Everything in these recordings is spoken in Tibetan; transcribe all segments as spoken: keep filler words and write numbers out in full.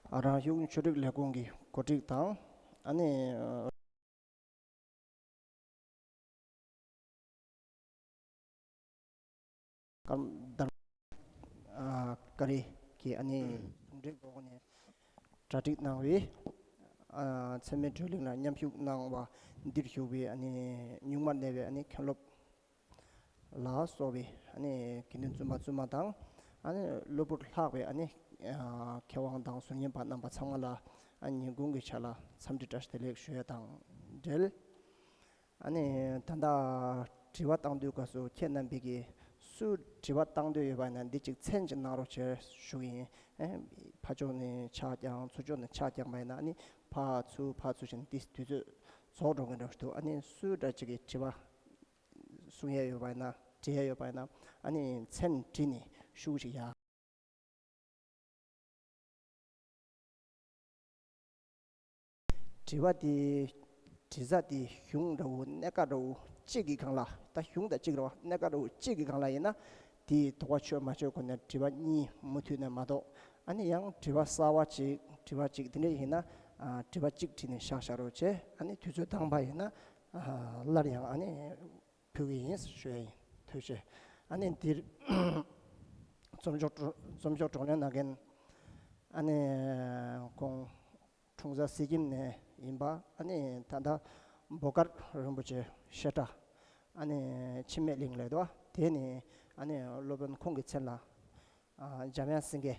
རང་གཞུང་ཆོས་རིག་ལས་ཁུངས་ཀྱི་གོ་སྒྲིག་དང་། ཨ་ནི། ཀརྨ་དར། ཨ། ཀ་རི་གི་ཨ་ནི་ཟུང་འབྲེལ་འོག་ནས་གྲ་སྒྲིག་གནང་བའི། ཨ། འཚེ་མེད་བགྲོ་གླེང་ལ་མཉམ་ཞུགས་གནང་བ་འདིར་བཞུགས་པའི་ཨ་ནི་གཉུག་མར་གནས་པའི་ཨ་ནི་མཁན་སློབ་ལ་སོགས་པའི་ཨ་ནི་དགེ་འདུན་བཙུན་མ་བཙུན་མ་དང་། ཨ་ནི་གློ་བུར་ལྷག་པའི་ཨ་ནི། ཨ། མཁས་དབང་དང་ཟུར་ཉན་པ་རྣམ་པ་ཚང་མ་ལ་ཨ་ནི་ཉིན་གུང་གི་ཆ་ལ་འཚམས་འདྲི་བཀྲ་ཤིས་བདེ་ལེགས་ཞུ་ཡ་དང་འབྲེལ། ཨ་ནི་ད་ལྟ་དྲི་བ་བཏང་དུས་སྐབས་སུ་ཁྱེད་རྣམ་པས་ཀྱིས་སུ་དྲི་བ་བཏང་འདོད་ཡོད་པ་ཡིན་ན་འདི་གཅིག་མཚན་གཅིག་གནང་རོགས་བྱེད་ཞུ་གི་ཡིན། ཨེ། ཕར་ཕྱོགས་ནས་ཆ་རྐྱང་ཚུར་ཕྱོགས་ནས་ཆ་རྐྱང་པ་ཡིན་ན་ཨ་ནི་ཕར་ཚུར་ཕར་ཚུར་བྱས་ནས་འདི་དུས་ཚོད་རྫོགས་འགྲོ་གི་འདྲ་འདུག་ཨ་ནི་སུ་འདྲ་གཅིག་གིས་དྲི་བ་གསུང་ཡས་ཡོད་པ་ཡིན་ན་འདྲི་ཡས་ཡོད་པ་ཡིན་ན་ཨ་ནི་མཚན་བྲིས་ནས་ཞུ་ཞིག་ཡ། དྲི་བ་དེ། དྲི་ས་དེ་གཞུང་འདྲ་བོ་གནད་འགག་འདྲ་བོ་གཅིག་གི་སྒང་ལ། ད་གཞུང་དང་གཅིག་རེད་བ། གནད་འགག་འདྲ་བོ་གཅིག་གི་སྒང་ལ་ཡིན་ན་དེའི་དོགས་པ་ཆོད་མ་ཆོད་སྐོར་ནས་དྲི་བ་གཉིས་མུ་མཐུད་ནས་མ་གཏོགས། ཨ་ནི་ཡང་དྲི་བ་གསར་བ་གཅིག་དྲི་བ་གཅིག་དེ་འདྲ་ཡིན་ན། ཨ། དྲི་བ་གཅིག་བྲིས་ནས་བཞག་བཞག་རོགས་བྱེད། ཨ་ནི་དུས་ཚོད་འདང་པ་ཡིན་ན། ཨ། སླར་ཡང་ཨ་ནི་ཕུལ་གི་ཡིན་ཞུ་ཡ་ཡིན། ཐུགས་རྗེ་ཆེ། ཨ་ནི་འདིར་རྩོམ་ཤོག་རྩོམ་ཤོག་བགྲོ་གླེང་གནང་མཁན་ཨ་ནི་ཁོང་། འཁྲུངས་ས་སི་ཀིམ་ནས་ཡིན་པ། ཨ་ནི་ད་ལྟ་བོ་དཀར་རིན་པོ་ཆེ་བཤད་གྲྭ། ཨ་ནི་འཆི་མེད་གླིང་ལབ་འདུག་དེ་ནི་ཨ་ནི་སློབ་དཔོན་ཁོང་གི་མཚན་ལ། ཨ། འཇམ་དབྱངས་སེང་གེ།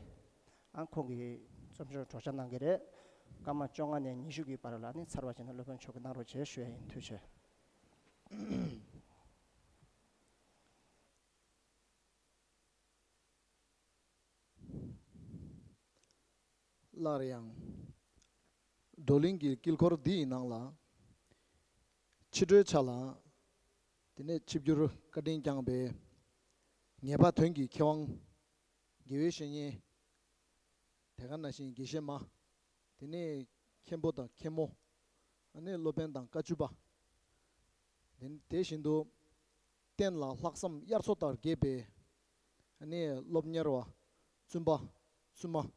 ཨ། ཁོང་གིས་རྩོམ་ཤོག་སྒྲོག་སྦྱང་གནང་གི་རེད། སྐར་མ་བཅོ་ལྔ་ནས་ཉི་ཤུ་གི་བར་ལ་ནི་ཚར་བ་བྱས་ན་སློབ་དཔོན་མཆོག་གིས་གནང་རོགས་བྱེད་ཞུ་ཡ་ཡིན། ཐུགས་རྗེ་ཆེ། སླར་ཡང་། བགྲོ་གླེང་གི་དཀྱིལ་འཁོར་འདི་ཡི་ནང་ལ། ཕྱི་དྲོའི་ཆ་ལ། དེ་ནས་ཆིབས་བསྒྱུར་བཀའ་དྲིན་བསྐྱངས་པའི་ངེས་པ་དོན་གྱི་མཁས་དབང་། དགེ་བའི་བཤེས་གཉེན། དེ་ག་ནང་བཞིན་དགེ་བཤེས་མ། དེ་ནས་མཁན་པོ་དང་མཁན་མོ། ཨ་ནི་སློབ་དཔོན་དང་བཀའ་བཅུ་པ། དེ་དེ་བཞིན་དུ། བསྟན་ལ་ལྷག་བསམ་དབྱར་མཚོ་ལྟར་རྒྱས་པའི། ཨ་ནི་སློབ་གཉེར་བ། བཙུན་པ། བཙུན་མ།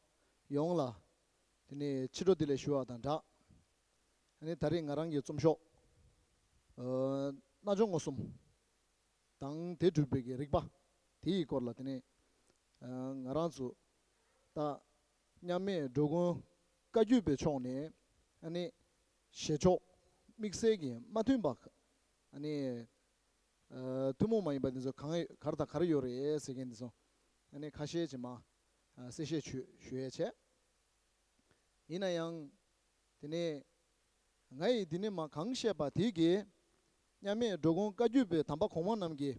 ཡོངས་ལ། དེ་ནས་ཕྱི་དྲོ་བདེ་ལེགས་ཞུ་བ་དང་སྦྲགས། ཨ་ནི་ད་རེས་ང་རང་གི་རྩོམ་ཤོག་ཨ། རྣལ་འབྱོར་མངོན་སུམ། དང་དེ་སྒྲུབ་པའི་གི་རིགས་པ། དེ་ཡི་སྐོར་ལ་དེ་ནས། ཨ། ང་རང་ཚོ་ད་མཉམ་མེད་འགྲོ་མགོན་བཀའ་བརྒྱུད་པའི་ཕྱོགས་ནས་ཨ་ནི་བཞེས་ཕྱོགས་དམིགས་བསལ་གྱི་མ་མཐུན་པ། ཨ་ནི། ཨ། ཐུན་མོང་མ་ཡིན་པ་འདི་ཚོ་གང་ག་རེ་དང་ག་རེ་ཡོད་རེད་ཟེར་མཁན་འདི་ཚོ་ཨ་ནི་ཁ་ཤས་ཅིག་མ། ཨ། གསལ་བཤད་ཞུ་ཞུ་ཡས་བྱས། ཡིན་ན་ཡང་། དེ་ནས་ང་ཡིས་འདི་ནས་མ་གང་བཤད་པ་དེ་གིས་མཉམ་མེད་འགྲོ་མགོན་བཀའ་བརྒྱུད་པའི་དམ་པ་གོང་མ་རྣམས་ཀྱི་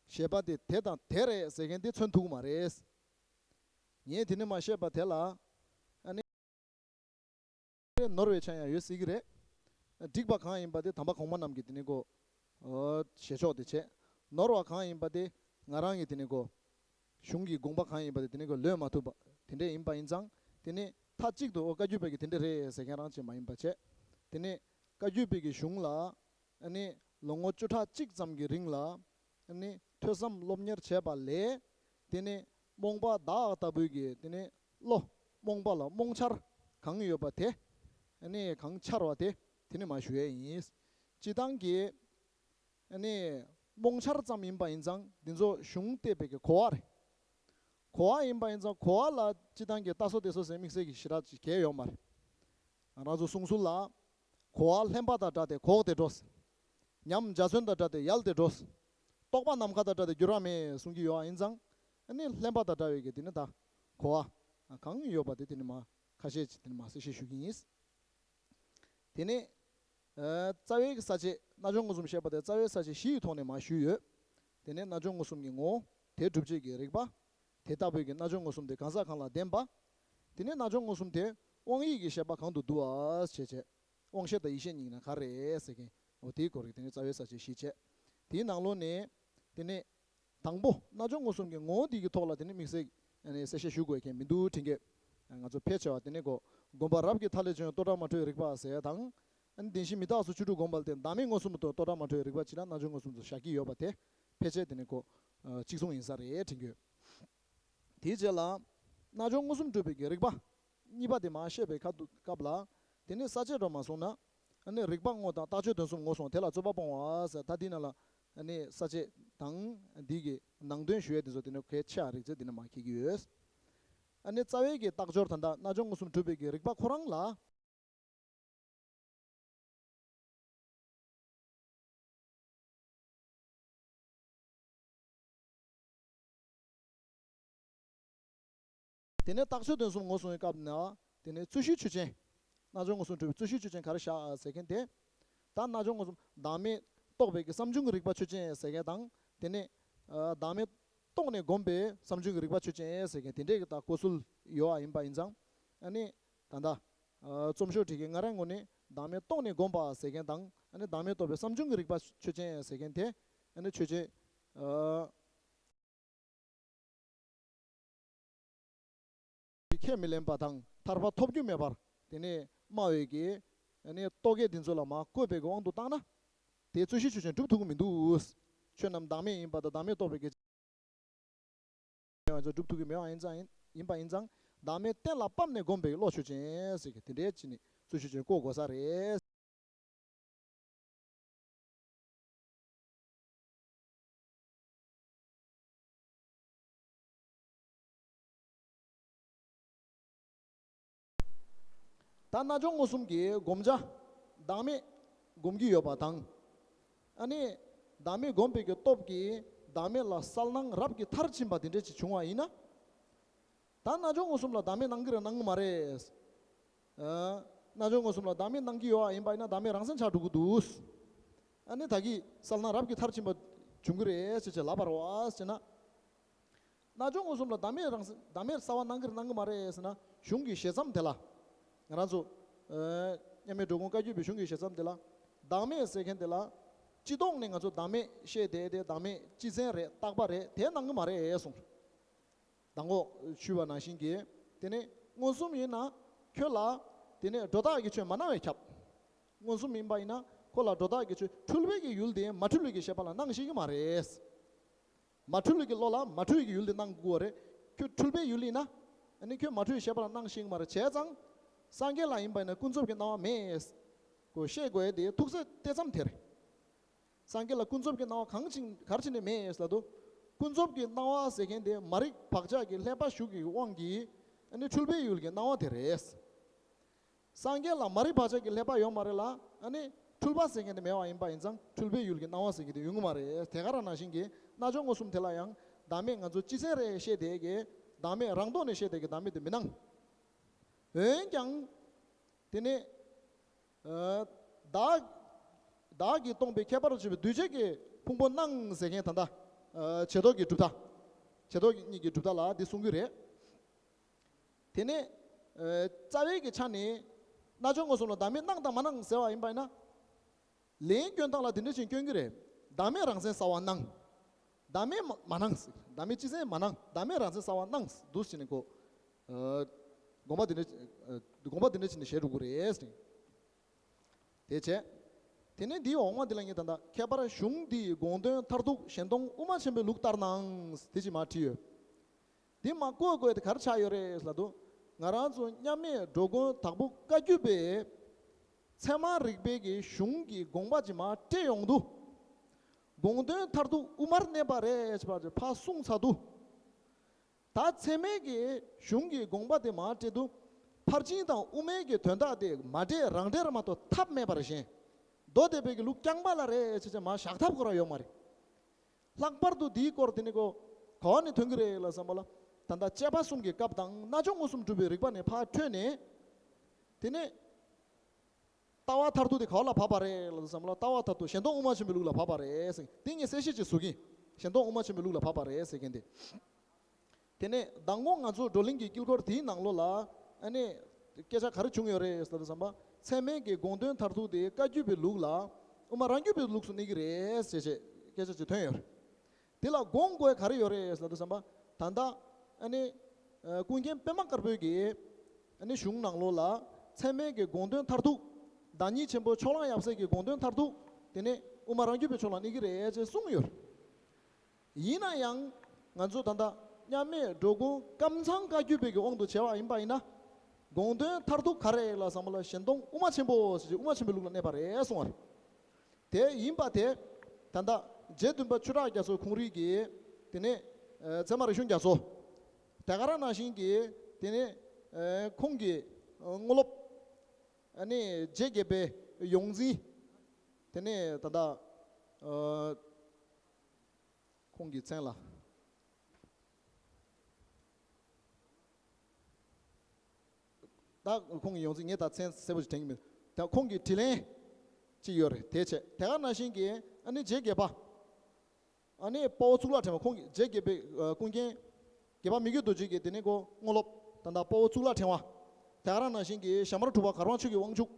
བཞེད་པ་དེ་དེ་དང་དེ་རེད་ཟེར་མཁན་དེ་མཚོན་ཐུབ་ཀྱི་མ་རེད། ངས་དེ་ནས་མ་བཤད་པ་དེ་ལ་ཨ་ནི་ནོར་བའི་ཆ་ཡང་ཡོད་སྲིད་ཀྱི་རེད། འགྲིག་པ་གང་ཡིན་པ་དེ་དམ་པ་གོང་མ་རྣམས་ཀྱིས་དེ་ནས་གོ། ཨོ། བཞེས་ཕྱོགས་དེ་བྱས། ནོར་བ་གང་ཡིན་པ་དེ་ང་རང་གིས་དེ་ནས་གོ། གཞུང་གི་དགོངས་པ་གང་ཡིན་པ་དེ་དེ་ནས་གོ་ལོན་མ་ཐུབ་པ་དེ་འདྲས་ཡིན་པ་ཡིན་ཙང་དེ་ནས་མཐའ་གཅིག་ཏུ་ཨོ་བཀའ་བརྒྱུད་པའི་གི་དེ་འདྲས་རེད་ཟེར་མཁན་རང་ཅིག་མ་ཡིན་པ་བྱས། དེ་ནས་བཀའ་བརྒྱུད་པའི་གི་གཞུང་ལ་ཨ་ནི་ལོ་ངོ་བཅུ་ཕྲག་གཅིག་ཙམ་གྱི་རིང་ལ་ཨ་ནི་ཐོས་བསམ་སློབ་གཉེར་བྱས་པ་ལས། དེ་ནས་རྨོངས་པ་བདག་ལྟ་བུའི་གི་དེ་ནས་བློ་རྨོངས་པ་ལ་རྨོངས་འཆར་གང་ཡོད་པ་དེ། ཨ་ནི་གང་འཆར་བ་དེ་དེ་ནས་མ་ཞུ་ཡས་ཡིན། སྤྱི་བཏང་གི་ཨ་ནི་རྨོངས་འཆར་ཙམ་ཡིན་པ་ཡིན་ཙང་འདི་ཚོ་གཞུང་བལྟས་པའི་གི་གོ་བ་རེད། གོ་བ་ཡིན་པ་ཡིན་ཙང་གོ་བ་ལ་སྤྱི་བཏང་གི་ལྟ་སོ་དེ་སོ་ཟེར་དམིགས་བསལ་གྱི་ཞེ་དྲག་ཅིག་གལ་ཡོད་མ་རེད། ང་རང་ཚོ་གསུང་སྲོལ་ལ། གོ་བ་ལྷན་པ་དང་འདྲ་སྟེ་གོག་སྟེ་འགྲོ། ཉམས་འཇའ་ཚོན་དང་འདྲ་སྟེ་ཡལ་ཏེ་འགྲོ། རྟོག་པ་ནམ་མཁའ་དང་འདྲ་སྟེ་འགྱུར་བ་མེད་གསུང་གི་ཡོད་པ་ཡིན་ཙང་། ཨ་ནི་ལྷན་པ་དང་འདྲ་བའི་གི་དེ་ནི་ད་གོ་བ་གང་ཡོད་པ་དེ་དེ་ནི་མ་ཁ་ཤས་ཅིག་དེ་ནི་མ་གསལ་བཤད་ཞུ་གི་ཡིན། དེ་ནས་ཨ་རྩ་བའི་གི་ས་བཅད་རྣལ་འབྱོར་མངོན་སུམ་བཤད་པ་དེ་རྩ་བའི་ས་བཅད་བཞི་ཡི་ཐོག་ནས་མ་ཞུས་ཡོད། དེ་ནས་རྣལ་འབྱོར་མངོན་སུམ་གྱི་ངོ་བོ་དེ་སྒྲུབ་བྱེད་ཀྱི་རིགས་པ། དེ་ལྟ་བུའི་གི་རྣལ་འབྱོར་མངོན་སུམ་དེ་གང་ཟག་གང་ལ་ལྡན་པ། དེ་ནས་རྣལ་འབྱོར་མངོན་སུམ་དེ་དབང་ཡིད་ཀྱི་བཤད་པ་གང་དུ་འདུ་བ་ཞེས་བྱས། དབང་ཤེས་དང་ཡིད་ཤེས་གཉིས་ཀྱི་ནང་ག་རེ་རེད་ཟེར་མཁན་འོ་དེའི་སྐོར་གྱི་དེ་ནས་རྩ་བའི་ས་བཅད་བཞི་བྱས། དེའི་ནང་ལོགས་ནས་དེ་ནས་དང་པོ་རྣལ་འབྱོར་མངོན་སུམ་གྱི་ངོ་བོ་འདི་གི་ཐོག་ལ་དེ་ནས་དམིགས་བསལ་ཨ་ནི་གསལ་བཤད་ཞུ་དགོས་མཁན་མི་འདུག་དྲན་གྱི། ང་ཚོ་ཕལ་ཆེ་བ་དེ་ནས་གོ་སྒོམ་པ་རབ་ཀྱི་མཐའ་ལས་བྱུང་བའི་རྟོག་བྲལ་མ་འཕྲོས་རིག་པ་ཟེར་ཡ་དང་། ཨ་ནི་བདེན་བཞི་མི་རྟག་སོགས་བཅུ་དྲུག་སྒོམ་པ་ལ་བརྟེན་བདག་མེད་མངོན་སུམ་དུ་རྟོག་བྲལ་མ་འཕྲོས་རིག་པ་ཅིག་ལ་རྣལ་འབྱོར་མངོན་སུམ་དུ་བཞག་གི་ཡོད་པ་དེ་ཕལ་ཆེར་དེ་ནས་གོ་གཅིག་མཚུངས་ཡིན་ས་རེད་དྲན་གྱི་ཡོད། དེའི་རྗེས་ལ་རྣལ་འབྱོར་མངོན་སུམ་སྒྲུབ་པའི་གི་རིགས་པ། གཉིས་པ་དེ་མར་བཤད་པའི་ཁ་ཐུག་སྐབས་ལ། དེ་ནས་ས་བཅད་འགྲོ་མ་སོང་ན། ཨ་ནི་རིགས་པ་དངོས་དང་རྟགས་ཆོས་དོན་གསུམ་ངོ་སོང་དེ་ལ་རྩོད་པ་སྤོང་བ་ཟེར། ད་འདི་ནང་ལ་ཨ་ནི་ས་བཅད་དང་འདི་གི་ནང་དོན་ཞུ་ཡས་དེ་ཚོ་དེ་ནས་གལ་ཆེ་བ་རིགས་ཚད་འདི་ནས་མར་འཁྱེར་གྱི་ཡོད། ཨ་ནི་རྩ་བའི་གི་རྟགས་སྦྱོར་ད་ལྟ་རྣལ་འབྱོར་མངོན་སུམ་གྲུབ་པའི་གི་རིགས་པ་ཁོ་རང་ལ། དེ་ནས་རྟགས་ཆོས་དོན་གསུམ་ངོ་སོང་བའི་སྐབས་ན། དེ་ནས་རྩོད་གཞིའི་ཆོས་ཅན། རྣལ་འབྱོར་མངོན་སུམ་གྲུབ་པའི་རྩོད་གཞིའི་ཆོས་ཅན་ག་རེ་བཞག་ཟེར་མཁན་དེ། ད་རྣལ་འབྱོར་མངོན་སུམ་བདག་མེད་རྟོགས་པའི་གི་བསམ་བྱུང་གི་རིགས་པ་ཆོས་ཅན་ཟེར་མཁན་དང་། དེ་ནས་ཨ་བདག་མེད་རྟོགས་ནས་བསྒོམས་པའི་བསམ་བྱུང་གི་རིགས་པ་ཆོས་ཅན་ཟེར་མཁན་དེ་འདྲས་ཀྱི་ད་གོ་ཚུལ་ཡོད་པ་ཡིན་པ་ཡིན་ཙང་། ཨ་ནི་ད་ལྟ་ཨ་རྩོམ་ཤོག་བྲིས་མཁན་ང་རང་ངོས་ནས་བདག་མེད་རྟོགས་ནས་བསྒོམས་པ་ཟེར་མཁན་དང་། ཨ་ནི་བདག་མེད་རྟོགས་པའི་བསམ་བྱུང་གི་རིགས་པ་ཆོས་ཅན་ཟེར་མཁན་དེ། ཨ་ནི་ཆོས་ཅན་ཨ་ཁས་མི་ལེན་པ་དང་ཐར་པ་ཐོབ་རྒྱུ་མེད་པར་དེ་ནས་སྨྲ་བའི་གི་ཨ་ནི་རྟོག་གེ་འདི་ཚོ་ལ་མར་བཀོད་པའི་གི་དབང་དུ་བཏང་ན། དེ་རྩོད་གཞི་ཆོས་ཅན་སྒྲུབ་ཐུབ་ཀྱི་མི་འདུག། ཆོས་རྣམས་བདག་མེད་ཡིན་པ་དང་བདག་མེད་རྟོགས་པའི་གི་ཡང་ཚོ་སྒྲུབ་ཐུབ་ཀྱི་མེད་པ་ཡིན་ཙང་། ཡིན་པ་ཡིན་ཙང་། བདག་མེད་གཏན་ལ་ཕབ་ནས་བསྒོམས་པའི་བློ་ཆོས་ཅན་ཟེར་གི་དེ་འདྲའི་ཅི་ནི་རྩོད་གཞི་ཆོས་ཅན་བཀོད་དགོས་ས་རེད། ད་རྣལ་འབྱོར་མངོན་སུམ་གྱི་བསྒོམ་བྱ་བདག་མེད་བསྒོམ་གྱི་ཡོད་པ་དང་། ཨ་ནི་བདག་མེད་བསྒོམས་པའི་གི་སྟོབས་ཀྱིས་བདག་མེད་ལ་གསལ་སྣང་རབ་ཀྱིས་མཐར་ཕྱིན་པ་དེ་འདྲ་ཅིག་བྱུང་བ་ཡིན་ན། ད་རྣལ་འབྱོར་མངོན་སུམ་ལ་བདག་མེད་སྣང་གི་རེད་སྣང་གི་མ་རེད། ཨ། རྣལ་འབྱོར་མངོན་སུམ་ལ་བདག་མེད་སྣང་གི་ཡོད་པ་ཡིན་པ་ཡིན་ན་བདག་མེད་རང་མཚན་ཆགས་འགྲོ་གི་འདུག། ཨ་ནི་ད་གིན་གསལ་སྣང་རབ་ཀྱིས་མཐར་ཕྱིན་པ་བྱུང་གི་རེད་ཅེས་བྱས་ལབ་པ་རེད་བ་ཟེར་ན། རྣལ་འབྱོར་མངོན་སུམ་ལ་བདག་མེད་རང་བདག་མེད་གསལ་བ་སྣང་གི་རེད་སྣང་གི་མ་རེད་ཟེར་ན། གཞུང་གི་ཞལ་མཚམས་དེ་ལ། ང་རང་ཚོ་ཨ་མཉམ་མེད་འགྲོ་མགོན་བཀའ་བརྒྱུད་པའི་གཞུང་གི་ཞལ་མཚམས་དེ་ལ། བདག་མེད་ཟེར་མཁན་དེ་ལ། སྤྱི་ལྡོག་ནས་ང་ཚོ་བདག་མེད་བཤད་བསྡད་དེ་བདག་མེད་སྤྱི་མཚན་རེད་རྟག་པ་རེད་དེ་སྣང་གི་མ་རེད་གསུངས། མདང་དགོང་ཞུས་པ་ནང་བཞིན་གྱི། དེ་ནས་མངོན་སུམ་ཡིན་ན་ཁྱོད་ལ་དེ་ནས་སྒྲོ་བཏགས་ཀྱི་ཆོས་མ་སྣང་བས་ཁྱབ། མངོན་སུམ་ཡིན་པ་ཡིན་ན་ཁོ་ལ་སྒྲོ་བཏགས་ཀྱི་ཆོས་འཁྲུལ་པའི་གི་ཡུལ་དེ་མ་འཁྲུལ་བའི་གི་ཤེས་པ་ལ་སྣང་ཤེས་ཀྱི་མ་རེད། མ་འཁྲུལ་བའི་གི་བློ་ལ་མ་འཁྲུལ་བའི་གི་ཡུལ་དེ་སྣང་དགོས་པ་རེད། ཁྱོད་འཁྲུལ་པའི་ཡུལ་ཡིན་ན། ཨ་ནི་ཁྱོད་མ་འཁྲུལ་བའི་ཤེས་པ་ལ་སྣང་ཤེས་ཀྱི་མ་རེད། བྱས་ཙང་། སངས་རྒྱས་ལ་ཡིན་པ་ཡིན་ན་ཀུན་རྫོབ་ཀྱི་སྣང་བ་མེད། ཁོ་ཤེས་དགོས་ཡ་དེ་ཐུག་ས་དེ་ཙམ་དེ་རེད། སངས་རྒྱས་ལ་ཀུན་རྫོབ་ཀྱི་སྣང་བ་གང་ཅིག་ག་རེ་བྱས་ནས་མེད་ལབ་དུས། ཀུན་རྫོབ་ཀྱི་སྣང་བ་ཟེར་མཁན་དེ་མ་རིག་བག་ཆགས་ཀྱི་ལྷད་པ་ཞུགས་ཀྱི་དབང་གིས་ཨ་ནི་འཁྲུལ་པའི་ཡུལ་གྱི་སྣང་བ་དེ་རེད། སངས་རྒྱས་ལ་མ་རིག་བག་ཆགས་ཀྱི་ལྷད་པ་ཡོད་མ་རེད་ལ། ཨ་ནི་འཁྲུལ་པ་ཟེར་མཁན་དེ་མེད་པ་ཡིན་པ་ཡིན་ཙང་འཁྲུལ་པའི་ཡུལ་གྱི་སྣང་བ་ཟེར་མཁན་དེ་ཡོང་གི་མ་རེད། དེ་ག་རང་ནང་བཞིན་གྱི་རྣལ་འབྱོར་མངོན་སུམ་དེ་ལ་ཡང་བདག་མེད་ང་ཚོ་སྤྱི་མཚན་རེད་བཤད་བསྡད་ཀྱི་བདག་མེད་དེ་མི་སྣང་། འོན་ཀྱང་། དེ་ནས། ཨ། བདག་བདག་གིས་སྟོང་པའི་ཁྱད་པར་དུ་བྱས་པའི་འདུས་བྱས་ཀྱི་ཕུང་པོ་སྣང་ཟེར་མཁན་ད་ལྟ། ཨ། བྱེ་བྲག་གི་གྲུབ་མཐའ། བྱེ་བྲག་གི་གཉིས་ཀྱི་གྲུབ་མཐའ་ལ་འདི་གསུང་གི་རེད། དེ་ནས། ཨ། རྩ་བའི་གི་ཆ་ནས། རྣལ་འབྱོར་མངོན་སུམ་ལ་བདག་མེད་སྣང་དང་མ་སྣང་ཟེར་བ་ཡིན་པ་ཡིན་ན། ལན་སྐྱོན་སྟངས་ལ་དེ་འདྲ་ཞིག་སྐྱོན་གྱི་རེད། བདག་མེད་རང་མཚན་གསལ་བ་སྣང་། བདག་མེད་མ་མ་སྣང་། བདག་མེད་སྤྱི་མཚན་མ་སྣང་། བདག་མེད་རང་མཚན་གསལ་བ་སྣང་། འདུག་ཟེར་ནས་གོ། ཨ། དགོངས་པ་དེ་འདྲ། ཨ། དགོངས་པ་དེ་འདྲ་བྱས་ནས་བཞེས་འགྲོ་གི་རེད། དེ་བྱས། དེ་ནས་འདིའི་འོག་མ་འདི་ལ་ངས་ད་ལྟ་ཁྱད་པར་གཞུང་འདིའི་དགོངས་དོན་མཐར་ཐུག་གཞན་སྟོང་དབུ་མ་ཆེན་པོའི་ལུགས་ལྟར་སྣང་། དེ་ཅིག་མར་བྲིས་ཡོད། འདི་མར་བཀོད་དགོས་དེ་ག་རེ་ཆགས་ཡོད་རེད་ལབ་དུས། ང་རང་ཚོ་མཉམ་མེད་འགྲོ་མགོན་དྭགས་པོ་བཀའ་བརྒྱུད་པའི་ཚད་མ་རིག་པའི་གི་གཞུང་གི་དགོངས་པ་ཅིག་མར་སྤྲད་ཡོང་དུས། དགོངས་དོན་མཐར་ཐུག་དབུ་མར་གནས་པ་རེད་ཅེས་པ་ཅིག་ཕར་གསུངས་ཚར་དུས། ད་ཚད་མའི་གི་གཞུང་གི་དགོངས་པ་དེ་མར་སྤྲད་དུས། ཕར་ཕྱིན་དང་དབུ་མའི་གི་དོན་དག་དེ་མ་འདྲེས་རང་འདྲེས་མ་གཏོགས་ཐབས་མེད་པར་ཞེན། མདོ་སྡེ་པའི་གི་ལུགས་རྐྱང་པ་ལ་རེད་ཅེས་བྱས་མར་བཞག་ཐབས་ཁོ་རང་ཡོད་མ་རེད། ལྷག་པར་དུ་འདིའི་སྐོར་དེ་ནི་གོ། ག་བ་ནས་ཐོན་གྱི་རེད་ལབ་བསམ་པ་ལ། ད་ལྟ་དཔྱད་པ་གསུམ་གྱི་སྐབས་དང་རྣལ་འབྱོར་མངོན་སུམ་གྲུབ་པའི་རིགས་པ་ནས་ཕར་འཕྲོས་ནས། དེ་ནས། ལྟ་བ་མཐར་ཐུག་དེ་ག་བ་ལ་བབས་པ་རེད་ལབ་བསམ་པ་ལ། ལྟ་བ་མཐར་ཐུག་གཞན་སྟོང་དབུ་མ་ཆེན་པོའི་ལུགས་ལ་བབས་པ་རེད་ཟེར། དེ་ངས་གསལ་བཤད་ཅིག་བཟོ་གིན། གཞན་སྟོང་དབུ་མ་ཆེན་པོའི་ལུགས་ལ་བབས་པ་རེད་ཟེར་མཁན་དེ། དེ་ནས་མདང་དགོང་ང་ཚོ་བགྲོ་གླེང་གི་དཀྱིལ་འཁོར་དེའི་ནང་ལོགས་ལ། ཨ་ནི། སྐད་ཆ་ག་རེ་བྱུང་ཡོད་རེད་ཟེར་དུས་ཙམ་པ། ཚད་མའི་གི་དགོངས་དོན་མཐར་ཐུག་དེ་བཀའ་བརྒྱུད་པའི་ལུགས་ལ། དབུ་མ་རང་རྒྱུད་པའི་ལུགས་སུ་གནས་ཀྱི་རེད་ཟེར་བྱས་སྐད་ཆ་ཅིག་ཐོན་ཡོད་རེད། དེ་ལ་དགོངས་དགོས་ག་རེ་ཡོད་རེད་ཟེར་དུས་ཙམ་པ། ད་ལྟ། ཨ་ནི། ཨ། ཀུན་མཁྱེན་པད་མ་དཀར་པོའི་གི། ཨ་ནི་གཞུང་ནང་ལོགས་ལ། ཚད་མའི་གི་དགོངས་དོན་མཐར་ཐུག། བདག་ཉིད་ཆེན་པོ་ཕྱོགས་གླང་ཡབ་སྲས་ཀྱི་དགོངས་དོན་མཐར་ཐུག། དེ་ནས་དབུ་མ་རང་རྒྱུད་པའི་ཕྱོགས་ལ་གནས་ཀྱི་རེད་ཅེས་གསུངས་ཡོད། ཡིན་ན་ཡང་། ང་ཚོ་ད་ལྟ་མཉམ་མེད་འགྲོ་མགོན་ཀམ་ཚང་བཀའ་བརྒྱུད་པའི་གི་དབང་དུ་བྱས་པ་ཡིན་པ་ཡིན་ན། དགོངས་དོན་མཐར་ཐུག་ག་རེ་ལབ་ཙམ་པ་ལ་གཞན་སྟོང་དབུ་མ་ཆེན་པོ་ཟེར་གྱི་དབུ་མ་ཆེན་པོའི་ལུགས་ལ་གནས་པ་རེད་གསུངས་པ་རེད། དེ་ཡིན་པ་དེ་ད་ལྟ་རྗེ་བདུན་པ་ཆོས་གྲགས་རྒྱ་མཚོ་ཁོང་རང་གིས་དེ་ནས་ཨ་ཚད་མ་རིག་གཞུང་རྒྱ་མཚོ། དེ་ག་རང་ནང་བཞིན་གྱི་དེ་ནས་ཨ་ཁོང་གི་ཨ་དངོས་སློབ་ཨ་ནི་རྗེ་དགེ་བའི་ཡོངས་འཛིན། དེ་ནས་ད་ལྟ་ཨ་ཁོང་གི་མཚན་ལ། ད་ཁོང་གི་ཡོངས་འཛིན་ངས་ད་མཚན་གསལ་པོ་ཞིག་དྲན་གྱི་མེད། ད་ཁོང་གི་དྲིན་ལན་ཅིག་ཡོད་རེད། དེ་བྱས་དེ་ག་ནང་བཞིན་གྱི་ཨ་ནི་རྗེ་དགེ་བ། ཨ་ནི་དཔའ་བོ་གཙུག་ལག་ཕྲེང་བ། ཁོང་གི་རྗེ་དགེ་བའི་ཨ་ཀུན་མཁྱེན་དགེ་བ་མི་བསྐྱོད་རྡོ་རྗེ་གི་དེ་ནས་ཁོ་དངོས་སློབ་ད་ལྟ་དཔའ་བོ་གཙུག་ལག་ཕྲེང་བ། དེ་ག་རང་ནང་བཞིན་གྱི་ཞྭ་དམར་གྲུབ་པ་གར་དབང་ཆོས་ཀྱི་དབང་ཕྱུག།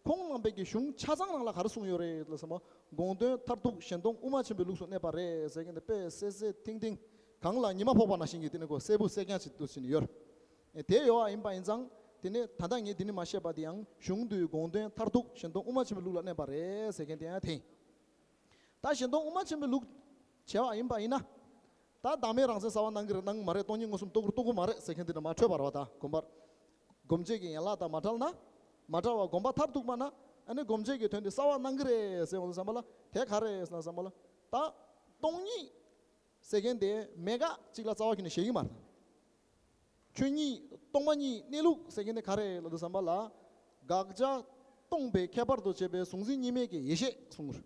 ཁོང་རྣམ་པའི་གི་གཞུང་ཆ་ཚང་ནང་ལ་ག་རེ་གསུངས་ཡོད་རེད་ལབ་ཙམ་པ། དགོངས་དོན་མཐར་ཐུག་གཞན་སྟོང་དབུ་མ་ཆེན་པོའི་ལུགས་སུ་གནས་པ་རེད་ཟེར་མཁན་དེ་དཔེ་གསལ་གསལ་ཐིང་ཐིང་། གངས་ལ་ཉི་མ་ཕོག་པ་ནང་བཞིན་གྱི་དེ་ནས་ཁོ་གསལ་པོ་གསལ་རྐྱང་ཅིག་འདུག་ཟེར་ནས་ཡོད་རེད། དེ་ཡོད་པ་ཡིན་པ་ཡིན་ཙང་དེ་ནས་ད་ལྟ་ངས་འདི་ནས་མར་བཤད་པ་དེ་ཡང་གཞུང་འདུས་དགོངས་དོན་མཐར་ཐུག་གཞན་སྟོང་དབུ་མ་ཆེན་པོའི་ལུགས་ལ་གནས་པ་རེད་ཟེར་མཁན་དེ་ཡང་དེ་ཡིན། ད་གཞན་སྟོང་དབུ་མ་ཆེན་པོའི་ལུགས་བྱས་པ་ཡིན་པ་ཡིན་ན། ད་བདག་མེད་རང་མཚན་གསལ་བ་གནང་གི་རེད་གནང་གི་མ་རེད། སྟོང་ཉིད་མངོན་སུམ་རྟོགས་ཀྱི་རེད་རྟོགས་ཀྱི་མ་རེད་ཟེར་མཁན་དེ་འདྲ་མ་འཕྲོད་པ་རེད་པ། ད་སྒོམ་པར། སྒོམ་བྱེད་ཀྱི་ཡན་ལག་དང་མ་བྲལ་ན། མ་བྲལ་བ་སྒོམ་པ་མཐར་ཐུག་པ་ན། ཨ་ནི་སྒོམ་བྱེད་ཀྱི་དོན་དེ་གསལ་བ་གནང་གི་རེད་ཟེར་འོང་དུས་ཙམ་པ་ལ་དེ་ག་རེ་ཟེར་ན་ཙམ་པ་ལ། ད་སྟོང་ཉིད་ཟེར་མཁན་དེ་མེད་དགག་ཅིག་ལ་རྩ་བ་ཁྱོན་ནས་བཞེད་ཀྱི་མ་རེད། ཆོས་ཉིད་སྟོང་པ་ཉིད་གནས་ལུགས་ཟེར་མཁན་དེ་ག་རེ་ལབ་དུས་ཙམ་པ་ལ། དགག་བྱ་སྟོང་པའི་ཁྱད་པར་དུ་བྱས་པའི་གཟུང་འཛིན་གཉིས་མེད་ཀྱི་ཡེ་ཤེས་གསུངས།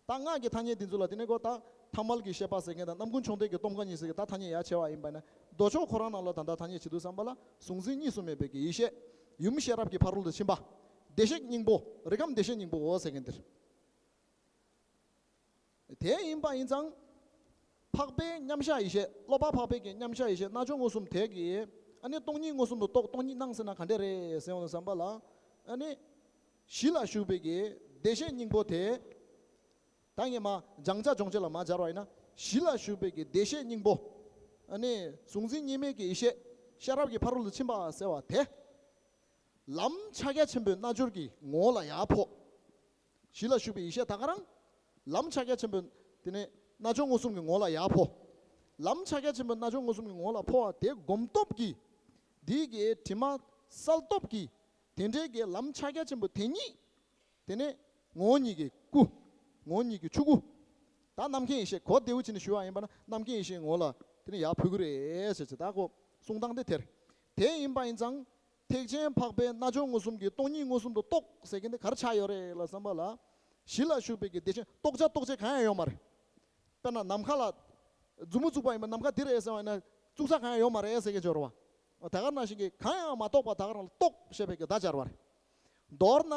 ད་སྔགས་ཀྱི་ཐ་སྙད་འདི་ཚོ་ལ་དེ་ནས་ཁོ་ད་ཐ་མལ་གྱི་ཤེས་པ་ཟེར་མཁན་དང་རྣམ་ཀུན་བྱུང་ལྡན་གྱི་སྟོང་པ་ཉིད་ཟེར་གྱི་ད་ཐ་སྙད་ཡར་བྱས་པ་ཡིན་པ་ན། མདོ་ཕྱོགས་ཁོ་རང་ནང་ལ་ད་ལྟ་ཐ་སྙད་བྱེད་དུས་ཙམ་པ་ལ་གཟུང་འཛིན་གཉིས་སུ་མེད་པའི་གི་ཡེ་ཤེས། ཡུམ་ཤེས་རབ་ཀྱི་ཕ་རོལ་ཏུ་ཕྱིན་པ། བདེ་གཤེགས་སྙིང་པོ། རིགས་ཁམས་བདེ་གཤེགས་སྙིང་པོའོ་ཟེར་མཁན་འདིར། དེ་ཡིན་པ་ཡིན་ཙང་། འཕགས་པའི་མཉམ་གཞག་ཡེ་ཤེས། སློབ་པ་འཕགས་པའི་གི་མཉམ་གཞག་ཡེ་ཤེས་རྣལ་འབྱོར་མངོན་སུམ་དེ་གིས་ཨ་ནི་སྟོང་ཉིད་མངོན་སུམ་དུ་རྟོགས། སྟོང་ཉིད་སྣང་ཟེར་ན་ག་འདྲ་རེད་ཟེར་འོང་དུས་ཙམ་པ་ལ། ཨ་ནི་གཞི་ལ་ཞུགས་པའི་གི་བདེ་གཤེགས་སྙིང་པོ་དེ། ད་ངས་མར་སྦྱང་བྱ་སྦྱོང་བྱེད་ལ་མར་སྦྱར་བ་ཡིན་ན། གཞི་ལ་ཞུགས་པའི་གི་བདེ་གཤེགས་སྙིང་པོ། ཨ་ནི་གཟུང་འཛིན་གཉིས་མེད་ཀྱི་ཡེ་ཤེས་ཤེས་རབ་ཀྱི་ཕ་རོལ་ཏུ་ཕྱིན་པ་ཟེར་བ་དེ། ལམ་ཕྱག་རྒྱ་ཆེན་པོའི་རྣལ་འབྱོར་གྱི་ངོ་བོ་ལ་ཡར་ཕོག། གཞི་ལ་ཞུགས་པའི་ཡེ་ཤེས་ད་ག་རང་། ལམ་ཕྱག་རྒྱ་ཆེན་པོའི་དེ་ནས་རྣལ་འབྱོར་མངོན་སུམ་གྱི་ངོ་བོ་ལ་ཡར་ཕོག། ལམ་ཕྱག་རྒྱ་ཆེན་པོའི་རྣལ་འབྱོར་མངོན་སུམ་གྱི་ངོ་བོ་ལ་ཕོག་པ་དེ་སྒོམ་སྟོབས་ཀྱིས། འདི་གི་དྲི་མ་བསལ་སྟོབས་ཀྱིས། དེ་འདྲའི་གི་ལམ་ཕྱག་རྒྱ་ཆེན་པོ་དེ་ཉིད། དེ་ནས་ངོ་བོ་ཉིད་ཀྱི་སྐུ། ངོ་བོ་ཉིད་ཀྱི་ཆོས་སྐུ། ད་རྣམ་མཁྱེན་ཡེ་ཤེས་གོ་བདེ་བོ་བྱས་ནས་ཞུ་བ་ཡིན་པ་ན་རྣམ་མཁྱེན་ཡེ་ཤེས་ངོ་བོ་ལ་དེ་ནས་ཡར་ཕུལ་གྱི་རེད་ཟེར་ཅིག་ད་ཁོ་གསུང་སྟངས་དེ་དེར། དེ་ཡིན་པ་ཡིན་ཙང་། ཐེག་ཆེན་འཕགས་པའི་རྣལ་འབྱོར་མངོན་སུམ་གྱིས་སྟོང་ཉིད་མངོན་སུམ་དུ་རྟོགས་ཟེར་མཁན་དེ་ག་རེ་ཆགས་ཡོད་རེད་ལབ་ཙམ་པ་ལ། གཞི་ལ་ཞུགས་པའི་གི་བདེ་ཆེན་རྟོགས་བྱ་རྟོགས་བྱེད་གང་ཡང་ཡོད་མ་རེད། དཔེར་ན་ནམ་མཁའ་ལ། མཛུབ་མོ་བཙུགས་པ་ཡིན་པ་ནམ་མཁའ་འདི་རེད་ཟེར་བ་ཡིན་ན་བཙུགས་ས་གང་ཡང་ཡོད་མ་རེད་ཟེར་མཁན་ཅིག་ཡོད་རེད་པ། དེ་ག་ནང་བཞིན་གྱི་གང་ཡང་མ་རྟོགས་པ་དེ་ག་རང་ལ་རྟོགས་ཞེས་པའི་གི་བརྡ་སྦྱར་བ་རེད། མདོར་ན།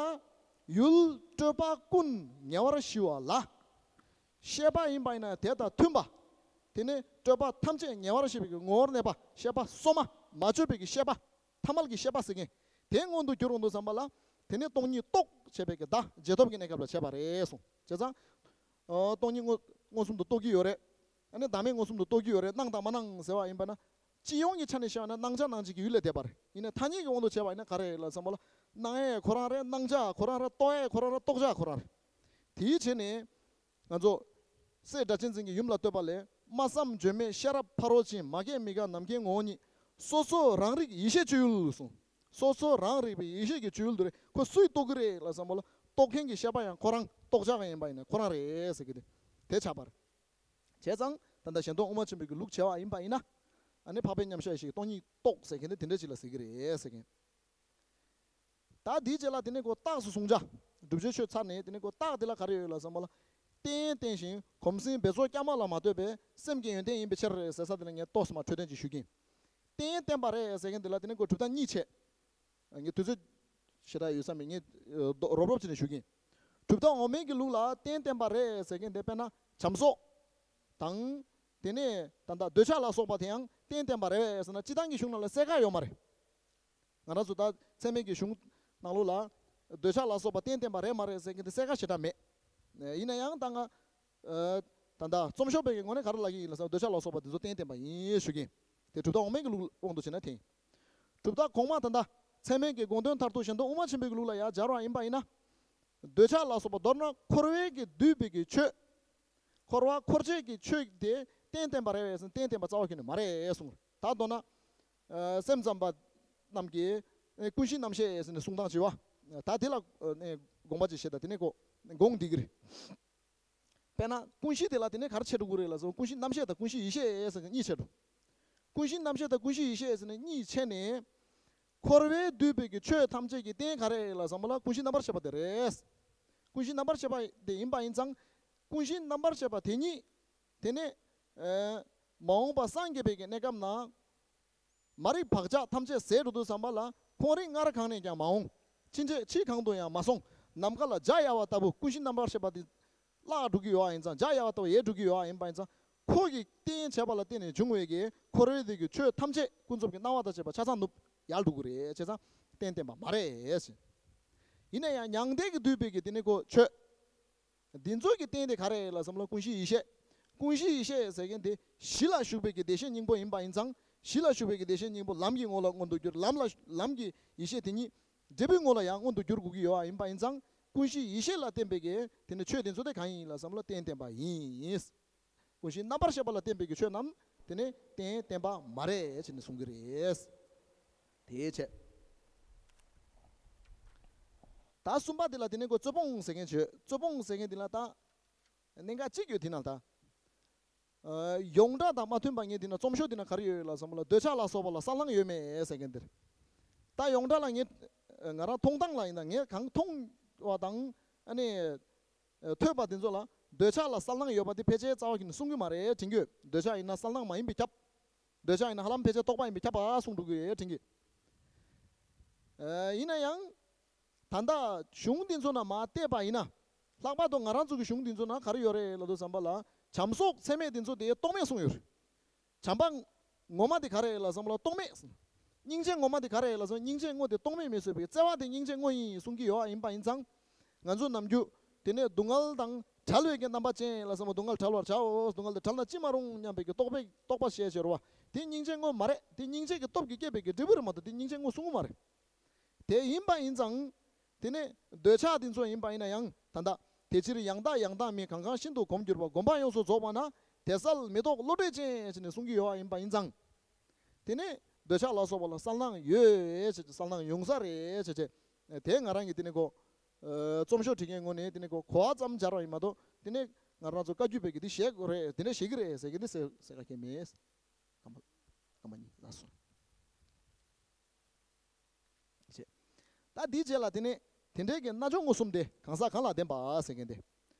ཡུལ་སྤྲོས་པ་ཀུན་ཉེ་བར་ཞི་བ་ལ། ཤེས་པ་ཡིན་པ་ཡིན་ན་དེ་དང་མཐུན་པ། དེ་ནས་སྤྲོས་པ་ཐམས་ཅད་ཉེ་བར་ཞི་བའི་གི་ངོ་བོར་གནས་པ་ཤེས་པ་སོ་མ་མ་བཅོས་པའི་གི་ཤེས་པ། ཐ་མལ་གྱི་ཤེས་པ་ཟེར་མཁན། དེ་མངོན་དུ་གྱུར་འོང་དུས་ཙམ་པ་ལ། དེ་ནི་སྟོང་ཉིད་རྟོགས་བྱས་པའི་གི་བརྡ་རྗེས་ཐོབ་ཀྱི་གནས་སྐབས་ལ་བྱས་པ་རེད་གསུངས། བྱས་ཙང་། ཨ། སྟོང་ཉིད་མངོན་མངོན་སུམ་དུ་རྟོགས་ཀྱི་ཡོད་རེད། ཨ་ནི་བདག་མེད་མངོན་སུམ་དུ་རྟོགས་ཀྱི་ཡོད་རེད། སྣང་དང་མ་སྣང་ཟེར་བ་ཡིན་པ་ན། སྤྱི་ཡོངས་ཀྱི་ཆ་ནས་བཤད་པ་ན་སྣང་བྱ་སྣང་བྱེད་ཀྱི་ཡུལ་ལས་འདས་པ་རེད། ཡིན་ནའི་ཐ་སྙད་ཀྱི་དབང་དུ་བྱས་པ་ཡིན་ན་ག་རེ་རེད་ལབ་ཙམ་པ་ལ། སྣང་ཡས་ཁོ་རང་རེད། སྣང་བྱ་ཁོ་རང་རེད། རྟོག་ཡས་ཁོ་རང་རེད། རྟོགས་བྱ་ཁོ་རང་རེད། དེའི་ཆ་ནས། ང་ཚོ། སྲས་སྒྲ་གཅན་འཛིན་གྱི་ཡུམ་ལ་བསྟོད་པ་ལས། སྨྲ་བསམ་བརྗོད་མེད་ཤེས་རབ་ཕ་རོལ་ཕྱིན། མ་སྐྱེས་མི་འགག་ནམ་མཁའི་ངོ་བོ་ཉིད། སོ་སོ་རང་རིག་ཡེ་ཤེས་སྤྱོད་ཡུལ་གསུངས། སོ་སོ་རང་རིག་པའི་ཡེ་ཤེས་ཀྱི་སྤྱོད་ཡུལ་དུ་རེད། ཁོ་སུས་རྟོགས་ཀྱི་རེད་ལབ་ཙམ་པ་ལ། རྟོགས་མཁན་གྱི་ཤེས་པ་ཡང་ཁོ་རང་། རྟོགས་བྱ་གང་ཡིན་པ་ཡིན་ན་ཁོ་རང་རེད་ཟེར་གྱི་དེ། དེ་ཆགས་པ་རེད། བྱས་ཙང་ད་ལྟ་གཞན་སྟོང་དབུ་མ་ཆེན་པོའི་གི་ལུགས་བྱས་པ་ཡིན་པ་ཡིན་ན། ཨ་ནི་འཕགས་པའི་མཉམ་གཞག་ཡེ་ཤེས་ཀྱིས་སྟོང་ཉིད་རྟོགས་ཟེར་མཁན་དེ་དེ་འདྲ་ཅིག་ལ་ཟེར་གྱི་རེད་ཟེར་མཁན། ད་འདིའི་རྗེས་ལ་དེ་ནས་ཁོ་རྟགས་སུ་བཟུང་བྱ། བསྒྲུབ་བྱའི་ཆོས་ཚར་ནས་དེ་ནས་ཁོ་རྟགས་དེ་ལ་ག་རེ་ཡོད་ལབ་ཙམ་པ་ལ། རྟེན་བརྟེན་ཞིང་གོམས་ཟིན་འབད་རྩོལ་བསྐྱར་མ་ལ་མ་ལྟོས་པའི་སེམས་ཀྱི་ཡོན་ཏན་ཡིན་པའི་ཕྱིར་ཟེར་ས་དེ་ལ་ངས་ཏོག་ཙམ་འཕྲོས་དོན་ཅིག་ཞུ་གིན། རྟེན་བརྟེན་པ་རེད་ཟེར་མཁན་དེ་ལ་དེ་ནས་ཁོ་གྲུབ་མཐའ་གཉིས་བྱས། ངས་དུས་ཚོད་ཞེ་དྲག་ཡོད་ས་མེད། ངས་རོབ་རོབ་བྱས་ནས་ཞུ་གིན། གྲུབ་མཐའ་འོག་མའི་གི་ལུགས་ལ་རྟེན་བརྟེན་པ་རེད་ཟེར་མཁན་དེ་དཔེར་ན་བྱམས་སོགས་དང་། དེ་ནས་ད་ལྟ་འདོད་ཆགས་ལ་སོགས་པ་དེ་ཡང་རྟེན་བརྟེན་པ་རེད་ཟེར་ན་སྤྱིར་བཏང་གི་གཞུང་ནང་ལ་གསལ་ཁ་ཡོད་མ་རེད། ང་རང་ཚོ་ད་ཚད་མའི་གི་གཞུང་ནང་ལོགས་ལ་འདོད་ཆགས་ལ་སོགས་པ་རྟེན་བརྟེན་པ་རེད་མ་རེད་ཟེར་མཁན་དེ་གསལ་ཁ་ཞེ་དྲག་མེད། ཡིན་ན་ཡང་ད་ང་ཨ་ད་ལྟ་རྩོམ་ཤོག་པའི་གི་ངོས་ནས་ག་རེ་ལབ་ཀྱི་ཡིན་ལབ་ཟེར་ན་འདོད་ཆགས་ལ་སོགས་པ་དེ་ཚོ་རྟེན་བརྟེན་པ་ཡིན་ཞུ་གི་ཡིན། དེ་གྲུབ་མཐའ་འོག་མའི་གི་ལུགས་དབང་དུ་བྱས་ན་དེ་ཡིན། གྲུབ་མཐའ་གོང་མ་ད་ལྟ་ཚད་མའི་གི་དགོངས་དོན་མཐར་ཐུག་གཞན་སྟོང་དབུ་མ་ཆེན་པོའི་གི་ལུགས་ལ་ཡར་སྦྱར་བ་ཡིན་པ་ཡིན་ན། འདོད་ཆགས་ལ་སོགས་པ་མདོར་ན་འཁོར་བའི་གི་འདུས་པའི་གི་ཆོས། འཁོར་བ་འཁོར་བྱེད་ཀྱི་ཆོས་དེ་རྟེན་བརྟེན་པ་རེད་ཟེར་ན་རྟེན་བརྟེན་པ་རྩ་བ་ཁྱོན་ནས་མ་རེད་གསུངས། ད་མདོར་ན། ཨ་སེམས་ཙམ་པ་རྣམས་ཀྱིས་ ཀུན་གཞི་རྣམ་ཤེས་ཟེར་ནས་གསུང་སྟངས་བྱེད་པ། ད་དེ་ལ་དགོངས་པ་ཅིག་བཞེས། ད་དེ་ནས་ཀོ་དགོངས་འགྲིག་གི་རེད། དཔེར་ན་ཀུན་གཞི་དེ་ལ་དེ་ནས་ག་རེ་བྱེད་འགྲོ་གི་རེད་ལབ་སོང་། ཀུན་གཞི་རྣམ་ཤེས་དང་ཀུན་གཞི་ཡེ་ཤེས་ཟེར་གཉིས་བྱེད་འགྲོ། ཀུན་གཞི་རྣམ་ཤེས་དང་ཀུན་གཞི་ཡེ་ཤེས་ཟེར་ནས་གཉིས་བྱས་ནས། འཁོར་བས་བསྡུས་པའི་གི་ཆོས་ཐམས་ཅད་ཀྱི་རྟེན་ག་རེ་ལ་བསམ་པ་ལ་ཀུན་གཞི་རྣམ་པར་ཤེས་པ་དེ་རེད། ཀུན་གཞི་རྣམ་པར་ཤེས་པ་དེ་ཡིན་པ་ཡིན་ཙང་། ཀུན་གཞི་རྣམ་པར་ཤེས་པ་དེ་ཉིད་དེ་ནས་ཨེ་མ་འོངས་པ་སངས་རྒྱས་པའི་གི་གནས་སྐབས་ན་མ་རིག་བག་ཆགས་ཐམས་ཅད་ཟད་འགྲོ་དུས་ཙམ་པ་ལ་ཁོང་རིགས་སྔར་གང་ནས་ཀྱང་མ་འོངས། ཕྱིན་ཆད་ཕྱིས་གང་དུ་ཡང་མ་སོང་། ནམ་མཁའ་ལ་འཇའ་ཡལ་བ་ལྟ་བུ་ཀུན་གཞི་རྣམ་པར་ཤེས་པ་དེ་བརླག་འགྲོ་གི་ཡོད་པ་ཡིན་ཙང་། འཇའ་ཡལ་བ་ལྟ་བུ་ཡལ་འགྲོ་གི་ཡོད་པ་ཡིན་པ་ཡིན་ཙང་། ཁོ་གི་རྟེན་བྱས་པ་ལ་བརྟེན་ནས་བྱུང་བའི་གི་འཁོར་བའི་དེ་གི་ཆོས་ཐམས་ཅད་ཀུན་རྫོབ་ཀྱི་སྣང་བ་དང་བཅས་པ་ཆ་ཚང་ནུབ་ཡལ་འགྲོ་གི་རེད། བྱས་ཙང་རྟེན་བརྟེན་པ་མ་རེད་ཟེར། ཡིན་ན་ཡང་མྱང་འདས་ཀྱིས་བསྡུས་པའི་གི་དེ་ནི་ཁོ་ཆོས། འདི་ཚོ་གི་རྟེན་དེ་ག་རེ་ལ་བསམ་ལ་ཀུན་གཞི་ཡེ་ཤེས། ཀུན་གཞི་ཡེ་ཤེས་ཟེར་མཁན་དེ་གཞི་ལ་ཞུགས་པའི་གི་བདེ་གཤེགས་སྙིང་པོ་ཡིན་པ་ཡིན་ཙང་། གཞི་ལ་ཞུགས་པའི་གི་བདེ་གཤེགས་སྙིང་པོ་ལམ་གྱི་ངོ་ལ་མངོན་དུ་གྱུར། ལམ་ལ་ལམ་གྱི་ཡེ་ཤེས་དེ་ཉིད་འབྲས་བུའི་ངོ་ལ་ཡང་མངོན་དུ་གྱུར་དགོས་ཀྱི་ཡོད་པ་ཡིན་པ་ཡིན་ཙང་། ཀུན་གཞི་ཡེ་ཤེས་ལ་བརྟེན་པའི་གི་དེ་ནི་ཆོས་དེ་ཚོ་དེ་གང་ཡིན་ལ་བསམ་ལ་རྟེན་བརྟེན་པ་ཡིན། ཀུན་གཞི་རྣམ་པར་ཤེས་པ་ལ་བརྟེན་པའི་གི་ཆོས་རྣམས་དེ་ནི་རྟེན་བརྟེན་པ་མ་རེད་ཅེས་ནི་གསུང་གི་རེད། དེའི་ཆེད། ད་གསུམ་པ་དེ་ལ་དེ་ནི་ཁོ་རྩོད་སྤོང་ཟེར་མཁན་བྱོས། རྩོད་སྤོང་ཟེར་མཁན་དེ་ལ་ད་གནད་འགག་གཅིག་ཡོད་དེ་ན་ད། ཨ་ཡོངས་གྲགས་དང་མ་མཐུན་པ་ངས་དེ་ན་རྩོམ་ཤོག་དེ་ན་ག་རེ་ཡོད་ལ་བསམ་པ་ལ་འདོད་ཆགས་ལ་སོགས་པ་ལ་གསལ་སྣང་ཡོད་མེད་ཟེར་མཁན་དེར། ད་ཡོངས་གྲགས་ལ་ངས་ང་རང་མཐོང་སྟངས་ལ་ཡིན་ན་ངས་གང་མཐོང་བ་དང་ཨ་ནི་ཐོས་པ་དེ་ཚོ་ལ་འདོད་ཆགས་ལ་གསལ་སྣང་ཡོད་པ་དེ་ཕལ་ཆེར་རྩ་བ་གི་ནས་གསུང་གི་མ་རེད་དྲན་གྱི་ཡོད། འདོད་ཆགས་ཡིན་ན་གསལ་སྣང་མ་ཡིན་པས་ཁྱབ། འདོད་ཆགས་ཡིན་ན་ཧ་ལམ་ཕལ་ཆེར་རྟོག་པ་ཡིན་པས་ཁྱབ་པ་གསུང་འགྲོ་གི་ཡོད་དྲན་གྱི། ཨ་ཡིན་ན་ཡང་། ད་ལྟ་གཞུང་འདི་ཚོ་ན་མ་བལྟས་པ་ཡིན་ན། ལྷག་པར་དུ་ང་རང་ཚོ་གི་གཞུང་འདི་ཚོ་ན་ག་རེ་ཡོད་རེད་ལབ་དུས་ཙམ་པ་ལ། བྱམས་སོགས་ཚད་མེད་འདི་ཚོ་དེ་རྟོག་མེད་གསུངས་ཡོད་རེད། བྱམས་པ་ངོ་མ་དེ་ག་རེ་ལབ་ཙམ་པ་ལ་རྟོག་མེད། སྙིང་རྗེ་ངོ་མ་དེ་ག་རེ་ལབ་ཙམ། སྙིང་རྗེ་དངོས་དེ་རྟོག་མེད་མི་བཟོད་པའི་བརྩེ་བ་དེ་སྙིང་རྗེ་དངོས་ཡིན་གསུང་གི་ཡོད་པ་ཡིན་པ་ཡིན་ཙང་། ང་ཚོ་ནམ་རྒྱུན་དེ་ནས་སྡུག་བསྔལ་དང་བྲལ་བའི་གི་རྣམ་པ་ཅན་ལབ་ཙམ་པ་སྡུག་བསྔལ་བྲལ་བར་བྱའོ། སྡུག་བསྔལ་དེ་བྲལ་ན་ཅི་མ་རུང་སྙམ་པའི་གི་རྟོག་པའི་རྟོག་པ་བཤད་བྱེད་རོ་བ། དེ་སྙིང་རྗེ་དངོས་མ་རེད། དེ་སྙིང་རྗེ་གི་སྟོབས་ཀྱིས་བསྐྱེད་པའི་གི་འབྲས་བུ་རེད་མ་གཏོགས་དེ་སྙིང་རྗེ་དངོས་གསུང་གི་མ་རེད། དེ་ཡིན་པ་ཡིན་ཙང་། དེ་ནས་འདོད་ཆགས་དེ་ཚོ་ཡིན་པ་ཡིན་ན་ཡང་ད་ལྟ་དེ་ཕྱིར་ཡང་དག་ཡང་དག་མིན། གང་གང་ཤིན་ཏུ་གོམས་གྱུར་པ། སྒོམ་པ་ཡོངས་སུ་རྫོགས་པ་ན། དེ་གསལ་མི་རྟོག་བློ་གྲོས་ཅན་ཟེར་ནས་གསུང་གི་ཡོད་པ་ཡིན་པ་ཡིན་ཙང་། དེ་ནས་འདོད་ཆགས་ལ་སོགས་པ་ལ་གསལ་སྣང་ཡོད་ཅེས་ཀྱི་གསལ་སྣང་ཡོང་ས་རེད་ཅེས་བྱས། དེ་ང་རང་གིས་དེ་ནས་ཁོ། རྩོམ་ཤོག་བྲིས་མཁན་ངོས་ནས་དེ་ནས་ཁོ་གོ་བ་ཙམ་སྦྱར་བ་ཡིན་མ་གཏོགས་དེ་ནས་ང་རང་ཚོ་བཀའ་བརྒྱུད་པའི་གི་དེ་བཤད་དགོས་རེད། དེ་འདྲ་བཤད་ཀྱི་རེད་ཟེར་གི་འདི་ཟེར་ཟེར་ག་གེ་མེད། སྐར་མ་སྐར་མ་གཉིས་ལ་སོང་། ཅེས། ད་འདིའི་རྗེས་ལ་དེ་ནས་དེ་འདྲའི་གི་རྣལ་འབྱོར་མངོན་སུམ་དེ་གང་ཟག་གང་ལ་ལྡན་པ་ཟེར་མཁན་དེ།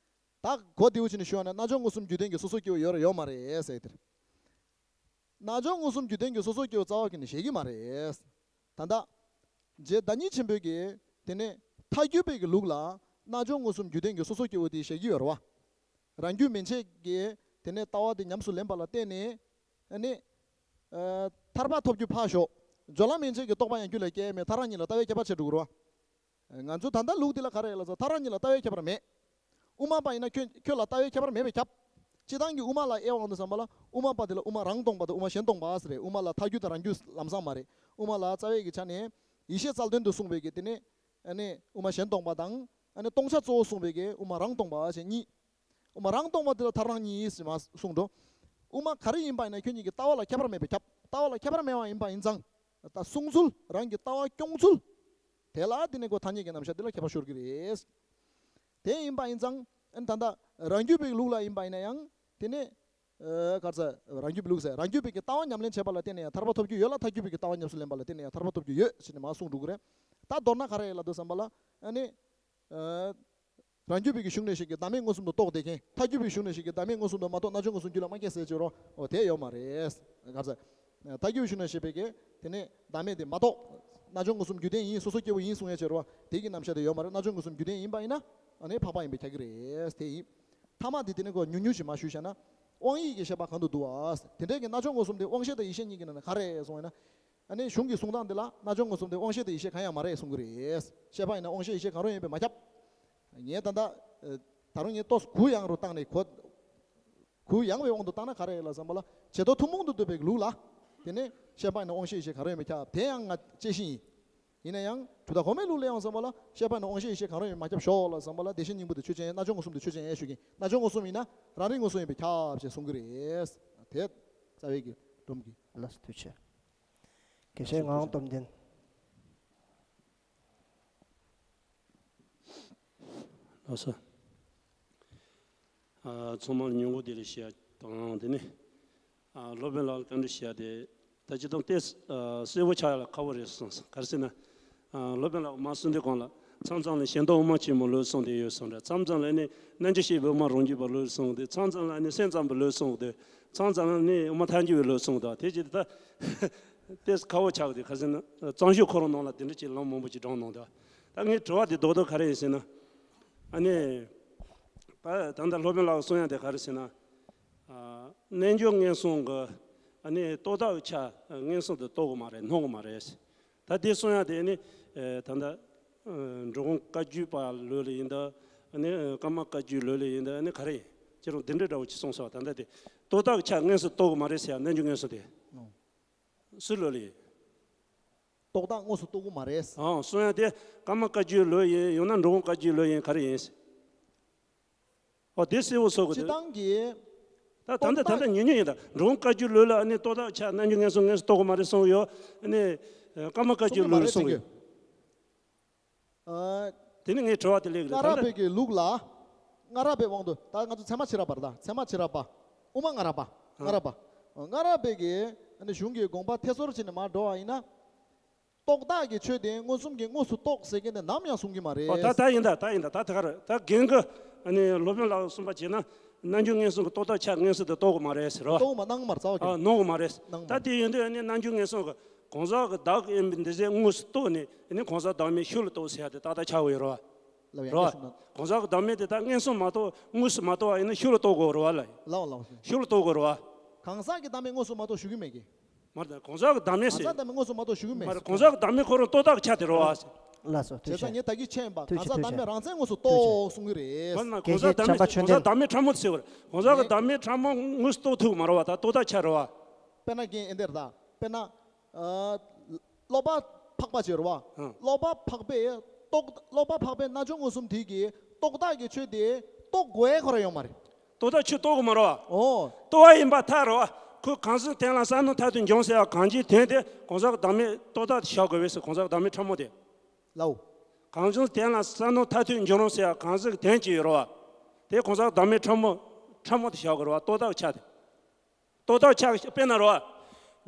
ད་གོ་བདེ་བོ་བྱས་ནས་ཞུས་ན་རྣལ་འབྱོར་མངོན་སུམ་རྒྱུད་ལྡན་གྱི་སོ་སོ་སྐྱེ་བོ་ཡོད་རེད་ཡོད་མ་རེད་ཟེར་དེར། རྣལ་འབྱོར་མངོན་སུམ་རྒྱུད་ལྡན་གྱི་སོ་སོ་སྐྱེ་བོ་རྩ་བ་གི་ནས་བཞེད་ཀྱི་མ་རེད། ད་ལྟ། རྗེ་བདག་ཉིད་ཆེན་པོས་ཀྱིས་དེ་ནས་ཐལ་འགྱུར་བའི་གི་ལུགས་ལ་རྣལ་འབྱོར་མངོན་སུམ་རྒྱུད་ལྡན་གྱི་སོ་སོ་སྐྱེ་བོ་དེ་བཞེད་ཀྱི་ཡོད་རེད་བ། རང་རྒྱུད་མན་ཆད་ཀྱིས་དེ་ནས་ལྟ་བ་དེ་ཉམས་སུ་ལེན་པ་ལ་བརྟེན་ནས་ཨ་ནི། ཨ་ཐར་པ་ཐོབ་རྒྱུ་ཕར་ཞོག། སྦྱོར་ལམ་མན་ཆད་ཀྱི་རྟོག་པ་ཡང་རྒྱུད་ལ་སྐྱེ་ཡ་མེད། ཐལ་རང་གཉིས་ལ་ལྟ་བའི་ཁྱད་པར་ཕྱེ་འགྲོ་གི་རེད་བ། ང་ཚོ་ད་ལྟ་ལུགས་འདི་ལ་ག་རེ་ལབ་ཟེར། ཐལ་རང་གཉིས་ལ་ལྟ་བའི་ཁྱད་པར་མེད། དབུ་མ་པ་ཡིན་ན་ཁྱོད་ཁྱོད་ལ་ལྟ་བའི་ཁྱད་པར་མེད་པས་ཁྱབ། སྤྱིར་བཏང་གི་དབུ་མ་ལ་དབྱེ་བ་འོང་དུས་ཙམ་པ་ལ་དབུ་མ་པ་དེ་ལ་དབུ་མ་རང་སྟོང་པ་དང་དབུ་མ་གཞན་སྟོང་པ་ཟེར་རེད། དབུ་མ་ལ་ཐལ་འགྱུར་དང་རང་རྒྱུད་ལམ་སང་མ་རེད། དབུ་མ་ལ་རྩ་བའི་གི་ཆ་ནས་ཡེ་ཤེས་རྩལ་འདོན་དུ་གསུངས་པའི་གི་དེ་ནས་ཨ་ནི་དབུ་མ་གཞན་སྟོང་པ་དང་ཨ་ནི་སྟོང་ཆ་གཙོ་བོ་གསུངས་པའི་གི་དབུ་མ་རང་སྟོང་པ་ཞེས་གཉིས། དབུ་མ་རང་སྟོང་པ་དེ་ལ་ཐལ་རང་གཉིས་ཟེར་མ་གསུངས་འགྲོ། དབུ་མ་ག་རེ་ཡིན་པ་ཡིན་ན་ཁྱོད་ཉིད་ཀྱི་ལྟ་བ་ལ་ཁྱད་པར་མེད་པས་ཁྱབ། ལྟ་བ་ལ་ཁྱད་པར་མེད་པ་ཡིན་པ་ཡིན་ཙང་། ད་གསུང་ཚུལ་རང་གི་ལྟ་བ་སྐྱོང་ཚུལ། དེ་ལ་དེ་ནས་ཁོ་ཐ་སྙད་ཀྱི་རྣམ་གཞག་དེ་ལ་ཁྱད་པར་ཤོར་གྱི་རེད། དེ་ཡིན་པ་ཡིན་ཙང་ཨ་ནི་ད་ལྟ་རང་རྒྱུད་པའི་ལུགས་ལ་ཡིན་པ་ཡིན་ན་ཡང་དེ་ནས། ཨ་ག་རེ་ཟེར། རང་རྒྱུད་པའི་ལུགས་ཟེར། རང་རྒྱུད་པའི་གི་ལྟ་བ་ཉམས་ལེན་བྱས་པ་ལ་བརྟེན་ནས་ཡང་ཐར་པ་ཐོབ་རྒྱུ་ཡོད་ལ་ཐལ་འགྱུར་པའི་གི་ལྟ་བ་ཉམས་སུ་ལེན་པ་ལ་བརྟེན་ནས་ཡང་ཐར་པ་ཐོབ་རྒྱུ་ཡོད་ཟེར་ནས་མར་གསུངས་འགྲོ་གི་རེད། ད་མདོར་ན་ག་རེ་ལབ་དུས་ཙམ་པ་ལ་ཨ་ནི། ཨ་རང་རྒྱུད་པའི་གི་གཞུང་ནས་བཤད་ཀྱི་བདག་མེད་མངོན་སུམ་དུ་རྟོགས་བསྡད་མཁན། ཐལ་འགྱུར་པའི་གཞུང་ནས་བཤད་ཀྱི་བདག་མེད་མངོན་སུམ་དུ་མ་རྟོགས་རྣལ་འབྱོར་མངོན་སུམ་རྒྱུད་ལ་མ་སྐྱེས་ཟེར་གྱི་རོ། འོ་དེ་ཡོད་མ་རེད། ག་རེ་ཟེར། ཐལ་འགྱུར་གཞུང་ནས་བཤད་པའི་གི་དེ་ནས་བདག་མེད་དེ་མ་རྟོགས། རྣལ་འབྱོར་མངོན་སུམ་རྒྱུད་ལྡན་ཡིན། སོ་སོ་སྐྱེ་བོ་ཡིན་གསུང་ཡས་བྱེད་རོ། དེ་གི་རྣམ་གཞག་དེ་ཡོད་མ་རེད། རྣལ་འབྱོར་མངོན་སུམ་རྒྱུད་ལྡན་ཡིན་པ་ཡིན་ན་ཨ་ནི་འཕགས་པ་ཡིན་པས་ཁྱབ་ཀྱི་རེད། དེ་ཡིན། ཐ་མ་དེ་དེ་ནས་ཁོ་ཉུང་ཉུང་ཞིག་མར་ཞུས་བཞག་ན། དབང་ཡིད་ཀྱི་ཤེས་པ་གང་དུ་འདུ་བ། དེ་འདྲའི་གི་རྣལ་འབྱོར་མངོན་སུམ་དེ་དབང་ཤེས་དང་ཡིད་ཤེས་གཉིས་ཀྱི་ནང་ནས་ག་རེ་གསུངས་ཡོད་ན། ཨ་ནི་གཞུང་གི་གསུང་སྟངས་འདི་ལ་རྣལ་འབྱོར་མངོན་སུམ་དེ་དབང་ཤེས་དང་ཡིད་ཤེས་གང་ཡང་མ་རེད་གསུང་གི་རེད། ཤེས་པ་ཡིན་ན་དབང་ཤེས་ཡིད་ཤེས་གང་རུང་ཡིན་པས་མ་ཁྱབ། ངས་ད་ལྟ་ད་རུང་ངས་ཏོག་ཙམ་གུ་ཡངས་རུ་བཏང་ནས་གོ། གུ་ཡངས་པའི་དབང་དུ་བཏང་ན་ག་རེ་ལ་བསམ་པ་ལ་ཇི་ལྟར་ཐུན་མོང་དུ་འདོད་པའི་ལུགས་ལ། དེ་ནས་ཤེས་པ་ཡིན་ན་དབང་ཤེས་ཡིད་ཤེས་གང་རུང་ཡིན་པས་ཁྱབ། དེ་ཡང་ང་དཔྱད་གཞི་ཡིན། ཡིན་ན་ཡང་གྲུབ་མཐའ་གོང་མའི་ལུགས་ལ་ཡང་བསམ་པ་ལ་ཤེས་པ་ཡིན་ན་དབང་ཤེས་ཡིད་ཤེས་གང་རུང་ཡིན་པས་མ་ཁྱབ་ཤོག་ལ་བསམ་པ་ལ་བདེ་གཤེགས་སྙིང་པོ་དེ་ཆོས་ཅན། རྣལ་འབྱོར་མངོན་སུམ་དེ་ཆོས་ཅན་ཞུ་གིན། རྣལ་འབྱོར་མངོན་སུམ་ཡིན་ན་རང་རིག་མངོན་སུམ་ཡིན་པས་ཁྱབ་ཅེས་གསུང་གི་རེད། དེ་རྩ་བའི་གི་སྒྲོམ་གྱི། ལགས་སོ་ཐུགས་རྗེ་ཆེ། དགེ་བཤེས་ངག་དབང་སྟོབས་ལྡན། ལགས་སོ། ཨ། ཚང་མ་ལ་ཉིན་གུང་བདེ་ལེགས་ཞུ་ཡ་དང་དེ་ནས། ཨ། སློབ་དཔོན་ལགས་ལ་བཀའ་འདྲི་ཞུ་ཡ་དེ། ད་སྤྱིར་བཏང་ཏོག་ཙམ་ཨ་གསལ་པོ་ཆགས་ཡ་ལ་ཁག་པོ་རེད་གསུངས་སོང་། ག་རེ་ཟེར་ན། ཨ། སློབ་དཔོན་ལགས་མ་གསུང་དུས་གོང་ལ། མཚམས་མཚམས་ལ་ཞེ་འདོད་དབུ་མ་ཆེན་མོ་ལོས་གསུངས་བསྡད་ཡོད་གསུངས་རེད། མཚམས་མཚམས་ལ་ནི་རྣལ་འབྱོར་སྤྱོད་པའི་དབུ་མ་རང་རྒྱུད་པ་ལོས་གསུངས་བསྡད། མཚམས་མཚམས་ལ་ནི་སེམས་ཙམ་པ་ལོས་གསུངས་བསྡད། མཚམས་མཚམས་ལ་ནི་དབུ་མ་ཐལ་འགྱུར་བའི་ལོས་གསུངས་བསྡད། དེ་བྱས་ཏེ་ད་ཏོག་ཙམ་ཁག་པོ་ཆགས་བསྡད། ག་རེ་ཟེར་ན། བརྩམས་ཆོས་ཁོ་རང་ནང་ལ་དེ་འདྲ་ཅིག་ལམ་མང་པོ་ཅིག་དྲངས་གནང་བསྡད། ད་ངའི་དྲི་བ་དེ་རྡོག་རྡོག་ག་རེ་ཡིན་ཟེར་ན། ཨ་ནི། ད་ད་ལྟ་སློབ་དཔོན་ལགས་གསུང་ཡ་དེ་ག་རེ་ཟེར་ན། ཨ། རྣལ་འབྱོར་མངོན་སུམ་གྱི། ཨ་ནི་རྟོག་བཏགས་ཆ་མངོན་སུམ་དུ་རྟོགས་ཀྱི་མ་རེད། སྣང་གི་མ་རེད། ད་དེ་གསུང་ཡ་དེ་ནི། ཨ། ད་ལྟ། ཨ། འགྲོ་མགོན་བཀའ་བརྒྱུད་པ་ལོས་ལ་ཡིན་ད། ཨ་ནི་ཀརྨ་བཀའ་བརྒྱུད་ལོས་ལ་ཡིན་ད། ཨ་ནི་ག་རེ་ཡིན། ཁྱེད་རང་འདི་འདྲ་འདྲ་བོ་ཅིག་གསུངས་སོང་། ད་ལྟ་དེ་རྟོག་བཏགས་ཆ་མངོན་སུམ་རྟོགས་ཀྱི་མ་རེད་ཟེར་ཡ། རྣལ་འབྱོར་མངོན་སུམ་དེ། ཨོ། སུ་ལོས་ལ་ཡིན། རྟོག་བཏགས་དངོས་སུ་རྟོགས་ཀྱི་མ་རེད། ཨང་། གསུང་ཡ་དེ་ཀརྨ་བཀའ་བརྒྱུད་ལོས་ཡིན། ཡང་ན་འགྲོ་མགོན་བཀའ་བརྒྱུད་ལོས་ཡིན། ག་རེ་ཡིན། ཨོ། དེ་གསལ་པོ་བཟོ་དགོས་སྤྱི་དེ། བཏང་གི། ད་ད་ལྟ་ད་ལྟ་ཉུང་ཉུང་ཡིན་ད། འགྲོ་མགོན་བཀའ་བརྒྱུད་ལོས་ལ་ཨ་ནི་རྟོག་བཏགས་ཆ་རྣལ་འབྱོར་མངོན་སུམ་མངོན་སུམ་རྟོགས་ཀྱི་མ་རེད་གསུངས་ཡོད། ཨ་ནི་ཀརྨ་བཀའ་བརྒྱུད་ལོས་ལ་གསུངས་ཡོད། ཨ། དེ་ནི་ངའི་དྲི་བ་དེ་ལེགས་རེད། སྔ་རབས་པའི་གི་ལུགས་ལ། སྔ་རབས་པའི་དབང་དུ། ད་ང་ཚོ་ཚད་མ་ཕྱི་རབས་པ་རེད། ད་ཚད་མ་ཕྱི་རབས་པ། དབུ་མ་སྔ་རབས་པ། སྔ་རབས་པ། སྔ་རབས་པའི་གི་ཨ་ནི་གཞུང་གི་དགོངས་པ་ཐད་སོར་བྱས་ནས་མར་འགྲོ་བ་ཡིན་ན། རྟོག་བཏགས་ཀྱི་ཆོས་དེ་མངོན་སུམ་གྱིས་དངོས་སུ་རྟོགས་ཟེར་མཁན་དེ་ནམ་ཡང་གསུང་གི་མ་རེད། ཨོ། ད་ད་ཡིན་ད། ད་ཡིན་ད། ད་དེ་ག་རེད། ད་རྒན་གྱིས་ཨ་ནི་སློབ་དཔོན་ལགས་གསུངས་པ་བྱས་ན། རྣལ་འབྱོར་མངོན་སུམ་གྱི་རྟོག་བཏགས་ཆ་མངོན་སུམ་དུ་རྟོགས་ཀྱི་མ་རེད་ཟེར་རོ། རྟོགས་མ་གནང་མར་རྩ་བ། ཨ། གནང་གི་མ་རེད། གནང་མ། ད་དེ་ཡིན་དུས་ཨ་ནི་རྣལ་འབྱོར་མངོན་སུམ་གྱི། གང་ཟག་གི་བདག་ཡིན་པའི་འདི་ཟེར་དངོས་སུ་རྟོགས་ནས། ཨ་ནི་གང་ཟག་བདག་མེད་ཤུགས་ལ་རྟོགས་ཟེར་ཡ་དེ་ཏག་ཏག་ཆགས་ཀྱི་ཡོད་རེད་བ། ལགས། ཡང་རེད་བ། བསྐྱར་གསུང་གནང་། གང་ཟག་གི་བདག་མེད་དེ་ད་མངོན་སུམ་མ་རྟོགས། དངོས་སུ་མ་རྟོགས་པ་ཡིན་ན་ཤུགས་ལ་རྟོགས་དགོས་རེད་བ་ལ། ལགས་ལགས། ཤུགས་ལ་རྟོགས་དགོས་རེད་བ། གང་ཟག་གི་བདག་མེད་དངོས་སུ་མ་རྟོགས་ཞུ་གི་མེད་ཀི། མ་རེད། གང་ཟག་གི་བདག་མེད་ཟེར། གང་ཟག་བདག་མེད་དངོས་སུ་མ་རྟོགས་ཞུ་གི་མེད། མ་རེད། གང་ཟག་གི་བདག་མེད་ཁོ་རང་རྟོག་བཏགས་ཆ་དེ་རེད་བ། ལགས་སོ། ཐུགས་རྗེ་ཆེ། བྱས་ཙང་ངས་ད་གིན་མཁྱེན་པ། ཐུགས་རྗེ་ཆེ། གང་ཟག་བདག་མེད་རང་མཚན་དངོས་སུ་རྟོགས་གསུང་གི་རེད། མ་རེད། གང་ཟག་བདག་མེད། དགེ་བཤེས་བྱམས་པ་ཆོས་ལྡན། གང་ཟག་བདག་མེད་ཕྲ་མོ་ཟེར་བ་རེད། གང་ཟག་གི་བདག་མེད་ཕྲ་མོ་དངོས་སུ་རྟོགས་ཐུབ་ཀྱི་མ་རེད་བ། ད་རྟོག་བཏགས་ཆ་རེད་བ། དཔེར་ན་རྒན་ཨེ་འདིར་ད། དཔེར་ན། ཨ། བློ་འཕགས་པ་ཅིག་ཡོད་རེད་བ། ཨང་། བློ་འཕགས་པས་རྟོག་བློ་འཕགས་པས་རྣལ་འབྱོར་མངོན་སུམ་དེ་གིས་རྟོག་བཏགས་ཀྱི་ཆོས་དེ་རྟོགས་དགོས་ཁོ་རང་ཡོད་མ་རེད། རྟོག་བཏགས་ཆོས་རྟོགས་དགོས་མ་རེད་བ། ཨོ། རྟོགས་པ་ཡིན་པར་ཐལ་རེད་བ། ཁོས་གང་ཟག་དོན་ལ་བསམ་གཏན་མཐར་ཐུག་འབྱུང་ཟེར་བ་གང་ཅིའི་དོན་དེ་གང་ཟག་གི་བདག་མེད་རྟོག་བཏགས་དེ་བཞག་དགོས་པས་ཟེར། གང་ཟག་གི་བདག་མེད་ཕྲ་མོ་དེ། ལའོ། གང་ཟག་དོན་ལ་བསམ་གཏན་མཐར་ཐུག་འབྱུང་རུང་ཟེར་བ་གང་ཟག་གི་དོན་ཅིག་ཡོད་རེད་བ། དེ་གང་ཟག་གི་བདག་མེད་ཕྲ་མོ། ཕྲ་མོ་དེ་བཞག་དགོས་རེད་བ། རྟོག་བཏགས་ཆ་དེ། རྟོག་བཏགས་ཆ་དཔེར་ན་རེད་བ།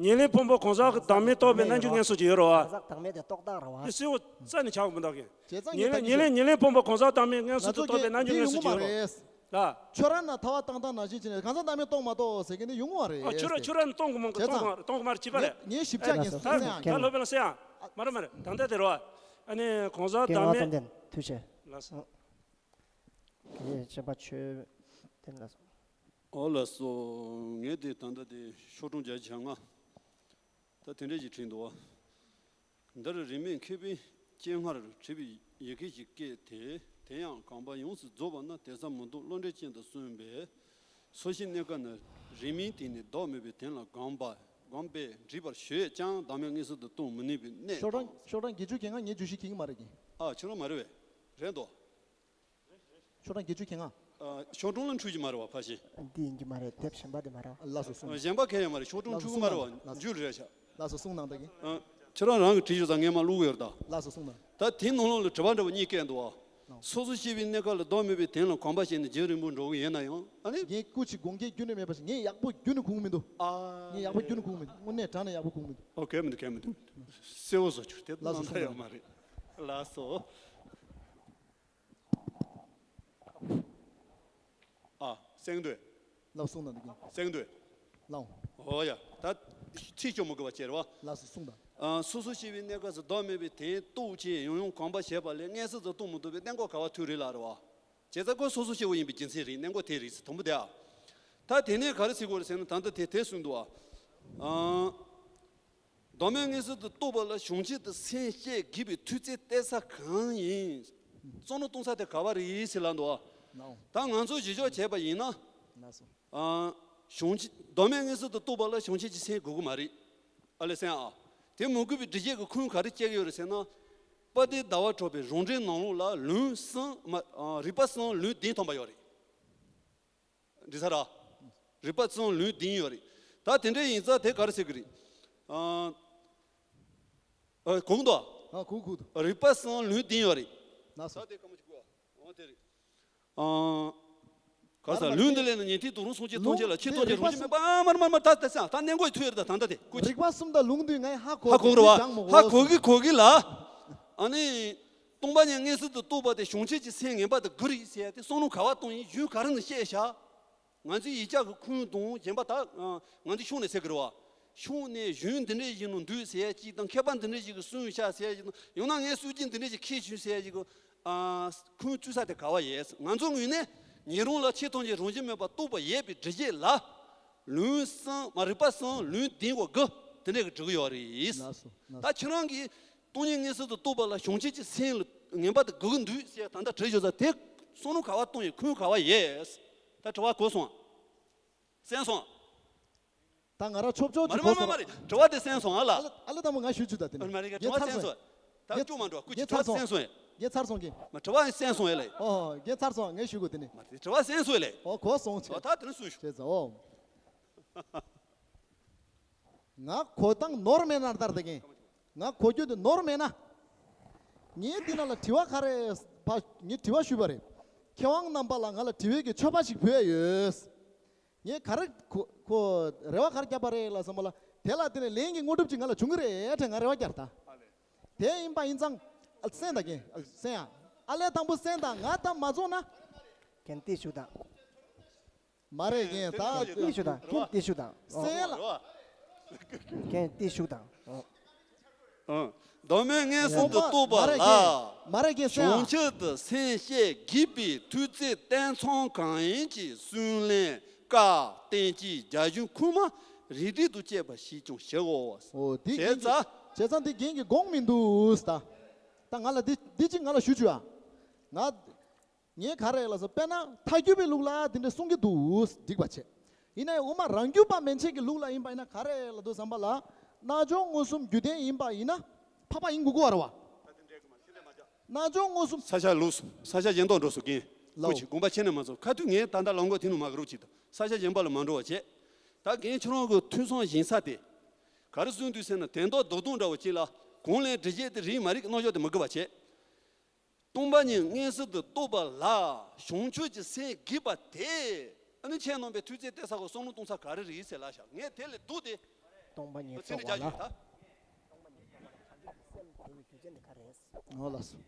ཉེར་ལེན་ཕུང་པོ་གང་ཟག་གི་བདག་མེད་རྟོགས་པའི་རྣལ་འབྱོར་མངོན་སུམ་ཅིག་ཡོད་རེད་བ། གང་ཟག་བདག་མེད་དེ་རྟོག་བཏགས་རེད་བ། དེ་གསལ་པོ་རྩ་ནས་ཆགས་ཀྱི་མི་འདུག་གི། བྱས་ཙང་ཉེར་ལེན། ཉེར་ལེན་ཉེར་ལེན་ཕུང་པོ་གང་ཟག་བདག་མེད་མངོན་སུམ་དུ་རྟོགས་པའི་རྣལ་འབྱོར་མངོན་སུམ་ཅིག་ཡོད་རེད་བ། ལ། ཁྱོད་རང་ན་ཐལ་བ་བཏང་སྟངས་ནང་བཞིན་བྱས་ནས་གང་ཟག་བདག་མེད་རྟོགས་མ་གཏོགས་ཟེར་མཁན་དེ་ཡོང་གི་མ་རེད། ཨ། ཁྱོད་རང་ཁྱོད་རང་ནི་གཏོང་གི་མ་གཏོང་གི་མ་རེད། གཏོང་གི་མ་རེད། བྱས་པ་རེད། ངས་ཞིབ་ཆ་ངས་ད་གསན་ཡང་། ད་སློབ་དཔོན་ལ་གསན་ཡང་། མ་རེད་མ་རེད། ད་ལྟ་དེ་རེད་བ། ཨ་ནི་གང་ཟག་བདག་མེད། ཐུགས་རྗེ་ཆེ། ལགས་སོ། དགེ་བཤེས་བྱམས་པ་ཆོས་ལྡན་ལགས་སོ། ཨོ་ལགས་སོ། ངས་དེ་ད་ལྟ་དེ་ཤོག་གྲངས་བརྒྱད་ཅུ་གྱ་ལྔ། ད་དེ་འདྲ་ཞིག་བྲིས་འདུག་བ། འདིར་རིས་མེད་མཁས་པའི་སྤྱན་སྔར་བྲིས་པའི་ཡི་གེ་ཞིག་བཀོད་དེ། དེ་ཡང་གོམས་པ་ཡོངས་སུ་རྫོགས་པ་ན་དེང་སང་མི་འདུག་བློ་འདྲི་ཅན་དུ་གསུངས་པས། སོ་སྐྱེའི་གནས་སྐབས་ན་རིས་མིན་དེ་ནི་བདག་མེད་པའི་དོན་ལ་གོམས་པ་གོམས་པས་འདྲིས་པར་བྱེད་ཀྱང་བདག་མེད་མངོན་སུམ་དུ་རྟོགས་མི་ནུས་པའི་གནད་ཤོག་གྲངས་དང་། ཤོག་གྲངས་བརྒྱད་ཅུ་གྱ་ལྔ་ངས་བརྗོད་གཞི་འཁྱེར་གྱི་མ་རེད་གི། ཨ། ཁྱོད་རང་མ་རེད་པས། རེད་འདུག་ཤོག་གྲངས་བརྒྱད་ཅུ་གྱ་ལྔ། ཨ། ཤོག་གྲངས་ལ་འཁྲུལ་གྱི་མ་རེད་བ། ཕ་ཤི། འདི་ཡིན་གྱི་མ་རེད། དེབ་གཞན་པ་དེ་མ་རེད་བ། ལགས་སོ་གསུངས། གཞན་པ་གང་ཡང་མ་རེད། ཤོག་གྲངས་འཁྲུལ་གྱི་མ་རེད་བ། ལགས་སོ། འཇུ་རེད་ཤག། ལགས་སོ་གསུངས་གནང་ད་གིན། ཨ། ཁྱོད་རང་རང་གིས་བྲིས་ཡོད་ཙང་ངས་མར་བླུགས་ཡོད་ད། ལགས་སོ་གསུངས་གནང་། ད་དེའི་ནང་ལོགས་ལ་དྲི་བ་འདྲ་བོ་གཉིས་བཀོད་འདུག་བ། ལགས། སོ་སོ་སྐྱེ་བོའི་གནས་སྐབས་ལ་བདག་མེད་པའི་དོན་ལ་གོམས་པ་བྱས་ནས་རྒྱུན་རིང་པོ་འགྲོ་གི་ཡིན་ན་ཡང་། ཨ་ནི། ངས་སྐུ་མཁྱེན་དགོངས་འགལ་རྒྱུན་ནས་མེད་པ་ཞིག། ངས་ཡག་པོ་རྒྱུན་ནས་གོ་གི་མི་འདུག། ཨ། ངས་ཡག་པོ་རྒྱུན་ནས་གོ་གི་མི་འདུག། དངོས་གནས་དྲང་ནས་ཡག་པོ་གོ་གི་མི་འདུག། ཨོ། གལ་མི་འདུག། གལ་མི་འདུག། གསལ་པོ་བཟོ་ཆོག་དེ། ལགས་སོ། ནང་ད་ཡོད་མ་རེད། ལགས་སོ། ཨ། གསན་འདུག། ལགས་སོ། གསུངས་དང་འདུག་གིན། གསན་འདུག། ལགས། ཨོ་ཡ། ད་ཚིག་སྐྱོར་མི་དགོས་པ་བྱས་རེད་བ། ལགས་སོ། གསུངས་དང་། ཨ། སོ་སོ་སྐྱེ་བོའི་གནས་སྐབས་སུ་བདག་མེད་པའི་དོན་རྟོགས་ཆེད་ཡང་ཡང་གོམས་པ་བྱས་པ་ལས་མངོན་སུམ་དུ་རྟོགས་མི་ཐུབ་པའི་གནད་འགག་ག་བ་ཐུག་རེད་ལ་རེད་བ། བྱས་ཙང་ཁོ་སོ་སོ་སྐྱེ་བོ་ཡིན་པའི་རྒྱུ་མཚན་རེད། གནད་འགག་དེ་རེད་ཟེར། དང་པོ་དེ་ཨ། ད་དེ་ནས་ག་རེ་ཟེར་དགོས་རེད་ཟེར་ན། ད་ལྟ་དེ་དེ་གསུངས་འདུག་ཨ། ཨ། བདག་མེད་མངོན་སུམ་དུ་རྟོགས་པ་ལ་བྱང་ཆུབ་ཏུ་སེམས་བསྐྱེད་དགོས་པའི་ཐུགས་བརྩེ་གཏད་ས་གང་ཡིན། བསམ་བློ་གཏོང་ས་དེ་ག་བ་རེད་ཟེར་ལབ་འདུག་ཨ། ལགས། ད་ང་ཚོ་གཞི་འཇོག་བྱས་པ་ཡིན་ན། ལགས་སོ། ཨ། བྱང་ཆུབ་བདག་མེད་མངོན་སུམ་དུ་རྟོགས་པ་ལ་བྱང་ཆུབ་ཀྱི་སེམས་དགོས་ཀྱི་མ་རེད། ཨ་ལས་སེམས་ཨ། དེ་མི་དགོས་པའི་སྒྲུབ་བྱེད་ཀྱི་ཁུངས་ག་རེ་བཅད་ཀྱི་ཡོད་རེད་ཟེར་ན། དཔལ་ལྡན་ཟླ་བ་གྲགས་པའི་རང་འགྲེལ་ནང་ལོགས་ལ་ལུང་གསུམ་མ། ཨ། རིགས་པ་གསུམ་ལུང་བདུན་ཐོན་པ་ཡོད་རེད། འགྲིག་ས་ར། རིགས་པ་གསུམ་ལུང་བདུན་ཡོད་རེད། ད་དེ་འདྲ་ཡིན་ཙང་དེ་ག་རེ་ཟེར་གི་རེད། ཨ། ཨ། གོ་གི་འདུག་ཨ། ཨ། གོ་གི་གོ་གི་འདུག། རིགས་པ་གསུམ་ལུང་བདུན་ཡོད་རེད། ལགས་སོ། ད་དེ་ག་མ་ཞིག་གོ། འོ་དེ་རེད། ཨང་། ག་ས་ལུང་འདི་ལས་ན་ཉན་ཐོས་དུ་རུང་སོང་ཅི་མཐོང་ཅི་ལ་ཆེ་མཐོང་ཅི་རང་བཞིན་མེད་པ། ཨ་མར་མར་མར་ད་ད་ས་ད་གནས་འགོ་ཐོས་ར་ད་ད་ད་དེ་ཀུ་ཅི། རིག་པ་གསུམ་དང་ལུང་འདི་ང་ཧ་གོ་ཧ་གོ་ར་བ་ཧ་གོ་གི་གོ་གི་ལ། ཨ་ནི། སྟོང་པ་ཉིད་མངོན་སུམ་དུ་རྟོགས་པ་དེ་བྱང་ཆུབ་ཀྱི་སེམས་ངེས་པར་དུ་དགོས་རེད་ཟེར་ཏེ་བསམ་བློ་ག་བ་གཏོང་ཡིན་རྒྱུ་ག་རེ་ནས་བཤད་བཞག་ང་ཚོའི་ཡིག་ཆ་གི་ཁུངས་དང་གཞན་པ་ད་ང་ཚོའི་ཤོང་ནས་ཟེར་གི་རེད་བ། ཤོང་ནས་གཞུང་འདི་འདྲས་ཞིག་ནང་འདུག་ཟེར་ཡ་གཅིག་དང་མཁས་པ་འདི་འདྲས་ཞིག་གིས་གསུངས་ཤག་ཟེར་ཡ་གཅིག་དང་ཡང་ན་ངའི་སྲོལ་རྒྱུན་འདི་འདྲས་ཞིག་ཁས་བྱུང་ཟེར་ཡ་གཅིག་གི་ཁུངས་བཙུགས་ས་དེ་ག་བ་ཡས། ང་ཚོའི་ངོས་ནས་ཉན་རང་ལ་ཆེ་མཐོང་གི་རང་བཞིན་མེད་པར་རྟོགས་པ་ཡས་པའི་འགྲེལ་བཤད་ལ་ལུང་གསུམ་མ་རིག་པ་གསུམ་ལུང་བདུན་གོ་དགུ་དེ་འདྲས་ཀྱི་འགྲིག་གི་ཡོད་རེད། ལགས་སོ་ལགས་ད་ཁྱེད་རང་གིས་སྟོང་ཉིད་མངོན་སུམ་དུ་རྟོགས་པ་ལ་བྱང་ཆུབ་ཀྱི་སེམས་ལ་ངེས་པར་དུ་དགོས་ཀྱི་འདུག་ཟེར་ད་ལྟ་དྲིས་ཡོད་ས་དེ་བསམ་བློ་ག་བ་གཏོང་ཡས་ཁུངས་ག་བ་ཡས། ད་དྲི་བ་གོ་སོང་། གསན་སོང་། ད་ང་རང་ཆོབ་ཆོབ་མ་ཅིག་རེད་མ་གོ་མ་མ་སོང་། རེད་དྲི་བ་དེ་གསན་སོང་ཨ་ལ། ཨ་ལེ་ཨ་ལེ་དང་པོ་ང་ཞུ་རྒྱུ་ད་དེ་ནི། མ་རེད་དྲི་བ་གསན་སོང་། ད་སྐྱུག་མ་འགྲོ་ཀུ་ཅི་དྲི་བ་གསན་སོང་ཡ། རྒྱན་ཚར་སོང་གི། མ་དྲི་བ་གསན་སོང་ཡ་ལེ། ཨོ་རྒྱན་ཚར་སོང་ངས་ཞུ་དགོས་དེ་ནི། མ་དྲི་བ་གསན་སོང་ཡ་ལེ། ཨོ་གོ་སོང་ཆེ། ཨོ་ད་དེ་ནི་སུ་ཞུ། ཆེ་ཚ་ཨོ། ང་གོ་སྟངས་ནོར་མེད་ན་ལྟར་དེ་གིན། ང་གོ་རྒྱུ་དེ་ནོར་མེད་ན། ངས་འདི་ན་ལ་དྲི་བ་ག་རེ་ཕ་ངས་དྲི་བ་ཞུས་པ་རེད། མཁས་དབང་རྣམ་པ་ལ་ང་ལ་དྲི་བའི་གི་མཆོད་པ་ཞིག་ཕུལ་ཡ་ཡོད། ངས་ག་རེ་གོ་གོ་རེ་བ་ག་རེ་བརྒྱབ་པ་རེད་ལ་བསམ་པ་ལ་དེ་ལ་དེ་ནས་ལན་གྱི་དངོས་གྲུབ་ཅིག་ང་ལ་བྱུང་གི་རེད་དྲན་ང་རེ་བ་བརྒྱབ་ད། དེ་ཡིན་པ་ཡིན་ཙང་ཨ་གསན་ད་གིན་ཨ་གསན་ཡ། ཨ་ལས་དང་པོ་གསན་ད་ང་ད་མ་རྫོགས་ན། གན་ཏི་ཞུ་དང་། མ་རེད་རྒན་ད། གན་ཏི་ཞུ་དང་གན་ཏི་ཞུ་དང་། གསན་ལ། གན་ཏི་ཞུ་དང་། ཨང་། བདག་མེད་མངོན་སུམ་དུ་རྟོགས་པ་ལ། མ་རེད་རྒན་གསན་ཨ། བྱང་ཆུབ་ཏུ་སེམས་བསྐྱེད་དགོས་པའི་ཐུགས་བརྩེ་བསྟན་མཚམས་གང་ཡིན་གྱི་གསུང་ལན་བཀའ་བསྟན་བཅོས་རྒྱ་གཞུང་ཁུངས་མ་རིགས་འགྲེ་དང་བཅས་པ་ཞིག་ཀྱང་ཞུའོ། ཨོ་དེ་བྱས་རྒན་གྱི་ཙང་། བྱས་ཙང་དེ་རྒན་གྱི་དགོངས་མི་འདུག་ད། ད་ང་ལ་འདི་འདི་གཅིག་ང་ལ་ཞུ་བཅུག་ཨ། ང་། ངས་ག་རེ་ལ་སོ་དཔེར་ན་ཐལ་འགྱུར་བའི་ལུགས་ལ་དེ་འདྲ་གསུང་གི་འདུག་འགྲིག་པ་བྱས། ཡིན་ན་ཡང་དབུ་མ་རང་རྒྱུད་པ་མན་ཆད་ཀྱི་ལུགས་ལ་ཡིན་པ་ཡིན་ན་ག་རེ་ལ་འདུག་བསམ་པ་ལ། རྣལ་འབྱོར་མངོན་སུམ་རྒྱུད་ལྡན་ཡིན་པ་ཡིན་ན་འཕགས་པ་ཡིན་དགོས་ཀྱི་ཡོད་རེད་བ། རྣལ་འབྱོར་མངོན་སུམ། ས་ཆ་ལོགས་སོང་། ས་ཆ་གཞན་དག་འགྲོ་སོང་རྒན། ལའོ། སྐུ་མཁྱེན་དགོངས་པ་ཁྱེད་ནས་མ་ཚོམས། ཁ་ཐུག་ངས་ད་ལྟ་ལམ་གོ་དེ་ནས་མ་གི་རོགས་གྱིས་དང་ས་ཆ་གཞན་པ་ལ་མ་འགྲོ་བ་བྱས། ད་རྒན་ཁྱེད་རང་གི་ཐོས་བསམ་བཞེངས་ས་དེ། ག་རེ་གསུངས་འདུག་ཟེར་ན་དོན་དག་རྡོག་རྡོག་འདྲ་བོ་གཅིག་ལ་གང་ལན་འགྲེལ་བཤད་དེ་རིགས་མ་རིགས་རྣམ་གཞག་དེ་མི་དགོས་པ་བྱས། སྟོང་པ་ཉིད་མངོན་སུམ་དུ་རྟོགས་པ་ལ་བྱང་ཆུབ་ཀྱི་སེམས་དགོས་པ་དེ་ཨ་ནི་ཁྱེད་རྣམ་པའི་ཐུགས་བརྩེ་གཏད་ས་གོ་བསམ་བློ་གཏོང་ས་ག་རེ་རེད་ཟེར་ལབ་ཤག་ངས་དེ་ལས་ལྡོག་སྟེ། སྟོང་པ་ཉིད་ཚིག་འདི་རྒྱག་རྒྱུ་ད། ཨོ་ལགས་སོ།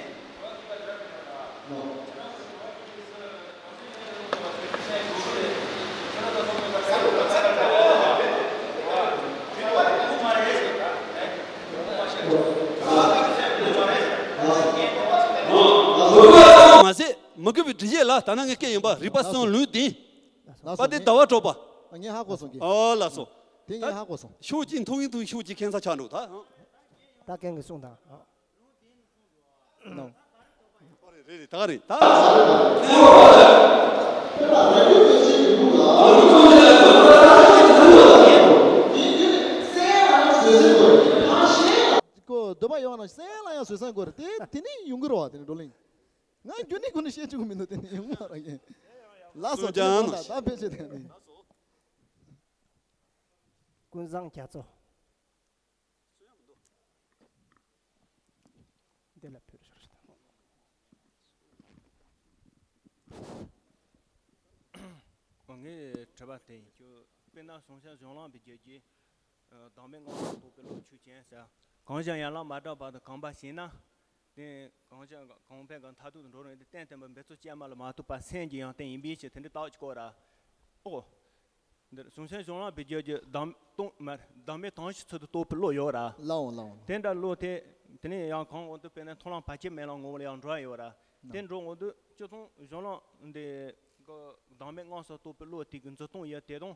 མ་ཟད་མི་དགོས་པའི་འགྲེལ་བཤད་ལ་ད་ནང་ངས་སྐད་ཡིན་པ་རིག་པ་གསུམ་ལུང་བདུན། ལགས་སོ། དཔལ་ལྡན་ཟླ་བ་གྲགས་པ། ངས་ཧ་གོ་སོང་གི། ཨོ་ལགས་སོ། དེ་ངས་ཧ་གོ་སོང་། ཤོག་གཅིག་མཐོང་གིན་མཐོང་ཤོག་གཅིག་ཁེངས་ས་ཆགས་འགྲོ་ད། ད་རྒན་གྱིས་གསུངས་དང་། ནོ། རེད་རེད་ད་ག་རེད་ད། ཁོ་འདོད་པ་ཡོད་ན་གསན་ལ་ཡང་བཟོད་བསྲན་དགོས་རེད་དེ་དེ་ནས་ཡོང་གི་རེད་བ་དེ་ནས་བགྲོ་གླེང་། ང་རྒྱུན་ནས་ཁོ་ནས་བཤད་བཅུག་གི་མི་འདུག་དེ་ནས་ཡོང་མ་རེད། ལགས་སོ་དེ་ནས་ད་ད་ཕལ་ཆེར་དེ་ནས། ཀུན་བཟང་རྒྱ་མཚོ། འདི་ལ་ཕུལ་ཞོར་ཞིག་དང་། ངས་དྲི་བ་དེ་ཡིན་རྒྱུ། དཔེར་ན་བྱང་ཆུབ་གཞུང་ལམ་པའི་རྒྱུད་ཀྱི། བདག་མེད་མངོན་སུམ་རྟོགས་པའི་བློ་ཆོས་ཅན་ཟེར། གང་ཞིག་ཡན་ལག་མ་དག་པ་དང་གོམས་པ་བྱས་ན། དེ་གང་ཞིག་གོང་འཕེལ་གྱི་མཐར་ཐུག་ཏུ་འགྲོ་རུང་དེ་རྟེན་བརྟེན་པའི་འབད་རྩོལ་ཅན་མ་ལ་མ་ལྟོས་པར་སེམས་ཀྱི་ཡོན་ཏན་ཡིན་པའི་ཕྱིར་དེ་འདྲའི་རྟགས་ཀྱི་སྐོར་ར། ཨོ། འདིར་བྱང་ཆུབ་གཞུང་ལམ་པའི་རྒྱུད་ཀྱི་བདག་སྟོང་མར་བདག་མེད་དོན་བྱེད་ཚུལ་དུ་རྟོགས་པའི་བློ་ཡོད་ར། ལའོ་ལའོ། དེ་འདྲ་བློ་དེ་དེ་ནས་ཡང་གང་འོང་དུ་དཔེར་ན་མཐོང་ལམ་བར་ཆད་མེད་ལམ་ངོ་བོ་ལ་ཡང་འགྲོ་ཡ་ཡོད་ར། དེ་འགྲོ་འོང་དུ་སྤྱིར་བཏང་གཞུང་ལམ་འདི་གི་བདག་མེད་མངོན་སུམ་རྟོགས་པའི་བློ་དེ་གི་འཛིན་སྟངས་ཡོད་དེ་དང་།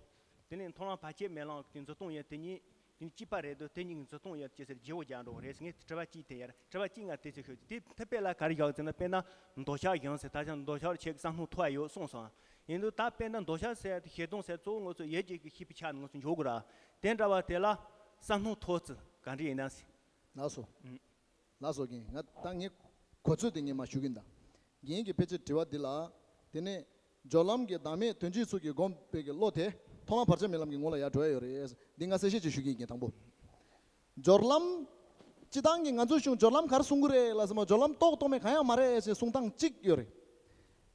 དེ་ནས་མཐོང་ལམ་བར་ཆད་མེད་ལམ་གི་འཛིན་སྟངས་ཡོད་དེ་གཉིས། དེ་ནི་གཅིག་པ་རེད་འདུག་དེ་གཉིས་ཀྱི་འཛིན་སྟངས་ཡོད་ཅེས་ཟེར་བརྗེ་བོ་རྒྱག་འགྲོ་གི་རེད་ཟེར། ངས་དྲི་བ་གཅིག་དེ་ཡར་དྲི་བ་གཅིག་ང་དེ་ཚོ་ཤོད་ཀྱི་དེ་ཐ་དཔེ་ལ་ག་རེ་བཞག་ཟེར་ན། དཔེར་ན་འདོད་ཆགས་བཞིན་ཟེར། ད་ཆ་འདོད་ཆགས་ཁྱེད་ཀྱི་བསམ་བློ་མཐོ་བ་ཡོད་གསུངས་སོང་། ཡིན་དུས་ད་དཔེར་ན་འདོད་ཆགས་ཟེར་ཞེ་སྡང་ཟེར་གཙོ་བོ་ང་ཚོ་ཡིད་ཀྱི་ཤེས་པའི་ཆ་ནས་ང་ཚོ་འཇོག་དགོས་ར། དེ་འདྲ་བ་དེ་ལ་བསམ་བློ་མཐོ་ཚུལ་ག་འདྲ་ཡིན་ན་ཟེར། ལགས་སོ། ཨུམ། ལགས་སོ་རྒན། ང་ད་ངས་གོ་ཚོད་དེ་ངས་མ་ཞུ་གིན་ད། རྒན་གྱི་ཕལ་ཆེར་དྲི་བ་འདི་ལ། དེ་ནས་སྦྱོར་ལམ་གྱི་བདག་མེད་དོན་བྱེད་ཚུལ་གྱི་སྒོམ་པའི་གི་བློ་དེ་མཐོང་ལམ་བར་ཆད་མེད་ལམ་གྱི་ངོ་ལ་ཡར་འགྲོ་ཡ་ཡོད་རེད། འདི་ང་གསལ་བཤད་ཅིག་ཞུ་གི་ཡིན་རྒན་དང་པོ། སྦྱོར་ལམ། སྤྱི་བཏང་གི་ང་ཚོའི་གཞུང་སྦྱོར་ལམ་ག་རེ་གསུང་གི་རེད་ལ་ཟེར་མ་སྦྱོར་ལམ་རྟོགས་རྟོགས་མེད་གང་ཡང་མ་རེད་ཞེས་གསུང་སྟངས་གཅིག་ཡོད་རེད།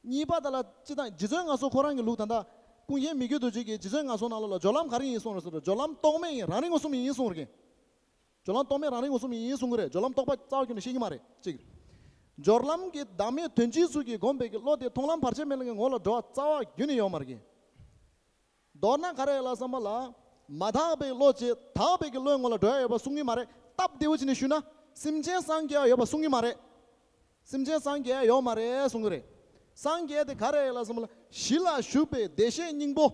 གཉིས་པ་དེ་ལ་སྤྱིར་བཏང་རྗེ་བཙུན་ངག་གསོ་ཁོ་རང་གི་ལུགས། ད་ལྟ་ཀུན་མཁྱེན་མི་བསྐྱོད་རྡོ་རྗེ་གིས་རྗེ་བཙུན་ངག་གསོ་ནང་ལོགས་ལ་སྦྱོར་ལམ་ག་རེ་ཡིན་གསུངས་རེད་ཟེར་ན། སྦྱོར་ལམ་རྟོག་མེད་ཡིན། རང་རིག་མངོན་སུམ་ཡིན་གསུངས་རེད། སྦྱོར་ལམ་རྟོག་མེད་རང་རིག་མངོན་སུམ་ཡིན་གསུང་གི་རེད། སྦྱོར་ལམ་རྟོག་པ་རྩ་བ་ཁྱོན་ནས་ཤེས་ཀྱི་མ་རེད། གཅིག་རེད། སྦྱོར་ལམ་གྱི་བདག་མེད་དོན་སྤྱིའི་ཚུལ་གྱིས་བསྒོམས་པའི་གི་བློ་དེ་མཐོང་ལམ་བར་ཆད་མེད་ལམ་གྱི་ངོ་ལ་འགྲོ་བ་རྩ་བ་རྒྱུན་ནས་ཡོད་མ་རེད། མདོར་ན་ག་རེ་ལ་བསམ་པ་ལ། མ་དག་པའི་བློ་བྱས་དག་པའི་གི་བློའི་ངོ་ལ་འགྲོ་ཡ་ཡོད་པ་གསུང་གི་མ་རེད། སྟབས་བདེ་བོ་བྱས་ནས་ཞུས་ན། སེམས་ཅན་སངས་རྒྱས་ཡ་ཡོད་པ་གསུང་གི་མ་རེད། སེམས་ཅན་སངས་རྒྱས་ཡ་ཡོད་མ་རེད་གསུང་གི་རེད། སངས་རྒྱས་དེ་ག་རེ་ལ་བསམ་པ་ལ། གཞི་ལ་བཞུགས་པའི་བདེ་གཤེགས་སྙིང་པོ།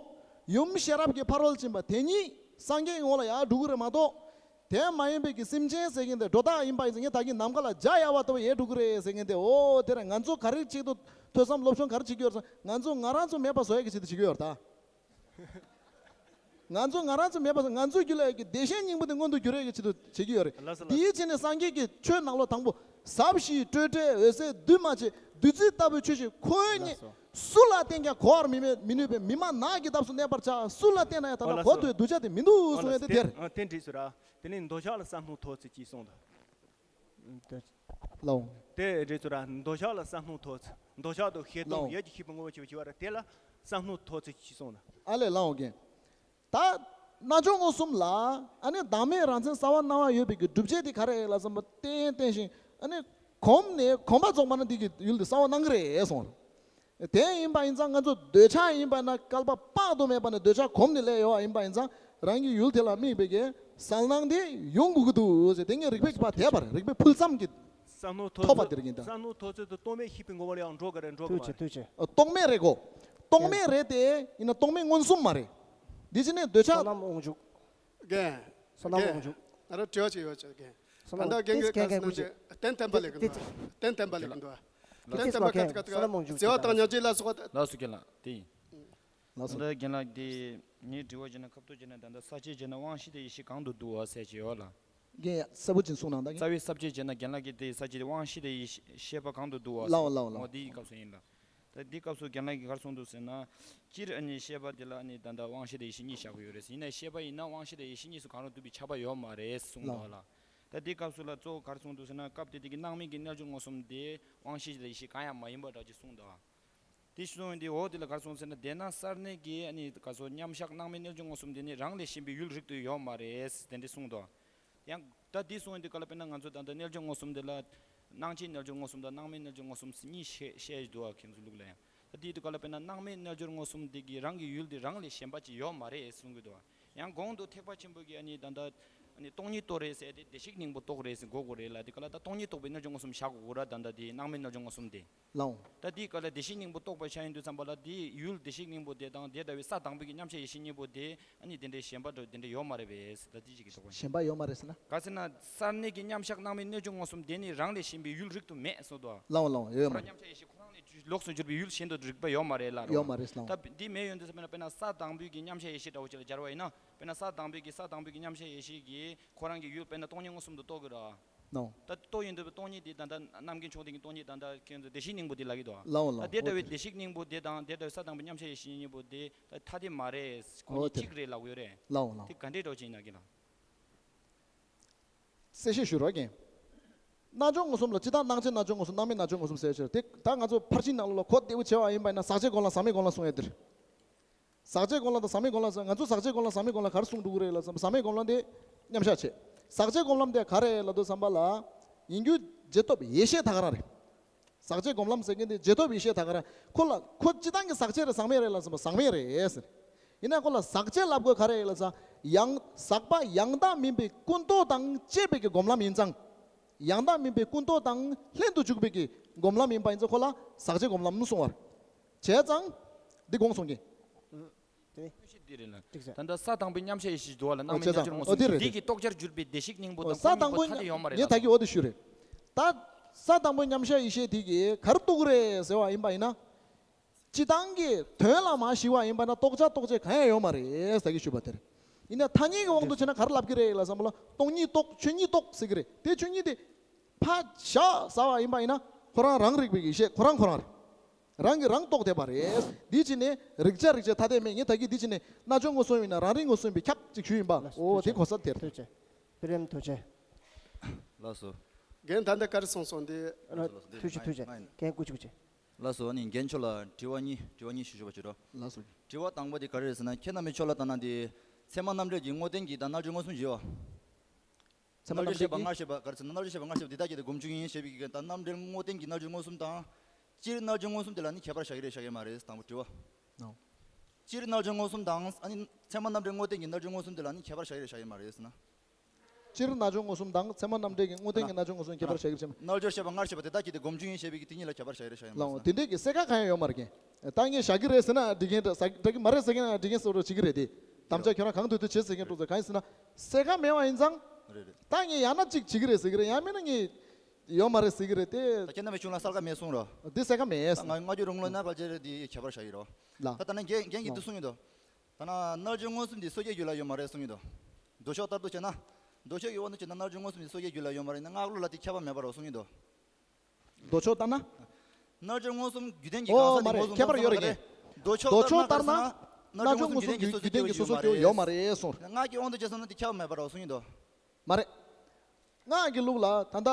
ཡུམ་ཤེས་རབ་ཀྱི་ཕ་རོལ་ཕྱིན་པ་དེ་ཉིད་སངས་རྒྱས་ཀྱི་ངོ་ལ་ཡར་འགྲོ་གི་རེད་མ་གཏོགས། དེ་མ་ཡིན་པའི་གི་སེམས་ཅན་ཟེར་མཁན་དེ་སྒྲོ་བཏགས་ཡིན་པ་ཡིན་ཙང་། ངས་ད་གིན་ནམ་མཁའ་ལ་འཇའ་ཡལ་བ་ལྟ་བུ་ཡལ་འགྲོ་གི་རེད་ཟེར་མཁན་དེ། ཨོ་དེ་རེད། ང་ཚོ་ག་རེ་ཆེད་དུ་ཐོས་བསམ་སློབ་སྦྱོང་ག་རེ་བྱེད་ཀྱི་ཡོད་རེད་ཟེར། ང་ཚོ་ང་རང་ཚོ་མེད་པ་བཟོ་ཡ་གི་ཆེད་དུ་བྱེད་ཀྱི་ཡོད་རེད་ད། ང་ཚོ་ང་རང་ཚོ་མེད་པ་བཟོ། ང་ཚོའི་རྒྱུད་ལ་ཡོད་ཀྱི་བདེ་གཤེགས་སྙིང་པོ་དེ་མངོན་དུ་འགྱུར་ཡས་ཀྱི་ཆེད་དུ་བྱེད་ཀྱི་ཡོད་རེད། ལགས་སོ། ལགས་སོ། དེའི་ཕྱིར་ནས་སངས་རྒྱས་ཀྱི་ཆོས་ནང་ལོགས་དང་པོ། ཟབ་ཞི་སྤྲོས་བྲལ་འོད་གསལ་འདུས་མ་བྱས། བདུད་རྩི་ལྟ་བུའི་ཆོས་ཤིག་ཁོ་ཉིད། ལགས་སོ། སུ་ལ་བསྟན་ཀྱང་གོ་བར་མི་མི་ནུས་པའི་མི་མ་ནག་གི་འདབས་སུ་གནས་པར་བྱ། སུ་ལ་བསྟན་ན་ཡང་ད་ལྟ་གོ་ཐོས་གདུལ་བྱ་དེ་མི་འདུག་གསུང་ཡས་དེ་དེར། ཨ། དེ་འགྲིག་སོང་ར། དེ་ནས་འདོད་ཆགས་ལ་བསམ་བློ་ཐོངས་ཟེར་ཅིག་གསུངས་འདུག་ལའོ། དེ་རེད་ཚོ་ར། འདོད་ཆགས་ལ་བསམ་བློ་ཐོངས། འདོད་ཆགས་དང་ཤེས་རྟོགས། ལའོ། ཡིད་ཀྱི་ཤེས་པ་ངོ་བོ་ཆེ་བ་ཆེ་བ་ར། དེ་ལ་བསམ་བློ་ཐོངས་ཟེར་ཅིག་གསུངས་ལ། ཨ་ལས་ལའོ་རྒན། ད་རྣལ་འབྱོར་མངོན་སུམ་ལ་ཨ་ནི་བདག་མེད་རང་མཚན་གསལ་བར་སྣང་བ་ཡོད་པའི་གི་སྒྲུབ་བྱེད་དེ་ག་རེ་ལ་བསམ་པ་བསྟན་བསྟན་ཞིང་། ཨ་ནི་གོམས་ནས་གོམས་པ་རྫོགས་པ་ན་འདི་གི་ཡུལ་དེ་གསལ་བར་སྣང་གི་རེད་གསུངས། དེ་ཡིན་པ་ཡིན་ཙང་ང་ཚོ་འདོད་ཆགས་ཡིན་པ་ན་བསྐལ་པ་དཔག་ཏུ་མེད་པ་ནས་འདོད་ཆགས་གོམས་ནས་སླེབས་ཡོད་པ་ཡིན་པ་ཡིན་ཙང་། རང་གི་ཡུལ་དེ་ལ་དམིགས་པའི་གི་གསལ་སྣང་དེ་ཡོང་དགོས་ཀྱི་འདུག་ཟེར། དེ་ངས་རིགས་པས་ཕར་དེད་པ་རེད། རིགས་པས་ཕུལ་ཙམ་གྱི། བསམ་བློ་ཐོགས་པ་དེ་རེད་ཡིན་ད། བསམ་བློ་ཐོགས་ཚད་དུ་རྟོག་མེད་ཤེས་པའི་ངོ་བོ་ལ་ཡང་འགྲོ་གི་རེད། འགྲོ་གི་མ་རེད། ཨ། རྟོག་མེད་རེད་གོ། རྟོག་མེད་རེད་དེ། ཡིན་ན་རྟོག་མེད་མངོན་སུམ་མ་རེད། འདི་ཕྱི་ནས་འདོད་ཆགས། བསོད་ནམས་དབང་ཕྱུག་རྒན། བསོད་ནམས་དབང་ཕྱུག་ང་རང་དྲི་བ་ཅིག་ཡོད་ཅེས་རྒན། བསོད་ད་ནམས་ལྟ་རྒན་གྱིས་དེ་ག་རེ་གསུངས་ན་རྟེན་བརྟེན་པ་ལེགས་ཀྱི་འདུག་རྟེན་བརྟེན་པ་ལེགས་ཀྱི་འདུག་རྟེན་བརྟེན་པ་ག་ཚོད་ག་ཚོད། བརྩེ་བ་དང་སྙིང་རྗེ་ལ་སོགས་པ། ལགས་སོ་རྒན་ལགས། དེ་ཡིན། ལགས་སོ། ད་རྒན་ལགས་དེ་ངའི་དྲི་བ་བྱས་ན། ཁ་ཐུག་བྱས་ན། ད་ལྟ་ས་བཅད་བྱས་ན་དབང་ཤེས་དང་ཡེ་ཤེས་གང་དུ་འདུ་བ་ཟེར་གྱི་ཡོད་ལ། རྒན་ཡ་གསལ་པོ་ཅིག་གསུང་གནང་ད་རྒན། རྩ་བའི་ས་བཅད་བྱས་ན་རྒན་ལགས་ཀྱིས་དེ་ས་བཅད་དབང་ཤེས་དང་ཡེ་ཤེས་ཤེས་པ་གང་དུ་འདུ་བ་ཟེར། ལའོ་ལའོ་ལའོ། འོ་དེའི་སྐབས་སུ་ཡིན་ལ། ད་འདི་སྐབས་སུ་རྒན་ལགས་ཀྱིས་ག་རེ་གསུངས་འདུག་ཟེར་ན། སྤྱིར་ཨ་ནི་ཤེས་པ་འདི་ལ་ཨ་ནི་ད་ལྟ་དབང་ཤེས་དང་ཡེ་ཤེས་གཉིས་བཞག་གི་ཡོད་རེད། ཡིན་ནའི་ཤེས་པ་ཡིན་ན་དབང་ཤེས་དང་ཡེ་ཤེས་གཉིས་སུ་གང་རུང་འདུ་བའི་ཁྱབ་པ་ཡོད་མ་རེད་གསུངས་འདུག་ལ། ད་འདི་སྐབས་སུ་ལ་གཙོ་བོ་ག་རེ་གསུངས་འདུག་ཟེར་ན། སྐབས་དེ་དུས་ཀྱི་སྣང་མེད་ཀྱི་རྣལ་འབྱོར་མངོན་སུམ་དེ་དབང་ཤེས་དང་ཡེ་ཤེས་གང་ཡང་མ་ཡིན་པ་འདྲ་ཅིག་གསུངས་འདུག་དེ་གསུངས་ཡོང་དུས་འོ་དེ་ལ་ག་རེ་གསུངས་ཟེར་ན། དེས་ན་ས་གནས་ཀྱི་ཨ་ནི་ག་ཚོད་མཉམ་གཞག་སྣང་མེད་རྣལ་འབྱོར་མངོན་སུམ་དེ་ནི་རང་ལས་གཞན་པའི་ཡུལ་རིག་ཏུ་ཡོད་མ་རེད་དེ་འདྲ་གསུངས་འདུག་ཡང་ད་འདི་གསུངས་ཡོང་དུས་ག་ལ། དཔེར་ན་ང་ཚོ་ད་ལྟ་རྣལ་འབྱོར་མངོན་སུམ་འདི་ལ་སྣང་མཆེད་རྣལ་འབྱོར་མངོན་སུམ་དང་སྣང་མེད་རྣལ་འབྱོར་མངོན་སུམ་གཉིས་བཤད་བཤད་འདུག་བ། ཁྱེད་ཚོ་ལུགས་ལ་ཡང་། ད་དེའི་དུས་ག་ལ། དཔེར་ན་སྣང་མེད་རྣལ་འབྱོར་མངོན་སུམ་འདི་གིས་རང་གི་ཡུལ་འདི་རང་ལས་གཞན་པ་ཅིག་ཡོད་མ་རེད་གསུང་གི་འདུག་བ། ཡང་གོང་དུ་ཐེག་པ་ཆེན་པོ་གི་ཨ་ནི་ད་ལྟ་ཨ་ནི་སྟོང་ཉིད་རྟོགས་རེད་ཟེར་དེ་བདེ་གཤེགས་སྙིང་པོ་རྟོགས་རེད་ཟེར་གོ་དགོས་རེད་ལ། དེ་ག་ལ་ད་སྟོང་ཉིད་རྟོགས་པའི་རྣལ་འབྱོར་མངོན་སུམ་བཞག་དགོས་ར། ད་ལྟ་དེ་སྣང་མེད་རྣལ་འབྱོར་མངོན་སུམ་དེ། ལའོ། ད་འདི་ག་ལ་བདེ་གཤེགས་སྙིང་པོ་རྟོགས་པ་ཆགས་ཡོང་དུས་ཙམ་པ་ལ། འདིའི་ཡུལ་བདེ་གཤེགས་སྙིང་པོ་དེ་དང་དེ་འདྲ་བའི་ས་དང་པོའི་གི་མཉམ་གཞག་ཡེ་ཤེས་གཉིས་པོ་དེ་ཨ་ནི་དེ་འདྲའི་གཞན་པ་འདྲ་དེ་འདྲ་ཡོད་མ་རེད་པས་ཟེར། ད་འདི་གཅིག་གི་དོགས་པ་ཡིན། གཞན་པ་ཡོད་མ་རེད་ཟེར་ན། ག་ཟེར་ན་ས་གནས་ཀྱི་མཉམ་གཞག་སྣང་མེད་རྣལ་འབྱོར་མངོན་སུམ་དེ་ནི་རང་ལས་གཞན་པའི་ཡུལ་རིག་ཏུ་མེད་ཟེར་དོ། ལའོ་ལའོ། ཡོད་མ་རེད། མཉམ་གཞག་ཡེ་ཤེས་ཁོ་རང་ལས་ལོགས་སུ་གྱུར་པའི་ཡུལ་གཞན་དུ་རིག་པ་ཡོད་མ་རེད་ལ། ཡོད་མ་རེད་ལའོ། ད་འདི་མེད་ཡོང་དུས་ཙམ་པ་ན། དཔེར་ན་ས་དང་པོའི་གི་མཉམ་གཞག་ཡེ་ཤེས་འདྲ་བོ་ཅིག་ལ་སྦྱར་བ་ཡིན་ན། དཔེར་ན་ས་དང་པོའི་གི་ས་དང་པོའི་གི་མཉམ་གཞག་ཡེ་ཤེས་ཀྱིས་ཁོ་རང་གི་ཡུལ་དཔེར་ན་སྟོང་ཉིད་མངོན་སུམ་དུ་རྟོགས་ཀྱི་རེད། ནོ། ད་རྟོགས་ཡོང་དུས་སྟོང་ཉིད་དེ་ད་ལྟ་རྣམ་མཁྱེན་མཆོག་ལྡན་གྱི་སྟོང་ཉིད་ད་ལྟ་ཁྱེད་ཚོ་བདེ་གཤེགས་སྙིང་པོ་དེ་ལབ་ཀྱི་འདུག་ཨ། ལའོ་ལའོ། ད་དེ་འདྲ་བའི་བདེ་གཤེགས་སྙིང་པོ་དེ་དང་དེ་འདྲ་བའི་ས་དང་པོ་མཉམ་གཞག་ཡེ་ཤེས་གཉིས་པོ་དེ་ད་ཐ་དད་མ་རེད། ཁོ་གཉིས་གཅིག་རེད་ལབ་ཀྱི་ཡོད་རེད། ལའོ་ལའོ། དེ་ག་འདྲའི་འདྲ་བོ་ཅིག་ཡིན་ན་གི་ལ། གསལ་བཤད་ཞུ་རོགས་གྱིས། རྣལ་འབྱོར་མངོན་སུམ་ལ་སྤྱིར་བཏང་སྣང་མཆེད་རྣལ་འབྱོར་མངོན་སུམ། སྣང་མེད་རྣལ་འབྱོར་མངོན་སུམ་ཟེར་ཡ་ཅིག་རེད། དེ་ད་ང་ཚོ་ཕར་ཕྱིན་ནང་ལོགས་ལ་གོ་བདེ་བོ་བྱས་པ་ཡིན་པ་ཡིན་ན། ཟག་བཅས་སྒོམ་ལམ་ཟག་མེད་སྒོམ་ལམ་གསུང་ཡ་དེ་རེད། ཟག་བཅས་སྒོམ་ལམ་དང་ཟག་མེད་སྒོམ་ལམ་ཟེར། ང་ཚོ་ཟག་བཅས་སྒོམ་ལམ་ཟག་མེད་སྒོམ་ལམ་ག་རེ་གསུང་འགྲོ་གི་རེད་ལབ་ཙང་། ཟག་མེད་སྒོམ་ལམ་དེ་མཉམ་གཞག་བྱེད། ཟག་བཅས་སྒོམ་ལམ་དེ་ག་རེ་ལབ་དུས་ཙམ་པ་ལ། ཡིན་རྒྱུ་རྗེས་ཐོབ་ཡེ་ཤེས་ད་ག་རང་རེད། ཟག་བཅས་སྒོམ་ལམ་ཟེར་མཁན་དེ་རྗེས་ཐོབ་ཡེ་ཤེས་ད་ག་རང་། ཁོ་ལ་ཁོ་སྤྱིར་བཏང་གི་ཟག་བཅས་རེད་ཟག་མེད་རེད་ལབ་ཙང་ཟག་མེད་རེད་ཟེར། ཡིན་ན་ཁོ་ལ་ཟག་བཅས་ལབ་དགོས་ག་རེ་ལབ་ཙང་། ཡང་ཟག་པ་ཡང་དག་མིན་པའི་ཀུན་རྟོག་དང་བཅས་པའི་གི་སྒོམ་ལམ་ཡིན་ཙང་། ཡང་དག་མིན་པའི་ཀུན་རྟོག་དང་ལྷན་དུ་འཇུག་པའི་གི་སྒོམ་ལམ་ཡིན་པ་ཡིན་ཙང་ཁོ་ལ་ཟག་བཅས་སྒོམ་ལམ་གསུང་བར་བྱས་ཙང་། འདི་དགོངས་སོང་གི། དེ་ནི། ཤེས་འདི་རེད་ལ། ཅིག་ཟེར། ད་ལྟ་ས་དང་པོའི་མཉམ་གཞག་ཡེ་ཤེས་འདུག་བ་ལ། སྣང་མེད་རྣལ་འབྱོར་མངོན་སུམ། འོ་དེ་རེད། འདི་གི་རྟོགས་བྱར་གྱུར་པའི་བདེ་གཤེགས་སྙིང་པོ་དང་ཁོ་གཉིས་པོ་ཐ་དད་ཡོད་མ་རེད་ལ། ངས་ད་གི་འོ་དེ་ཞུས་རེད། ད་ས་དང་པོའི་མཉམ་གཞག་ཡེ་ཤེས་དེ་གིས་ག་རེ་རྟོགས་ཀྱི་རེད་ཟེར་བ་ཡིན་པ་ཡིན་ན། སྤྱིར་བཏང་གི་དོན་ལ་མ་ཞིག་པ་ཡིན་པ་ན་རྟོགས་བྱ་རྟོགས་བྱེད་གང་ཡང་ཡོད་མ་རེད་ཟེར་གི་ཞུས་པ་དེ་རེད། ཡིན་ན་ཐ་སྙད་ཀྱི་དབང་དུ་བྱས་ན་ག་རེ་ལབ་ཀྱི་རེད་ལབ་ཙང་པ་ལ། སྟོང་ཉིད་རྟོགས། ཆོས་ཉིད་རྟོགས་ཟེར་གི་རེད། དེ་ཆོས་ཉིད་དེ་ཕར་བཞག་ཟེར་བ་ཡིན་པ་ཡིན་ན། ཁོ་རང་རང་རིག་པའི་ཡེ་ཤེས་ཁོ་རང་ཁོ་རང་རེད། རང་གིས་རང་རྟོགས་བསྡད་པ་རེད། འདི་ཕྱིར་ནས་རིག་བྱ་རིག་བྱེད་ཐ་དད་མེད། ངས་ད་གིན་འདི་ཕྱིར་ནས་རྣལ་འབྱོར་མངོན་སུམ་ཡིན་ན་རང་རིག་མངོན་སུམ་པའི་ཁྱབ་ཅིག་ཞུས་ཡིན་པ། ལགས་སོ། འོ་དེ་གོ་ས་དེར། ཐུགས་རྗེ་ཆེ། པི་རེམ་ཐུགས་རྗེ། ལགས་སོ། རྒན་ད་ལྟ་ག་རེ་གསུངས་སོང་འདི། ལགས་སོ། ཐུགས་རྗེ་ཆེ། ཐུགས་རྗེ་ཆེ། རྒན་སྐུ་མཁྱེན་སྐུ་མཁྱེན། ལགས་སོ། ཨ་ནི་རྒན་མཆོག་ལ་དྲི་བ་གཉིས། དྲི་བ་གཉིས་ཞུ་ཞུ་བ་བྱེད་རོགས། ལགས་སོ། དྲི་བ་དང་པོ་དེ་ག་རེ་རེད་ཟེར་ན། ཁྱེད་རྣམ་པའི་ཕྱོགས་ལ་ལྟ་ན་དེ་ཚད་མ་རྣམ་འགྲེལ་གྱི་དངོས་བསྟན་གྱི་དང་རྣལ་འབྱོར་མངོན་སུམ་བཞི་བ། ཚད་མ་རྣམ་འགྲེལ་བཤད་པ་སྔར་བཤད་པ་ག་རེ་ཟེར་ན། རྣལ་འབྱོར་བཤད་པ་སྔར་བཤད་པ་འདི་དག་གིས་དེ་སྒོམ་བྱུང་ཡིན་ཞེས་པའི་གི་དང་རྣམ་འགྲེལ་དངོས་བསྟན་གྱི་རྣལ་འབྱོར་མངོན་སུམ་དང་། སྤྱིར་རྣལ་འབྱོར་མངོན་སུམ་དེ་ལ་ནི་ཁྱད་པར་བཞག་གི་རེད་བཞག་གི་མ་རེད། དང་པོ་དྲི་བ། ཨོ། སྤྱིར་རྣལ་འབྱོར་མངོན་སུམ་དང་། ཨ་ནི་ཚད་མ་རྣམ་འགྲེལ་དངོས་བསྟན་གྱི་རྣལ་འབྱོར་མངོན་སུམ་དེ་ལ་ནི་ཁྱད་པར་བཞག་གི་རེད་བཞག་གི་མ་རེད་ཟེར་ན། སྤྱིར་རྣལ་འབྱོར་མངོན་སུམ་དང་ཚད་མ་རྣམ་འགྲེལ་གྱི་དངོས་བསྟན་གྱི་རྣལ་འབྱོར་མངོན་སུམ་ཁྱད་པར་བཞག་གི་རེད་བཞག་གི་མ་རེད་ཟེར་ན། རྣལ་འབྱོར་བཤད་པ་སྔར་བཤད་པ་དེ་དག་གིས་དེ་སྒོམ་བྱུང་ཡིན་ཞེས་པའི་གི་དེ་གཉིས་ལ་ཁྱད་པར་བཞག་གི་རེད་བཞག་གི་མ་རེད་ཟེར་ན། ལགས་འོང་། དེ་འདྲས་ཀྱི་གསལ་ཁ་གང་ཡང་ཡོད་མ་རེད་ཀྱི། ད་ངས་བཞག་གི་རེད་ཟེར་ན་འགྲིག་གི་རེད། བཞག་གི་མ་རེད་ཟེར་གྱི་ན་འགྲིག་གི་རེད་ཟེར་རོགས་བྱེད་ཀྱི་རེད་དེ། དམ་བཅའ་ཁྱོད་རང་གང་ཐུབ་ཐུབ་བྱེད་ཟེར་མཁན་འགྲོ་ཚེ་གང་ཡིན་ཟེར་ན། གསལ་ཁ་མེད་པ་ཡིན་ཙང་། རེད་རེད། ད་ངས་ཡང་ན་གཅིག་བྱེད་ཀྱི་རེད་ཟེར་གྱི་རེད། ཡང་མིན་ན་ངས་ཡོད་མ་རེད་ཟེར་གྱི་རེད་དེ། ད་ཁྱེད་རྣམ་པའི་གཞུང་ལ་གསལ་ཁ་མེད་གསུངས་རོགས། འདི་གསལ་ཁ་མེད། ད་ང་སྔ་འགྱུར་རོང་ལུགས་ན་ཕལ་ཆེར་འདི་ཁྱད་པར་བཞག་ཡོད་རོགས། ལ། ད་ད་ནི་རྒན་རྒན་གྱིས་འདི་གསུངས་ཡོད་དོ། ད་ན་རྣལ་འབྱོར་མངོན་སུམ་འདི་སོ་སྐྱེའི་རྒྱུད་ལ་ཡོད་མ་རེད་གསུངས་ཡོད་དོ། མདོ་ཕྱོགས་ལྟར་དུ་བྱས་ན། མདོ་ཕྱོགས་ཀྱི་དབང་དུ་བྱས་ན་རྣལ་འབྱོར་མངོན་སུམ་འདི་སོ་སྐྱེའི་རྒྱུད་ལ་ཡོད་མ་རེད་ན་སྔགས་ལུགས་ལ་དེ་ཁྱད་པར་མེད་པ་རེད་གསུངས་ཡོད་དོ། མདོ་ཕྱོགས་ལྟར་ན། རྣལ་འབྱོར་མངོན་སུམ་རྒྱུད་ལྡན་གྱི་ཨོ་གང་ཟག་མ་དེ་རེད། མངོན་སུམ་ཁྱད་པར་ཡོད་རེད། མངོན་སུམ་རེད། མདོ་ཕྱོགས་ལྟར་ན་ག་རེ་ཟེར་ན། རྣལ་འབྱོར་མངོན་སུམ་རྒྱུད་ལྡན་གྱི་སོ་སོ་སྐྱེ་བོ་ཡོད་མ་རེད་གསུངས། སྔགས་ཀྱི་དབང་དུ་བྱས་སོང་ན་དེ་ཁྱད་པར་མེད་པ་རེད་གསུངས་ཡོད་དོ། མ་རེད། སྔགས་ཀྱི་ལུགས་ལ་ད་ལྟ་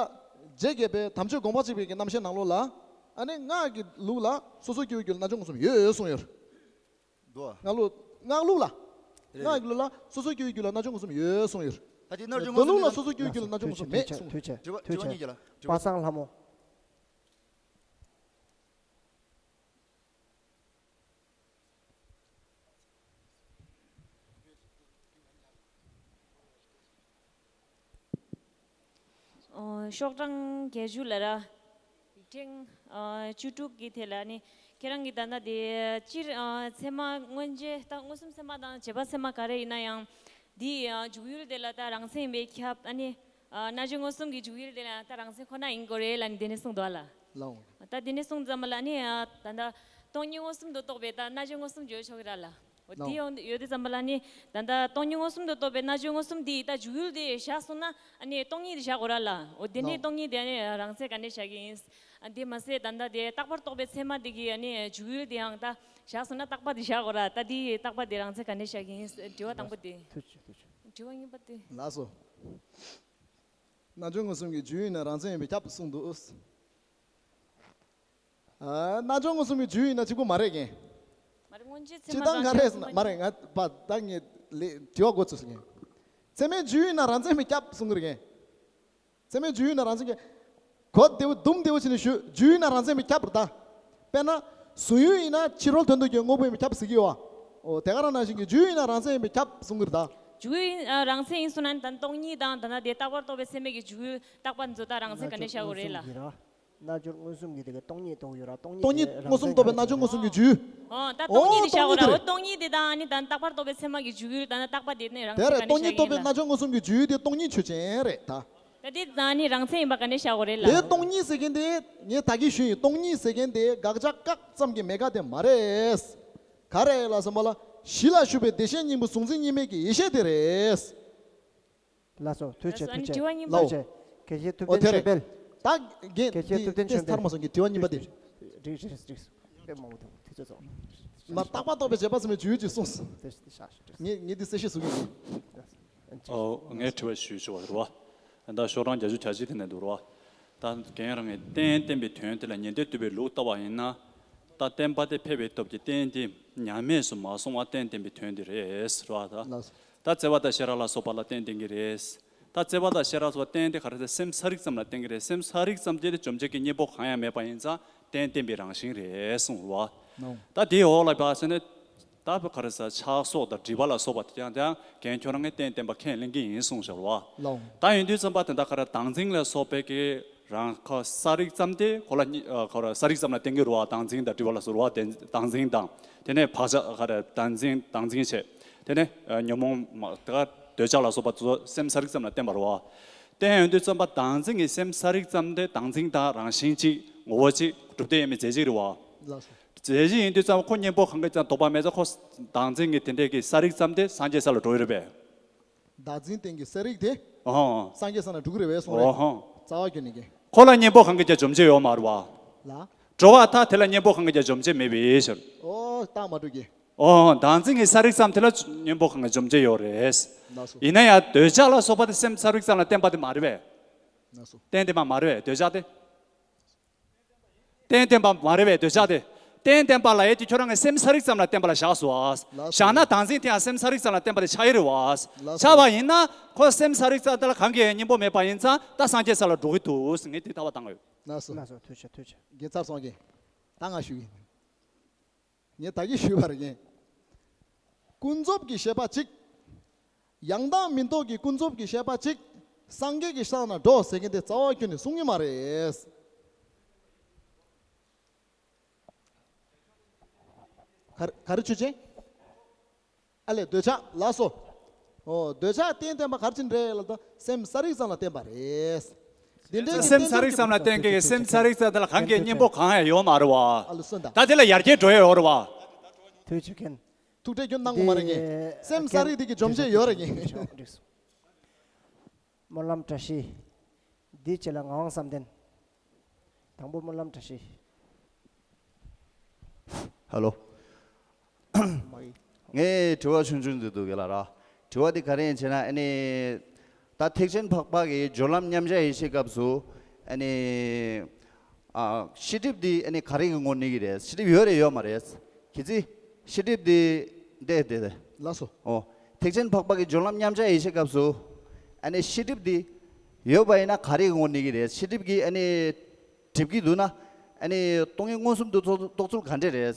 རྗེ་རྒྱལ་པོའི་དམ་ཆོས་དགོངས་པ་གཅིག་པའི་གི་རྣམ་བཤད་ནང་ལོགས་ལ། ཨ་ནི་སྔགས་ཀྱི་ལུགས་ལ་སོ་སོ་སྐྱེ་བོའི་རྒྱུད་ལ་རྣལ་འབྱོར་མངོན་སུམ་ཡོད་ཡོད་གསུངས་ཡོད། འདུག་ཨ། སྔགས་ལུགས། སྔགས་ལུགས་ལ། རེད། སྔགས་ཀྱི་ལུགས་ལ་སོ་སོ་སྐྱེ་བོའི་རྒྱུད་ལ་རྣལ་འབྱོར་མངོན་སུམ་ཡོད་གསུངས་ཡོད། ད་དེ་རྣལ་འབྱོར་མངོན་སུམ་མདོ་ལུགས་ལ་སོ་སོ་སྐྱེ་བོའི་རྒྱུད་ལ་རྣལ་འབྱོར་མངོན་སུམ་མེད་གསུངས། དྲི་བ་དྲི་བ་གཉིས་ཀྱི་ལ་དྲི་བ། པ་སངས་ལྷ་མོ། ཨོ། ཤོག་གྲངས་བརྒྱད་ཅུ་ལ་ར། ཡིག་ཕྲེང་ཨ་བཅུ་དྲུག་གི་ཐད་ལ་ནི་ཁྱེད་རང་གིས་ད་ལྟ་དེ་སྤྱིར་ཨ་ཚད་མ་མངོན་རྗེས་དང་མངོན་སུམ་ཚད་མ་དང་རྗེས་དཔག་ཚད་མ་ག་རེ་ཡིན་ན་ཡང་། འདི་ཨ་འཇུག་ཡུལ་དེ་ལ་ད་རང་མཚན་ཡིན་པས་ཁྱབ། ཨ་ནི་ཨ་རྣལ་འབྱོར་མངོན་སུམ་གྱི་འཇུག་ཡུལ་དེ་ལ་ད་རང་མཚན་ཁོ་ན་ཡིན་དགོས་རེད་ལབ་ནི་དེ་ནས་གསུངས་འདུག་ཨ་ལ། ལའོ། ད་དེ་ནས་གསུངས་ཙམ་པ་ལ་ནི་ཨ་ད་ལྟ་སྟོང་ཉིད་མངོན་སུམ་དུ་རྟོགས་པའི་ད་རྣལ་འབྱོར་མངོན་སུམ་བརྗོད་ཆོག་གི་ར་ལ། འོ། དེ་ཡོང་ཡོད་དུས་ཙམ་པ་ལ་ནི་ད་ལྟ་སྟོང་ཉིད་མངོན་སུམ་དུ་རྟོགས་པའི་རྣལ་འབྱོར་མངོན་སུམ་དེ་ད་འཇུག་ཡུལ་དེ་བཞག་སོང་ན། ཨ་ནི་སྟོང་ཉིད་དེ་བཞག་དགོས་ར་ལ། འོ། དེ་ནས་ལའོ། སྟོང་ཉིད་དེ་ཨ་ནི་རང་མཚན་ག་ནས་བཞག་གི་ཡིན། ཨ། དེ་མ་ཟད་ད་ལྟ་དེ་རྟག་པར་རྟོགས་པའི་ཚད་མ་དེ་གི་ཨ་ནི་འཇུག་ཡུལ་དེའང་ད་བཞག་སོང་ན་རྟག་པ་དེ་བཞག་དགོས་ར། ད་དེ་རྟག་པ་དེ་རང་མཚན་ག་ནས་བཞག་གི་ཡིན། དྲི་བ་དང་པོ་དེ། ཐུགས་རྗེ་ཆེ། ཐུགས་རྗེ་ཆེ། དྲི་བ་གཉིས་པ་དེ། ལགས་སོ། རྣལ་འབྱོར་མངོན་སུམ་གྱི་རྒྱུ་ཡིན་ན་རང་མཚན་ཡིན་པས་ཁྱབ་གསུངས་འདུག། ཨ། རྣལ་འབྱོར་མངོན་སུམ་གྱི་རྒྱུ་ཡིན་ན་གཅིག་པུ་མ་རེད་ཀྱི། མ་རེད། མངོན་རྗེས་ཚད་མ་དང་། སྤྱིར་བཏང་ག་རེ་ཟེར་ན། མ་རེད། ང་པ་ད་ངས་ལས་དྲི་བ་འགོ་ཚུགས་སོང་ངས། ཚད་མའི་རྒྱུ་ཡིན་ན་རང་མཚན་མི་ཁྱབ་གསུང་གི་རེད་ཀྱི། ཚད་མའི་རྒྱུ་ཡིན་ན་རང་མཚན་གྱི། གོ་བདེ་བོ་དུམ་བདེ་བོ་བྱས་ནས་ཞུ། རྒྱུ་ཡིན་ན་རང་མཚན་མི་ཁྱབ་རེད་ད། དཔེར་ན། གཟུང་ཡུལ་ཡིན་ན་ཕྱི་རོལ་དོན་དུ་གྱུར་དངོས་པོ་ཡིན་པས་ཁྱབ་ཟེར་གྱི་ཡོད་པ། འོ། དེ་ག་རང་ནང་བཞིན་གྱི་རྒྱུ་ཡིན་ན་རང་མཚན་ཡིན་པས་ཁྱབ་གསུང་གི་རེད་ད། རྒྱུ་ཡིན་ཨ་རང་མཚན་ཡིན་གསུངས་ན་ད་སྟོང་ཉིད་དང་ད་ལྟ་དེ་རྟག་པར་རྟོགས་པའི་ཚད་མའི་གི་འཇུག་ཡུལ་རྟག་པ་འཛོ་ད་རང་མཚན་ག་ནས་བཞག་དགོས་རེད་ལ། རྣལ་འབྱོར་མངོན་སུམ་གྱི་དེ་ག་སྟོང་ཉིད་རྟོགས་ཡོད་ར། སྟོང་ཉིད་སྟོང་ཉིད་རྟོགས་པའི་རྣལ་འབྱོར་མངོན་སུམ་གྱི་རྒྱུ། ཨོ། ད་སྟོང་ཉིད་དེ་བཞག་དགོས་ར། འོ། སྟོང་ཉིད་དེ་དང་ཨ་ནི་ད་རྟག་པར་རྟོགས་པའི་ཚད་མ་གི་འཇུག་ཡུལ་ད་ནི་རྟག་པ་དེ་ནི་རང་མཚན་ག་ནས་བཞག་ཡིན་ལ། དེ་རེད། སྟོང་ཉིད་རྟོགས་པའི་རྣལ་འབྱོར་མངོན་སུམ་གྱི་རྒྱུ་དེ་སྟོང་ཉིད་ཆོས་ཅན་རེད་ད། ད་དེ་ད་ནི་རང་མཚན་ཡིན་པ་ག་ནས་བཞག་དགོས་རེད་ལ། དེ་སྟོང་ཉིད་ཟེར་མཁན་དེ་ངས་ད་གིན་ཞུས་ཡིན། སྟོང་ཉིད་ཟེར་མཁན་དེ་དགག་བྱ་བཀག་ཙམ་གྱི་མེད་དགག་དེ་མ་རེད། ག་རེ་ལ་བསམ་པ་ལ། གཞི་ལ་ཞུགས་པའི་བདེ་གཤེགས་སྙིང་པོ་གཟུང་འཛིན་གཉིས་མེད་ཀྱི་ཡེ་ཤེས་དེ་རེད། ལགས་སོ། ཐུགས་རྗེ་ཆེ། ལགས་སོ། ཨ་ནི་ཐུགས་རྗེ་ཆེ། དྲི་བ་གཉིས་པ། ལགས་སོ། དགེ་བཤེས་ཐུབ་བསྟན་ཆོས་འཕེལ། ད་རྒན་ཐུབ་བསྟན་ཆོས་འཕེལ། ཐར་མ་སོང་གི་དྲི་བ་གཉིས་པ་དེ། འགྲིག་འགྲིག་འགྲིག་དཔེ་མང་པོ་འདུག་དུས་ཚོད་རྫོགས། མ་རྟག་པ་རྟོགས་པའི་རྗེས་དཔག་ཚད་མའི་རྒྱུ་ཡུལ་གྱིས་གསུངས། དེ་དེ་བཞག་ཞུ། ངས་ངས་འདི་གསལ་བཤད་ཞུ་གི་ཡིན། ཨོ། ངས་དྲི་བ་ཞུ་ཞུ་བ་རེད་བ། ད་ཤོག་གྲངས་བརྒྱད་ཅུ་གྱ་གཅིག་དེ་ནས་འདུག་རེད་བ། ད་རྒན་རང་གིས་རྟེན་བརྟེན་པའི་དོན་དེ་ལ་ཉན་ཐོས་སྡུད་པའི་ལུགས་ལྟ་བ་ཡིན་ན། ད་བརྟེན་པ་དེ་ཕལ་པའི་སྟོབས་ཀྱིས་རྟེན་དེ་ཉམས་དམས་སུ་མ་སོང་བར་རྟེན་བརྟེན་པའི་དོན་དེ་རེད་ཟེར་བ་ད། ལགས་སོ། ད་བརྩེ་བ་དང་ཤེས་རབ་ལ་སོགས་པ་ལ་རྟེན་བརྟེན་གྱི་རེད། ད་བརྩེ་བ་དང་ཤེས་རབ་ལ་སོགས་པ་རྟེན་དེ་ག་རེ་ཟེར། སེམས་ཚ་རིག་ཙམ་ལ་བརྟེན་གྱི་རེད། སེམས་ཚ་རིག་ཙམ་དེ་དེ་བཅོམ་བྱེད་ཀྱི་གཉེན་པོ་གང་ཡང་མེད་པ་ཡིན་ཙང་རྟེན་བརྟེན་པའི་རང་བཞིན་རེད་གསུངས་བ། ལགས། ད་དེའི་འོག་ལ་བ་ཟེར་ནས། ད་བ་ག་རེ་ཟེར། ཆགས་སོགས་དང་སྒྲིབ་པ་ལ་སོགས་པ་དེ་ཀྱང་དེའང་རྒན་ཁྱོད་རང་གིས་རྟེན་བརྟེན་པ་ཁས་ལེན་གྱི་ཡིན་གསུངས་བཞག་བ། ལགས། ད་ཡིན་དུས་ཙམ་པ་དེ་འདྲ་ག་རེ་བདག་འཛིན་ལ་སོགས་པའི་གི་རང་ཁ་ཚ་རིག་ཙམ་དེ་ཁོ་ལ་གཉིས་ཨ་ཁོ་ར་ཚ་རིག་ཙམ་ལ་བརྟེན་གྱི་རེད་བ། བདག་འཛིན་དང་སྒྲིབ་པ་ལ་སོགས་རེད་བ། བདག་འཛིན་དང་དེ་ནས་བག་ཆགས་ག་རེ་བདག་འཛིན་བདག་འཛིན་བྱས། དེ་ནས་ཨ་ཉོན་མོངས་མ་དེ་ག་འདོད་ཆགས་ལ་སོགས་པ་ཚོ་སེམས་ཚ་རིག་ཙམ་ལ་བརྟེན་པ་རེད་བ། བརྟེན་ཡོང་དུས་ཙམ་པ་བདག་འཛིན་གྱི་སེམས་ཚ་རིག་ཙམ་དེ་བདག་འཛིན་དང་རང་བཞིན་གཅིག་ངོ་བོ་གཅིག་གྲུབ་བདེ་ཡོད་མེད་རྫས་གཅིག་རེད་བ། ལགས་སོ། རྫས་གཅིག་ཡིན་དུས་ཙམ་པ་ཁོ་གཉེན་པོ་གང་གི་ཀྱང་དོགས་པ་མེད་ཙང་ཁོ་བདག་འཛིན་གྱི་དེ་འདྲས་ཀྱི་ཚ་རིག་ཙམ་དེ་སངས་རྒྱས་ས་ལ་འགྲོ་ཡི་རེད་པས། བདག་འཛིན་སྟེང་གི་ཚ་རིག་དེ། ཨོ། སངས་རྒྱས་ས་ན་འགྲོ་གི་རེད་པས་གསུངས་རེད། ཨོ་ཧོ། རྩ་བ་ཁྱོན་ནས་ཀྱི། ཁོ་ལ་གཉེན་པོ་གང་གི་ཀྱང་འཇོམས་བྱེད་ཡོད་མ་རེད་བ། ལ། འགྲོ་བ་ཐ་དད་ལ་གཉེན་པོ་གང་གི་ཀྱང་འཇོམས་བྱེད་མེད་པའི་ཕྱིར། ཨོ། རྟགས་མ་གྲུབ་ཀྱི། ཨོ། བདག་འཛིན་གྱི་ཚ་རིག་ཙམ་དེ་ལ་གཉེན་པོ་གང་གི་འཇོམས་བྱེད་ཡོད་རེད། ལགས་སོ། ཡིན་ན་ཡང་འདོད་ཆགས་ལ་སོགས་པ་དེ་སེམས་ཚ་རིག་ཙམ་ལ་བརྟེན་པ་དེ་མ་རེད་པས། ལགས་སོ། བརྟེན་དེ་མ་མ་རེད་པས་འདོད་ཆགས་དེ། རྟེན་བརྟེན་པ་མ་རེད་པས་འདོད་ཆགས་དེ། རྟེན་བརྟེན་པ་ལབ་ཡས་དེ་ཁྱོད་རང་གི་སེམས་ས་རིག་ཙམ་ལ་བརྟེན་པ་ལ་བཞག་སོང་ཨ། ལགས་སོ། བཞག་ན་བདག་འཛིན་དེ་ཡང་སེམས་ས་རིག་ཙམ་ལ་བརྟེན་པ་དེ་ཆགས་ཡི་རེད་བ། ལགས་སོ། ཆགས་པ་ཡིན་ན་ཁོ་སེམས་ས་རིག་ཙམ་དེ་ལ་གང་གིས་ཡང་སྙིང་པོ་མེད་པ་ཡིན་ཙང་ད་སངས་རྒྱས་ས་ལ་འགྲོ་གི་འདུག་ངས་དེ་ལྟ་བ་བཏང་ཡོད། ལགས་སོ། ལགས་སོ། ཐུགས་རྗེ་ཆེ། ཐུགས་རྗེ་ཆེ། རྒན་ཚར་སོང་གི། ད་ང་ཞུ་གི་ཡིན། ངས་ད་གིན་ཞུས་པ་རེད་ངས། ཀུན་རྫོབ་ཀྱི་ཤེས་པ་གཅིག། ཡང་དག་མིན་རྟོག་གི་ཀུན་རྫོབ་ཀྱི་ཤེས་པ་གཅིག། སངས་རྒྱས་ཀྱི་ས་ན་འགྲོ་ཟེར་མཁན་དེ་རྩ་བ་ཁྱོན་ནས་གསུང་གི་མ་རེད། ག་ག་རེ་ཆོས་ཅན། ཨ་ལས་འདོད་ཆགས་ལགས་སོ། ཨོ་འདོད་ཆགས་རྟེན་བརྟེན་པ་ག་རེ་བྱས་ནས་རེད་ལབ་ད་སེམས་ས་རིག་ཙམ་ལ་བརྟེན་པ་རེད། འདི་འདྲའི་གི་སེམས་ས་རིག་ཙམ་ལ་བརྟེན་མཁན་གྱི་སེམས་ས་རིག་ཙམ་དེ་ལ་གང་གི་སྙིང་པོ་གང་ཡང་ཡོད་མ་རེད་བ། ཨ་ལོ་སོན་ད། ད་དེ་ལ་ཡར་རྒྱས་འགྲོ་ཡ་ཡོད་རེད་བ། ཐུགས་རྗེ་ཆེ། ཐུགས་ཁྲལ་ཁྱོན་གནང་དགོས་མ་རེད་ངས། སེམས་ས་རིག་འདི་གི་འཇོམས་བྱེད་ཡོད་རེད་ངས། སྨོན་ལམ་བཀྲ་ཤིས། འདིའི་རྗེས་ལ་ངག་དབང་བསམ་གཏན། དང་པོ་སྨོན་ལམ་བཀྲ་ཤིས། ཧ་ལོ། ངས་དྲི་བ་ཆུང་ཆུང་ཅིག་འདུག་གི་ལ་ར། དྲི་བ་འདི་ག་རེ་ཡིན་ཟེར་ན་ཨ་ནི། ད་ཐེག་ཆེན་འཕགས་པ་གི་སྦྱོར་ལམ་མཉམ་གཞག་ཡེ་ཤེས་སྐབས་སུ་ཨ་ནི། ཨ། ཤེས་སྒྲིབ་འདི་ཨ་ནི་ག་རེ་གི་ངོ་གནས་ཀྱི་རེད། ཤེས་སྒྲིབ་ཡོད་རེད་ཡོད་མ་རེད། གལ་སྲིད་ཤེས་སྒྲིབ་འདི་འདི་འདི་འདི། ལགས་སོ། ཨོ། ཐེག་ཆེན་འཕགས་པ་གི་སྦྱོར་ལམ་མཉམ་གཞག་ཡེ་ཤེས་སྐབས་སུ་ཨ་ནི་ཤེས་སྒྲིབ་འདི་ཡོད་པ་ཡིན་ན་ག་རེ་གི་ངོ་གནས་ཀྱི་རེད། ཤེས་སྒྲིབ་ཀྱིས་ཨ་ནི་སྒྲིབ་ཀྱི་འདུག་ན་ཨ་ནི་སྟོང་ཉིད་མངོན་སུམ་དུ་རྟོགས་རྟོགས་ཚུལ་ག་འདྲ་རེད།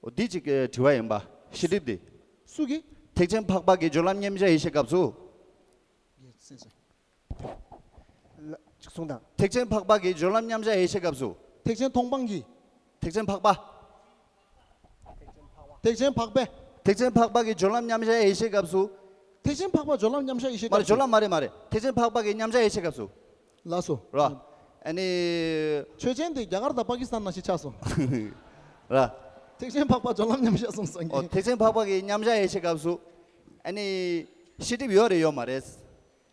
ཨོ་འདི་གཅིག་དྲི་བ་ཡིན་པ། ཤེས་སྒྲིབ་འདི། སུ་གིས། ཐེག་ཆེན་འཕགས་པ་གི་སྦྱོར་ལམ་མཉམ་གཞག་ཡེ་ཤེས་སྐབས་སུ། ལ་གསུངས་དང་། ཐེག་ཆེན་འཕགས་པ་གི་སྦྱོར་ལམ་མཉམ་གཞག་ཡེ་ཤེས་སྐབས་སུ། ཐེག་ཆེན་མཐོང་སྤང་གི། ཐེག་ཆེན་འཕགས་པ། ཐེག་ཆེན་འཕགས་པས། ཐེག་ཆེན་འཕགས་པ་གི་སྦྱོར་ལམ་མཉམ་གཞག་ཡེ་ཤེས་སྐབས་སུ། ཐེག་ཆེན་འཕགས་པ་སྦྱོར་ལམ་མཉམ་གཞག་ཡེ་ཤེས་མ་རེད། སྐབས་སྦྱོར་སུ། ལམ་མ་རེད་མ་རེད། ཐེག་ཆེན་འཕགས་པ་གི་མཉམ་གཞག་ཡེ་ཤེས་སྐབས་སུ། ལགས་སོ། ར། ཨ་ནི། ཆོས་ཅན་དེ་རྒྱ་གར་དང་པ་ཀི་སི་ཐན་ནང་བཞིན་ཆགས་སོང་། ར། ཐེག་ཆེན་འཕགས་པ་སྦྱོར་ལམ་མཉམ་གཞག་གསུངས་སོང་ཨོ་གི། ཐེག་ཆེན་འཕགས་པ་གི་མཉམ་གཞག་ཡེ་ཤེས་སྐབས་སུ། ཨ་ནི། ཤེས་སྒྲིབ་ཡོད་རེད་ཡོད་མ་རེད།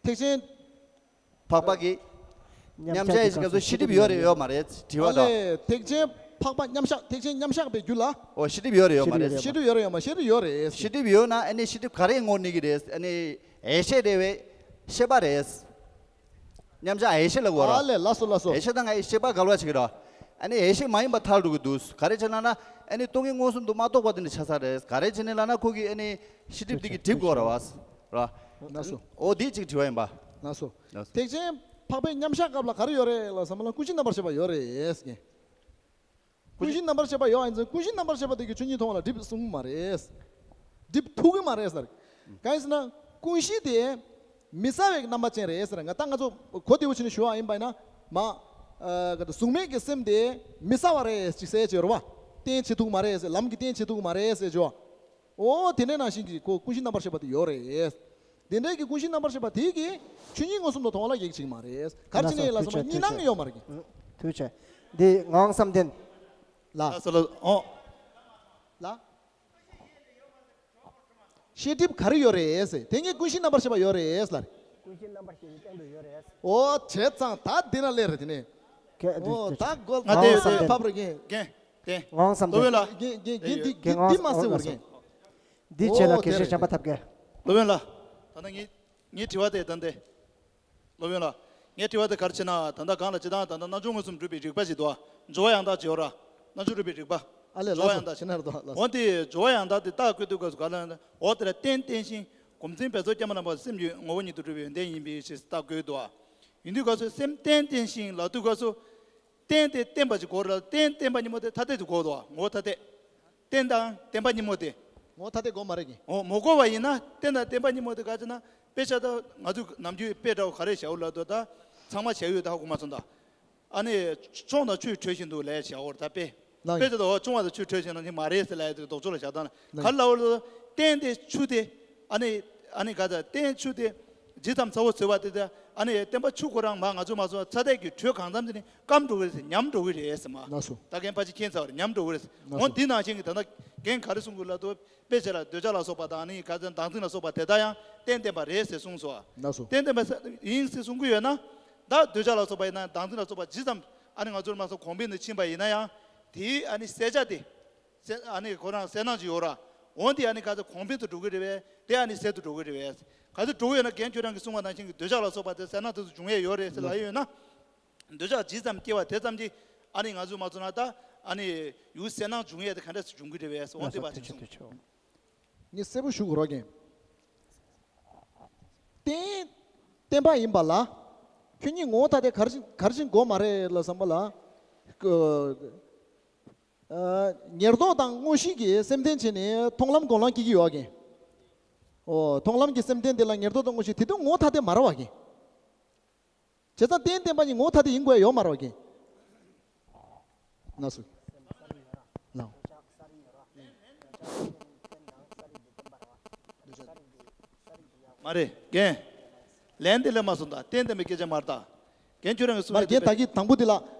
ཐེག་ཆེན། འཕགས་པ་གི། མཉམ་གཞག་ཡེ་ཤེས་སྐབས་སུ་ཤེས་སྒྲིབ་ཡོད་རེད་ཡོད་མ་རེད་དྲི་བ་ཨ་དང་། ལས་ཐེག་ཆེན་འཕགས་པ་མཉམ་གཞག་ཐེག་ཆེན་མཉམ་གཞག་པའི་རྒྱུད་ལ། ཨོ་ཤེས་སྒྲིབ་ཡོད་རེད་ཡོད་མ་རེད། ཤེས་སྒྲིབ་ཡོད་རེད་ཡོད་མ་ཤེས་སྒྲིབ་ཡོད་རེད། ཤེས་སྒྲིབ་ཡོད་ན་ཨ་ནི་ཤེས་སྒྲིབ་ག་རེ་ངོ་གནས་ཀྱི་རེད། ཨ་ནི་ཡེ་ཤེས་རེད་བས་ཤེས་པ་རེད། མཉམ་གཞག་ཡེ་ཤེས་ལབ་དགོས་ར། ཨ་ལས་ལགས་སོ་ལགས་སོ། ཡེ་ཤེས་དང་ང་ཡི་ཤེས་པ་འགལ་བ་ཞིག་ར། ཨ་ནི་ཡེ་ཤེས་མ་ཡིན་པ་ཐལ་འགྲོ་གི་འདུག་ག་རེ་བྱས་ན་ན་ཨ་ནི་སྟོང་ཉིད་མངོན་སུམ་དུ་མ་རྟོགས་པ་དེ་འདྲ་ཆགས་ས་རེད། ག་རེ་བྱས་ནས་ལབ་ན་ཁོ་གིས་ཨ་ནི་ཤེས་སྒྲིབ་དེ་གི་སྒྲིབ་དགོས་ར་བ། ར། ལགས་སོ། ཨོ་དེ་གཅིག་དྲི་བ་ཡིན་པ། ལགས་སོ། ཐེག་ཆེན་འཕགས་པའི་མཉམ་གཞག་སྐབས་ལ་ག་རེ་ཡོད་རེད་ལ་བསམ་ལ་ཀུན་གཞི་རྣམ་པར་ཤེས་པ་ཡོད་རེད་ཟེར་གི། ཀུན་གཞི་རྣམ་པར་ཤེས་པ་ཡོད་ཨ་ཡིན་ཙང་ཀུན་གཞི་རྣམ་པར་ཤེས་པ་དེ་གི་ཆོས་ཉིད་མཐོང་བ་ལ་སྒྲིབ་གསུངས་མ་རེད། སྒྲིབ་ཐུབ་ཀྱི་མ་རེད་ཟེར། གང་ཡིན་ཟེར་ན་ཀུན་གཞི་དེ་མི་གསལ་བའི་རྣམ་པ་ཅན་རེད་ཟེར། ང་ད་ང་ཚོ་གོ་བདེ་བོ་བྱས་ནས་ཞུ་བ་ཡིན་པ་ཡིན་ན་མ། ཨ་ག་དུ་གཟུགས་མེད་ཀྱི་སེམས་དེ་མི་གསལ་བ་རེད་ཅིག་ཟེར་བྱས་རེད་བ། རྟེན་བྱེད་ཐུབ་མ་རེད་ཟེར། ལམ་གྱི་རྟེན་བྱེད་ཐུབ་མ་རེད་ཟེར་བྱས་བ། ཨོ་དེ་འདྲའི་ནང་བཞིན་གྱི་ཁོ་ཀུན་གཞི་རྣམ་པར་ཤེས་པ་དེ་ཡོད་རེད། དེ་འདྲའི་གི་ཀུན་གཞི་རྣམ་པར་ཤེས་པ་དེ་གིས་ཆོས་ཉིད་མངོན་སུམ་དུ་མཐོང་བ་ལ་གེགས་བྱེད་ཀྱི་མ་རེད། ག་རེ་བྱས་ནས་ལ་སོགས་པ་གཉིས་སྣང་ཡོད་མ་རེད། ཐུགས་རྗེ་ཆེ། འདི་ངག་དབང་བསམ་གཏན། ལ། ལ་སོ་ལ་ཨོ། ལ། ཤེས་སྒྲིབ་ག་རེ་ཡོད་རེད་ཟེར། དེ་ངས་ཀུན་གཞི་རྣམ་པར་ཤེས་པ་ཡོད་རེད་ལ། ཀུན་གཞི་རྣམ་པར་ཤེས་པའི་སྟེང་དུ་ཡོད་རེད། ཨོ་བྱས་ཙང་ད་འདི་ན་སླེབས་རེད་དེ་ནས། ཨོ་ད་གོ་ང་དེ་དེ་ཕབ་རེད་ཀྱེ། རྒན། རྒན། ངག་དབང་བསམ་གཏན། སློབ་དཔོན་ལགས། རྒན་རྒན་འདི་འདི་འདི་མ་ཟེར་བར་རྒན། འདི་བྱས་ལ་དགེ་བཤེས་བྱམས་པ་ཐབས་མཁས། སློབ་དཔོན་ལགས། ད་ལྟ་ངའི་ངའི་དྲི་བ་དེ་ད་འདི། སློབ་དཔོན་ལགས། ངའི་དྲི་བ་དེ་ག་རེ་བྱས་ན་ད་ལྟ་གང་ལ་ཅི་དང་ད་ལྟ་རྣལ་འབྱོར་མངོན་སུམ་སྒྲུབ་པའི་རིགས་པ་ཞིག་འདུག་སྦྱོར་བ་ཡང་དག་ཅིག་ཡོད་ར། རྣལ་འབྱོར་སྒྲུབ་པའི་རིགས་པ། ཨ་ལས་སྦྱོར་བ་ཡང་དག་ཅིག་ན་ར་འདུག་ལ། འོན་ཏེ་སྦྱོར་བ་ཡང་དག་དེ་རྟགས་བཀོད་དུས་སྐབས་སུ་ག་ལ་འོ་དེ་ལ་རྟེན་བརྟེན་ཞིང་སྒོམ་འཛིན་འབད་རྩོལ་སྐྱེས་མ་ལམ་པ་སེམས་ཀྱི་ངོ་བོ་ཉིད་དུ་གྲུབ་པའི་ཡོན་ཏན་ཡིན་པའི་ཕྱིར་རྟགས་བཀོད་དོ། ཡིན་དུས་སྐབས་སུ་སེམས་རྟེན་བརྟེན་ཞིང་ལབ་དུས་སྐབས་སུ། རྟེན་དེ་བརྟེན་པ་ཅིག་གོ་ར་རྟེན་བརྟེན་པ་གཉིས་པོ་དེ་ཐ་དད་དུ་གོ་དོ་ངོ་བོ་ཐ་དད། རྟེན་དང་བརྟེན་པ་གཉིས་པོ་དེ། ངོ་བོ་ཐ་དད་གོ་མ་རེད་ཀྱི། འོ་མོ་གོ་བ་ཡིན་ན་རྟེན་དང་བརྟེན་པ་གཉིས་པོ་དེ་ག་ཅི་ན་དཔེ་ཆ་ད་ང་ཚོས་ནམ་རྒྱུན་དཔེ་འདྲ་བོ་ག་རེ་བྱའོ་ལབ་དུས་ད་ཚང་མ་བྱས་ཡོད་ད་ཧ་གོ་མ་སོང་ད། ཨ་ནི་ཆུང་དང་ཆུ་འཕྲོད་བཞིན་དུ་ལས་བྱའོ་ད་དཔེ། ལགས་དཔེ་ཆ་ད་འོ་ཆུང་བ་དང་ཆུ་འཕྲོད་བཞིན་ན་ནི་མ་རེད་ཟེར་ལབ་ཡ་དེ་ལྡོག་ཕྱོགས་ལ་བཞག་ད་ན་ག་རེ་ལབ་འོ་ལ་རྟེན་དེ་ཆུ་དེ། ཨ་ནི་ཨ་ནི་ག་ད་རྟེན་ཆུ་དེ། ཇི་ཙམ་ཚ་བོ་བཟོས་པ་དེ་ད་ཨ་ནི་བརྟེན་པ་ཆུ་ཁོ་རང་མ་ང་ཚོ་མ་བཟོ་ཚ་དད་ཀྱི་དྲོད་གང་ཙམ་དེ་ནི་སྐམ་འགྲོ་གི་རེད་ཟེར་ཉམས་འགྲོ་གི་རེད་ཟེར་མ། ལགས་སོ། ད་རྒན་ཕལ་ཆེར་མཁྱེན་ཚར་བ་རེད་ཉམས་འགྲོ་གི་རེད། ལགས་སོ། འོ་འདི་ནང་བཞིན་གྱི་ད་ལྟ་རྒན་ག་རེ་གསུང་གི་ལབ་དུས་དཔེ་ཆ་ལ་འདོད་ཆགས་ལ་སོགས་པ་དང་ཨ་ནི་ག་ཚོད་བདག་འཛིན་ལ་སོགས་པ་དེ་དག་ཡང་རྟེན་བརྟེན་པ་རེད་ཟེར་གསུངས་སོ། ལགས་སོ། རྟེན་བརྟེན་པ་ཡིན་ཟེར་གསུང་གི་ཡོད་ན། ད་འདོད་ཆགས་ལ་སོགས་པ་ཡིན་ན་བདག་འཛིན་ལ་སོགས་པ་ཇི་ཙམ་ཨ་ནི་ང་ཚོར་མ་སོགས་གོང་འཕེལ་དུ་ཕྱིན་པ་ཡིན་ན་ཡང་དེའི་ཨ་ནི་གསལ་ཆ་དེ། གསལ་ཨ་ནི་ཁོ་རང་གསལ་སྣང་ཅིག་ཡོད་ར། འོན་ཏེ་ཨ་ནི་ག་ཚོད་གོང་འཕེལ་དུ་འགྲོ་གི་རེད་པས་དེ་ཨ་ནི་ཟད་དུ་འགྲོ་གི་རེད་པས། ག་ཚོད་འགྲོ་གི་ཡོད་ན་རྒན་ཁྱོད་རང་གིས་གསུངས་པ་ནང་བཞིན་གྱི་འདོད་ཆགས་ལ་སོགས་པ་དེ་གསལ་སྣང་དེ་ཚོ་འབྱུང་ཡས་ཡོད་རེད་ཟེར་ལབ་ཡོད་ན། འདོད་ཆགས་ཇི་ཙམ་སྐྱེ་བ་དེ་ཙམ་གྱིས། ཨ་ནི་ང་ཚོས་མ་བཙུགས་ན་ད་ཨ་ནི་ཡུལ་གསལ་སྣང་འབྱུང་ཡས་དེ་ག་འདྲ་ཞིག་འབྱུང་གི་རེད་པས་ཟེར། འོ་དེ་བ་དེ་གསུངས། ངས་གསལ་པོ་ཞུ་དགོས་རོགས་གྱིས། བརྟེན་བརྟེན་པ་ཡིན་པ་ལ། ཁྱོད་ཉིད་ངོ་བོ་ཐ་དད་ག་རེ་བཞིན་ག་རེ་བཞིན་དགོས་མ་རེད་ལ་བསམ་པ་ལ། ཀ་ཨ། ཉེར་བསྡོགས་དང་དངོས་གཞི་གིས་སེམས་རྟེན་བྱས་ནས་མཐོང་ལམ་སྒོམ་ལམ་སྐྱེ་གི་ཡོད་ཀྱི། ཨོ། མཐོང་ལམ་གྱི་སེམས་རྟེན་དེ་ལ་ཉེར་བསྡོགས་དང་དངོས་གཞི་དེ་དུས་ངོ་བོ་ཐ་དད་མ་རེད་བ་ཀྱི། བྱས་ཙང་རྟེན་བརྟེན་པ་གཉིས་ངོ་བོ་ཐ་དད་ཡིན་དགོས་ཡ་ཡོད་མ་རེད་བ་ཀྱི། ལགས་སོ། ལགས། མ་རེད་རྒན། ལན་དེ་ལས་མ་སོང་ད། རྟེན་བརྟེན་པའི་སྐད་ཆ་མ་རེད་ད། རྒན་ཁྱོད་རང་གིས་གསུངས་མ་རེད་རྒན། ད་གིན་དང་པོ་དེ་ལ་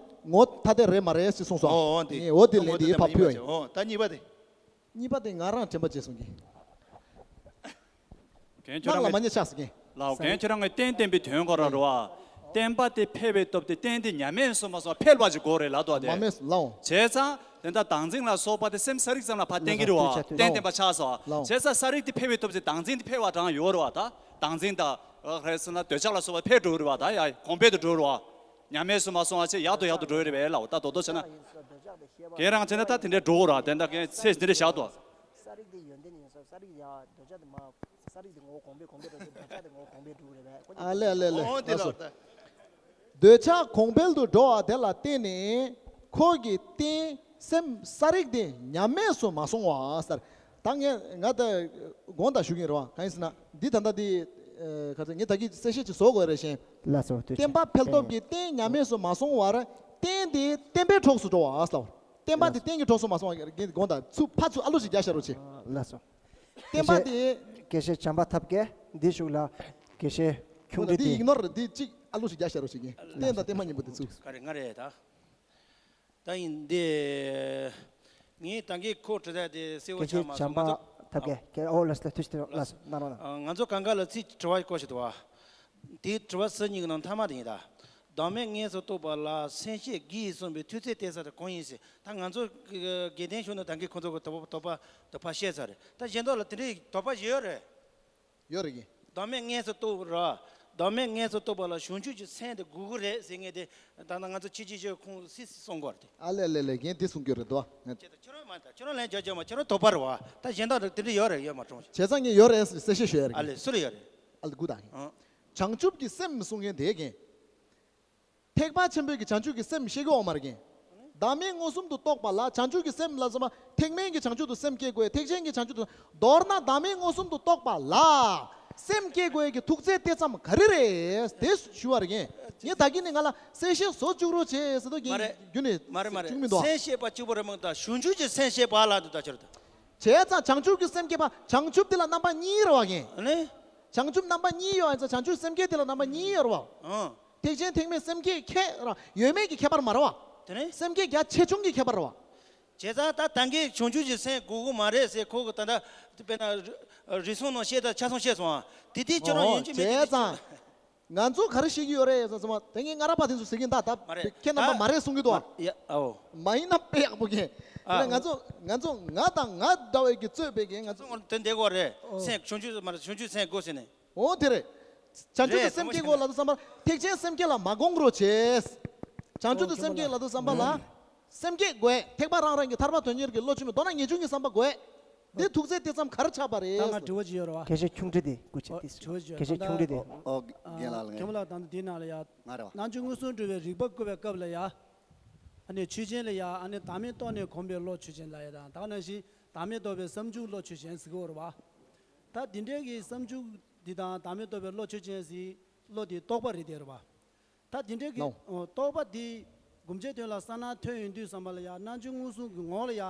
ངོ་བོ་ཐ་དད་རེད་མ་རེད་ཅེས་གསུངས་སོང་། ཨོ་ཨོ་འདི། ཨོ་དེ་ལན་དེ་ཕར་ཕུལ་བ་ཡིན། ཨོ་ད་གཉིས་པ་དེ། གཉིས་པ་དེ་ང་རང་དྲན་པ་བརྗེད་སོང་གི། རྒན་ཁྱོད་རང་གིས། ལགས་རྒན་ཁྱོད་རང་གིས་རྟེན་བརྟེན་པའི་དོན་གོ་ར་རོ། བརྟེན་པ་དེ་འཕེལ་བའི་སྟོབས་དེ་རྟེན་དེ་ཉམས་སུ་མ་སོང་བ་འཕེལ་བ་ཅིག་དགོས་རེད་ལབ་འདུག་སྟེ། མ་མེད་ལའོ། བྱས་ཙང་དེ་འདྲ་བདག་འཛིན་ལ་སོགས་པ་དེ་སེམས་གསལ་རིག་ཙམ་ལ་ཕར་བརྟེན་གྱི་རེད་བ། ལགས་སོ། བརྟེན་བརྟེན་པ་ཆགས་སོང་། ལའོ། བྱས་ཙང་གསལ་རིག་དེ་འཕེལ་བའི་སྟོབས་དེ་བདག་འཛིན་དེ་འཕེལ་བ་གྲངས་ཡོད་རེད་བ་ད། བདག་འཛིན་དང་། རེད་ཟེར་ན་འདོད་ཆགས་ལ་སོགས་པ་འཕེལ་འགྲོ་གི་རེད་བ་ད། ཡ་གོང་འཕེལ་དུ་འགྲོ་གི་རེད་བ། ཉམས་སུ་མ་སོང་བ་ཆེ་ཡག་ཏུ་ཡག་ཏུ་འགྲོ་གི་རེད་བས་ལའོ་ད་རྡོག་རྡོག་བྱས་ན། རྒན་རང་བྱས་ན་ད་དེ་འདྲའི་འགྲོ་གི་ར་དེ་འདྲ་རྒན་ཚེ་དེ་འདྲའི་བཞག་ཏོ། གསལ་རིག་དེ་ཡོན་ཏན་ཡིན་ས། གསལ་རིག་ཡ་འདོད་ཆགས་དེ་མ། གསལ་རིག་དེ་ངོ་བོ་གོང་འཕེལ་གོང་འཕེལ་འགྲོ་དུས་འདོད་ཆགས་དེ་ངོ་བོ་གོང་འཕེལ་འགྲོ་གི་རེད་བས། ཨ་ལེ་ཨ་ལེ་ཨ་ལེ། ཨོ་དེ་ལགས་སོ། ལགས་དེ། འདོད་ཆགས་གོང་འཕེལ་དུ་འགྲོ་བ་དེ་ལ་བརྟེན་ནས་ཁོ་གི་རྟེན་སེམས་གསལ་རིག་དེ་ཉམས་སུ་མ་སོང་བ་ཟེར། ད་ངས་ང་ད་དགོངས་དག་ཞུ་གི་ཡིན་རེད་བ། གང་ཡིན་ཟེར་ན་འདི་ད་ལྟ་འདི་ཨ། ག་ཚོད་ངས་ད་གིན་གསལ་བཤད་ཅིག་བཟོ་དགོས་རེད་ཤེས། ལགས་སོ། ཐུགས་རྗེ་ཆེ། བརྟེན་པ་འཕེལ་སྟོབས་ཀྱི་རྟེན་ཉམས་སུ་མ་སོང་བར་བརྟེན་དེ་བརྟེན་པའི་གྲོགས་སུ་འགྲོ་བ་ཟེར། བརྟེན་པ་དེ་ལགས་སོ། རྟེན་གྱི་གྲོགས་སུ་མ་སོང་བ་གི་དགོངས་དག་ཚུར་ཕར་ཚུར་ཨ་ལོ་ཞིག་རྒྱག་ཤ་རོགས་བྱེད། ལགས་སོ། བརྟེན་པ་དེ། དགེ་བཤེས་བྱམས་པ་ཐབས་མཁས་འདི་བཞུགས་ལ། དགེ་བཤེས་ཁྱུང་འདི་འདི་ཡིག་ནོར་འདི་གཅིག་ཨ་ལོ་ཞིག་རྒྱག་ཤ་རོགས་བྱེད་ཀྱི། རྟེན་དང་བརྟེན་པ་གཉིས་པོ་དེ་ཚུར། ག་རེ་ང་རེད་ད། ད་ཡིན་དེ། ངས་ད་གིན་ཁོ་དྲི་ད་དེ་གསལ་བོ་ཆགས་མ་སོང་། ང་ཚོ། ཐབས་མཁས་ཁྱེད། ཨོ་ལགས་སོ། ཐུགས་རྗེ་ཆེ། ལགས་སོ། གནང་རོགས་གནང་། ང་ཚོ་གང་ག་ལ་ཚིག་དྲི་བ་བཀོད་ཤེས་འདུག་བ། དེའི་དྲི་བ་ཟུར་གཉིས་ཀྱི་ནང་མཐའ་མ་དེ་ཡིན་ད། བདག་མེད་དངོས་སུ་རྟོགས་པ་ལ་སེམས་བསྐྱེད་དགེ་ཡིས་གསུངས་པའི་མཐུ་རྩལ་གཏད་ས་དེ་གང་ཡིན་ཟེར། ད་ང་ཚོ་དགེ་ལྡན་གཞུང་ནས་ད་གིན་ཁོ་ཚོ་གི་དོགས་པ་དོགས་པ་དོགས་པ་བཤད་ཚར་རེད། ད་གཞན་དག་ལ་དེ་འདྲའི་དོགས་པ་ཞིག་ཡོད་རེད། ཡོད་རེད་གི། བདག་མེད་དངོས་སུ་རྟོགས་ར། བདག་མེད་དངོས་སུ་རྟོགས་པ་ལ་བྱང་ཆུབ་ཀྱི་སེམས་དེ་དགོས་ཀྱི་རེད་ཟེར་མཁན་དེ། ད་ལྟ་ང་ཚོ་ཕྱི་ཕྱི་ཕྱི་ཁོང་སི་སི་གསུང་གི་རེད། ཨ་ལེ་ལེ་ལེ། རྒན་དེ་གསུང་གི་རེད་དོ། ཁྱེད་ཁྱེད་རང་མ་ད་ཁྱེད་རང་ལན་རྒྱག་རྒྱག་མ། ཁྱེད་རང་དོགས་པ་རེད་བ། ད་གཞན་དག་དེ་འདྲ་ཡོད་རེད་ཡོད་མ་གྲོངས། བྱས་ཙང་ངས་ཡོད་རེད་ཟེར་གསལ་བཤད་ཞུ་ཡ་རེད། ཨ་ལེ་སུ་ལ་ཡོད་རེད། ཨ་ལེ་དགུ་དང་། ཨང་། བྱང་ཆུབ་ཀྱི་སེམས་གསུང་མཁན་དེ་རྒན། ཐེག་པ་ཆེན་པོའི་གི་བྱང་ཆུབ་ཀྱི་སེམས་བཤད་གི་ཡོད་མ་རེད་གི། བདག་མེད་མངོན་སུམ་དུ་རྟོགས་པ་ལ་བྱང་ཆུབ་ཀྱི་སེམས་ལ་སོགས་པ་ཐེག་དམན་གྱི་བྱང་ཆུབ་ཏུ་སེམས་བསྐྱེད་དགོས། ཐེག་ཆེན་གྱི་བྱང་ཆུབ་ཏུ། མདོར་ན་བདག་མེད་མངོན་སུམ་དུ་རྟོགས་པ་ལ་སེམས་བསྐྱེད་དགོས་ཀྱི་ཐུགས་རྗེ་གཏད་མཚམས་ག་རེ་རེད་དེ་ཞུ་བ་རེད་གི། ངས་ད་གིན་ནས་ང་ལ་གསལ་བཤད་བཟོ་བཅུག་རོགས་བྱེད་ཟེར་དུས་རྒན་མ་རེད། རྒྱུན་ནས་མ་རེད་མ་རེད། བཅུག་མི་འདུག་ཨ། སེམས་བསྐྱེད་པ་གཅིག་པོ་རེད་མ་གཏོགས་བྱང་ཆུབ་ཀྱི་སེམས་བསྐྱེད་པ་ལ་འདི་ལྟ་ཕྱིར་དུ། བྱས་ཙང་བྱང་ཆུབ་ཀྱི་སེམས་བསྐྱེད་པ། བྱང་ཆུབ་དེ་ལ་རྣམ་པ་གཉིས་རེད་བ་རྒན། ཨ་ནི། བྱང་ཆུབ་རྣམ་པ་གཉིས་ཡོད་ཡིན་ཙང་བྱང་ཆུབ་སེམས་བསྐྱེད་དེ་ལ་རྣམ་པ་གཉིས་ཡོད་རེད་བ། ཨང་། ཐེག་ཆེན་ཐེག་དམན་སེམས་བསྐྱེད་ཁྱད་ར་ཡོད་མེད་ཀྱི་ཁྱད་པར་མ་རེད་བ། དེ་ནས། སེམས་བསྐྱེད་རྒྱ་ཆེ་ཆུང་གི་ཁྱད་པར་རེད་བ། བྱས་ཙང་ད་ད་གིན་བྱང་ཆུབ་ཀྱི་སེམས་དགོས་ཀྱི་མ་རེད་ཟེར་ཁོ་གི་ད་ལྟ་དཔེར་ན་རི་རི་སུངས་ནང་བཤད་ད་ཆ་ཚང་བཤད་སོང་ཨ། དེ་དེ་ཁྱོད་རང་ཡོན་གྱི་མེད་དེ། བྱས་ཙང་། ང་ཚོ་ག་རེ་ཤེས་ཀྱི་ཡོད་རེད་ཟེར་ཙམ་པ་དེ་ངས་སྔ་རབས་པ་དེ་ཚོ་ཟེར་གྱིན་ད་ད་མ་རེད། ཁྱེད་རྣམ་པ་མ་རེད་གསུང་གི་འདུག་ཨ། ཡ་ཨོ། མ་ཡིན་ན་དཔེ་ཡག་པོ་གྱིན། ཨ། ང་ཚོ་ང་ཚོ་ང་དང་ང་འདྲ་བའི་གི་རྩོད་པའི་གི་ང་ཚོ། དེ་འདེགས་དགོས་རེད། ཨོ། སེམས་བྱང་ཆུབ་མ་རེད། བྱང་ཆུབ་སེམས་དགོས་ཟེར་ནས། འོ་དེ་རེད། བྱང་ཆུབ་ཏུ་སེམས་བསྐྱེད་དགོས་ལབ་དུས་ཙམ་པ་ཐེག་ཆེན་སེམས་བསྐྱེད་ལ་མ་དགོངས་རོགས་བྱེད། བྱང་ཆུབ་ཏུ་སེམས་བསྐྱེད་ལབ་དུས་ཙམ་པ་ལ། སེམས་བསྐྱེད་དགོས། ཐེག་པ་རང་རང་གི་ཐར་པ་དོན་གཉེར་གྱི་བློ་ཆེན་མོ་མདོར་ན་ངེས་འབྱུང་གི་བསམ་པ་དགོས། འདི་ཐུགས་རྗེ་གཏད་མཚམས་ག་རེ་ཆགས་པ་རེད། ད་ང་དྲི་བ་ཅིག་ཡོད་རེད་བ། དགེ་བཤེས་ཁྱུང་འདྲི་དེ་སྐུ་མཁྱེན། ཨོ་དེ་དྲི་བ་ཅིག་ཡོད། དགེ་བཤེས་ད་ཁྱུང་འདྲི་དེ། ཨོ་རྒན་ལགས་ལ། མཁན་པོ་ལགས་དང་དེའི་ནང་ལ་ཡ། ང་རེད་བ། རྣལ་འབྱོར་མངོན་སུམ་སྒྲུབ་པའི་རིགས་པ་བཀོད་པའི་སྐབས་ལ་ཡ། ཨ་ནི་ཆོས་ཅན་ལ་ཡ། ཨ་ནི་བདག་མེད་རྟོགས་ནས་གོམས་པའི་བློ་ཆོས་ཅན་ལ་ཡ་དང་ད་ག་ནང་བཞིན་བདག་མེད་རྟོགས་པའི་བསམ་བྱུང་བློ་ཆོས་ཅན་ཟེར་གྱི་ཡོད་རེད་བ། ད་འདི་འདྲའི་གི་བསམ་བྱུང་འདི་དང་བདག་མེད་རྟོགས་པའི་བློ་ཆོས་ཅན་ཟེར་བློ་དེ་རྟོག་པ་རེད་དེ་རེད་བ། ད་དེ་འདྲའི་གི་ནོ། ཨོ། རྟོག་པ་འདི་སྒོམ་བྱེད་དོན་ལ་གསལ་སྣང་ཐོན་ཡོང་དུས་ཙམ་པ་ལ་ཡ་རྣལ་འབྱོར་མངོན་སུམ་གྱི་ངོ་ལ་ཡ་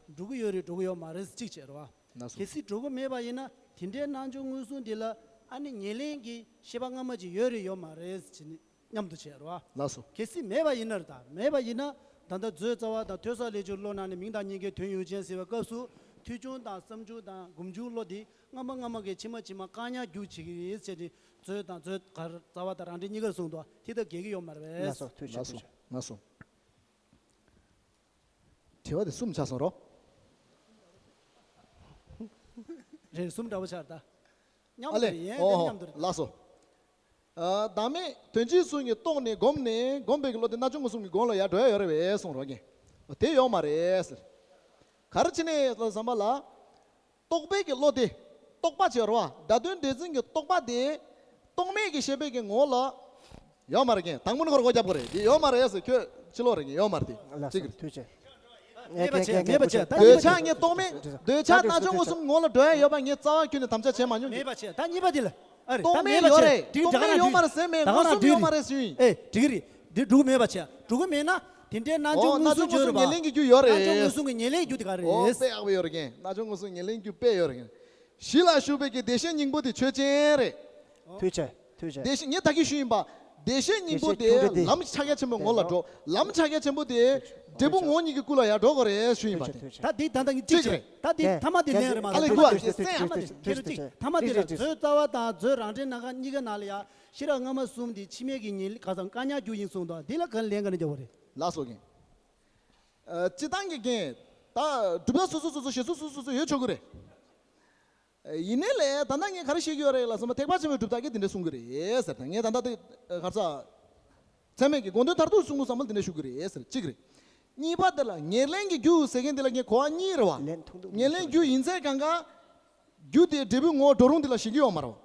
འགྲོ་གི་ཡོད་རེད་འགྲོ་གི་ཡོད་མ་རེད་གཅིག་བྱས་རེད་བ། ལགས་སོ། གལ་སྲིད་འགྲོ་གི་མེད་པ་ཡིན་ན་དེ་འདྲའི་རྣལ་འབྱོར་མངོན་སུམ་འདི་ལ་ཨ་ནི་ཉེར་ལེན་གྱི་ཤེས་པ་སྔ་མ་ཅིག་ཡོད་རེད་ཡོད་མ་རེད་ཅེས་ནི་སྙམ་དུ་བྱས་རེད་བ། ལགས་སོ། གལ་སྲིད་མེད་པ་ཡིན་ན་རེད་ད་མེད་པ་ཡིན་ན་ད་ལྟ་མཛོད་རྩ་བ་དང་ཐོས་བསགས་ལས་སྦྱོར་བློ་སྣ་ནས་མིང་དང་གཉིས་ཀའི་དོན་ཡོད་ཅན་ཟེར་བའི་སྐབས་སུ་ཐོས་བྱུང་དང་བསམ་བྱུང་དང་སྒོམ་བྱུང་བློ་འདི་སྔ་མ་སྔ་མ་གི་ཕྱི་མ་ཕྱི་མ་བཀག་ཉར་རྒྱུག་བྱེད་ཀྱི་རེད་ཟེར་ཏེ། མཛོད་དང་མཛོད་གར་རྩ་བ་དང་རང་འགྲེལ་གཉིས་ཀར་གསུངས་འདུག་དེ་ལྟར་འགལ་གྱི་ཡོད་མ་རེད་པས། ལགས་སོ། ཐུགས་རྗེ་ཆེ། ལགས་སོ། ཐུགས་རྗེ་ཆེ། ལགས་སོ། དྲི་བ་དེ་གསུམ་ཆགས་སོང་རོ། རེད། གསུམ་འདྲ་པོ་ཆགས་ད། མཉམ་ཨ་ལེ། དུ་རེད། ཡན་དེ་ཨོ་མཉམ་དུ་རེད། ལགས་སོ། བདག་མེད་དོན་སྤྱིའི་ཚུལ་གྱིས་རྟོགས་ནས་བསྒོམས་ནས་བསྒོམས་པའི་གི་བློ་དེ་རྣལ་འབྱོར་མངོན་སུམ་གྱི་སྒོ་ལ་ཡར་འགྲོ་ཡ་ཡོད་རེད་པས་གསུངས་རོགས་ཀྱིས། དེ་ཡོད་མ་རེད་ཟེར། ག་རེ་བྱས་ནས་ལ་བསམ་པ་ལ། རྟོག་པའི་གི་བློ་དེ། རྟོག་པ་བྱེད་རོ། སྒྲ་དོན་འདྲེས་འཛིན་གྱི་རྟོག་པ་དེ། རྟོག་མེད་ཀྱི་ཤེས་པའི་གི་ངོ་ལ། ཡོད་མ་རེད་ཀྱི། དང་པོ་ནས་ཁོ་རང་སྒོ་རྒྱབ་དགོས་རེད། དེ་ཡོད་མ་རེད་ཟེར། ཁྱོད་ཕྱི་ལོགས་རེད་ཀྱི། ཡོད་མ་རེད་དེ། ལ་གཅིག་རེད། ཐུགས་རྗེ། མེད་པ་བྱས། མེད་པ་བྱས། ད་འདོད་ཆགས་ངས་རྟོག་མེད། འདོད་ཆགས་རྣལ་འབྱོར་མངོན་སུམ་ངོ་ལ་འགྲོ་ཡ་ཡོད་པ་ངས་རྩ་བ་ཁྱོན་ནས་དམ་བཅའ་བྱེད་མ་མྱོང་གི། མེད་པ་བྱས། ད་གཉིས་པ་དེ་ལ། ཨ་རེད། རྟོག་ད་མེད་མེད་པ་ཡོད་བྱས། རེད། འགྲིག་རྟོག་མེད་ཡོད་མ་རེད་ཟེར་མེད། ད་ག་མངོན་སུམ་ཡོད་མ་རེད་ཟེར་ཡིན། ཨེ་འགྲིག་གི་རེད། འདི་འགྲུབ་མེད་པ་བྱས། འགྲུབ་གི་མེད་ན་དེ་འདྲའི་རྣལ་འབྱོར་ཨོ་མངོན་སུམ་བརྗོད་རེད་པ། རྣལ་འབྱོར་མངོན་སུམ་གྱི་ཉེར་ལེན་གྱི་རྒྱུ་ཡོད་རེད། རྣལ་འབྱོར་མངོན་སུམ་གྱི་ཉེར་ལེན་རྒྱུ་ཨོ་དཔེ་ཡག་པོ་ཡོད་རེད་ཀྱི། རྣལ་འབྱོར་མངོན་སུམ་ཉེར་ལེན་རྒྱུ་དཔེ་ཡོད་རེད་ཀྱི། གཞི་ལ་ཞུགས་པའི་གི་བདེ་གཤེགས་སྙིང་པོ་དེ་ཆོས་ཅན་རེད། ཐུགས་རྗེ་ཆེ། ཐུགས་རྗེ་ཆེ། བདེ་གཤེགས་ངས་ད་གིན་ཞུས་ཡིན་པ། བདེ་གཤེགས་སྙིང་པོ་དེ་བདེ་གཤེགས་ཁྱུང་འདྲ་དེ་ལམ་ཕྱག་རྒྱ་ཆེན་པོའི་ངོ་ལ་འགྲོ། ལམ་ཕྱག་རྒྱ་ཆེན་པོ་དེ་འབྲས་བུ་ངོ་བོ་ཉིད་ཀྱི་སྐུ་ལ་ཡར་འགྲོ་དགོས་རེད་ཞུས་ཡིན་པ་དེ། ཐུགས་རྗེ་ཆེ། ད་འདི་ད་ལྟ་ངས་གཅིག་གཅིག་རེད། ད་འདི་ཐ་མ་འདི་ལན་རེད་མ་ཨ་ལས་གོ་བ་དེ་སེམས་ཡ་མ་དེ་ཁྱེད་རང་གཅིག་ཐ་མ་འདི་ལ་མཛོད་རྩ་བ་དང་མཛོད་རང་འགྲེལ་ནང་ག་གཉིས་ཀ་ནང་ལ་ཡ་ཤེས་རབ་སྔ་མ་གསུམ་འདི་ཕྱི་མའི་གི་ཉེར་ལེན་ག་ས་བཀག་ཉར་རྒྱུ་ཡིན་གསུངས་འདུག་འདི་ལ་ག་ལན་ག་ནས་རྒྱག་དགོས་རེད། ལགས་སོ་རྒན། ཨ་སྤྱི་བཏང་གི་རྒན། ད་གྲུབ་མཐའ་སོ་སོ་སོ་སོ་བཞེད་ཚུལ་སོ་སོ་སོ་སོ་ཡོད་ཆོག་གི་རེད། ཡིན་ནའི་ལས་ད་ལྟ་ངས་ག་རེ་བཤད་ཀྱི་ཡོད་རེད་ལབ་སོང་ན། ཐེག་པ་ཆེན་པོའི་གྲུབ་མཐའ་གིས་འདི་འདྲ་གསུང་གི་རེད་ཟེར། ད་ངས་ད་ལྟ་དེ་ག་རེ་ཟ། ཚད་མེད་ཀྱི་དགོངས་དོན་མཐར་ཐུག་གསུང་ལུགས་བསམ་བློ་འདི་འདྲ་ཞུ་གི་རེད་ཟེར། གཅིག་རེད། གཉིས་པ་དེ་ལ་ཉེར་ལེན་གྱི་རྒྱུ་ཟེར་མཁན་དེ་ལ་ངས་གོ་བ་གཉིས་རེད་བ། ལན་ཐུང་ཐུང་ཉེར་ལེན་རྒྱུ་ཡིན་ཚད་གང་ག་རྒྱུ་དེ་འབྲས་བུའི་ངོ་བོ་འགྲོ་རུང་དེ་ལ་ཞེན་གྱི་ཡོད་མ་རེད་བ།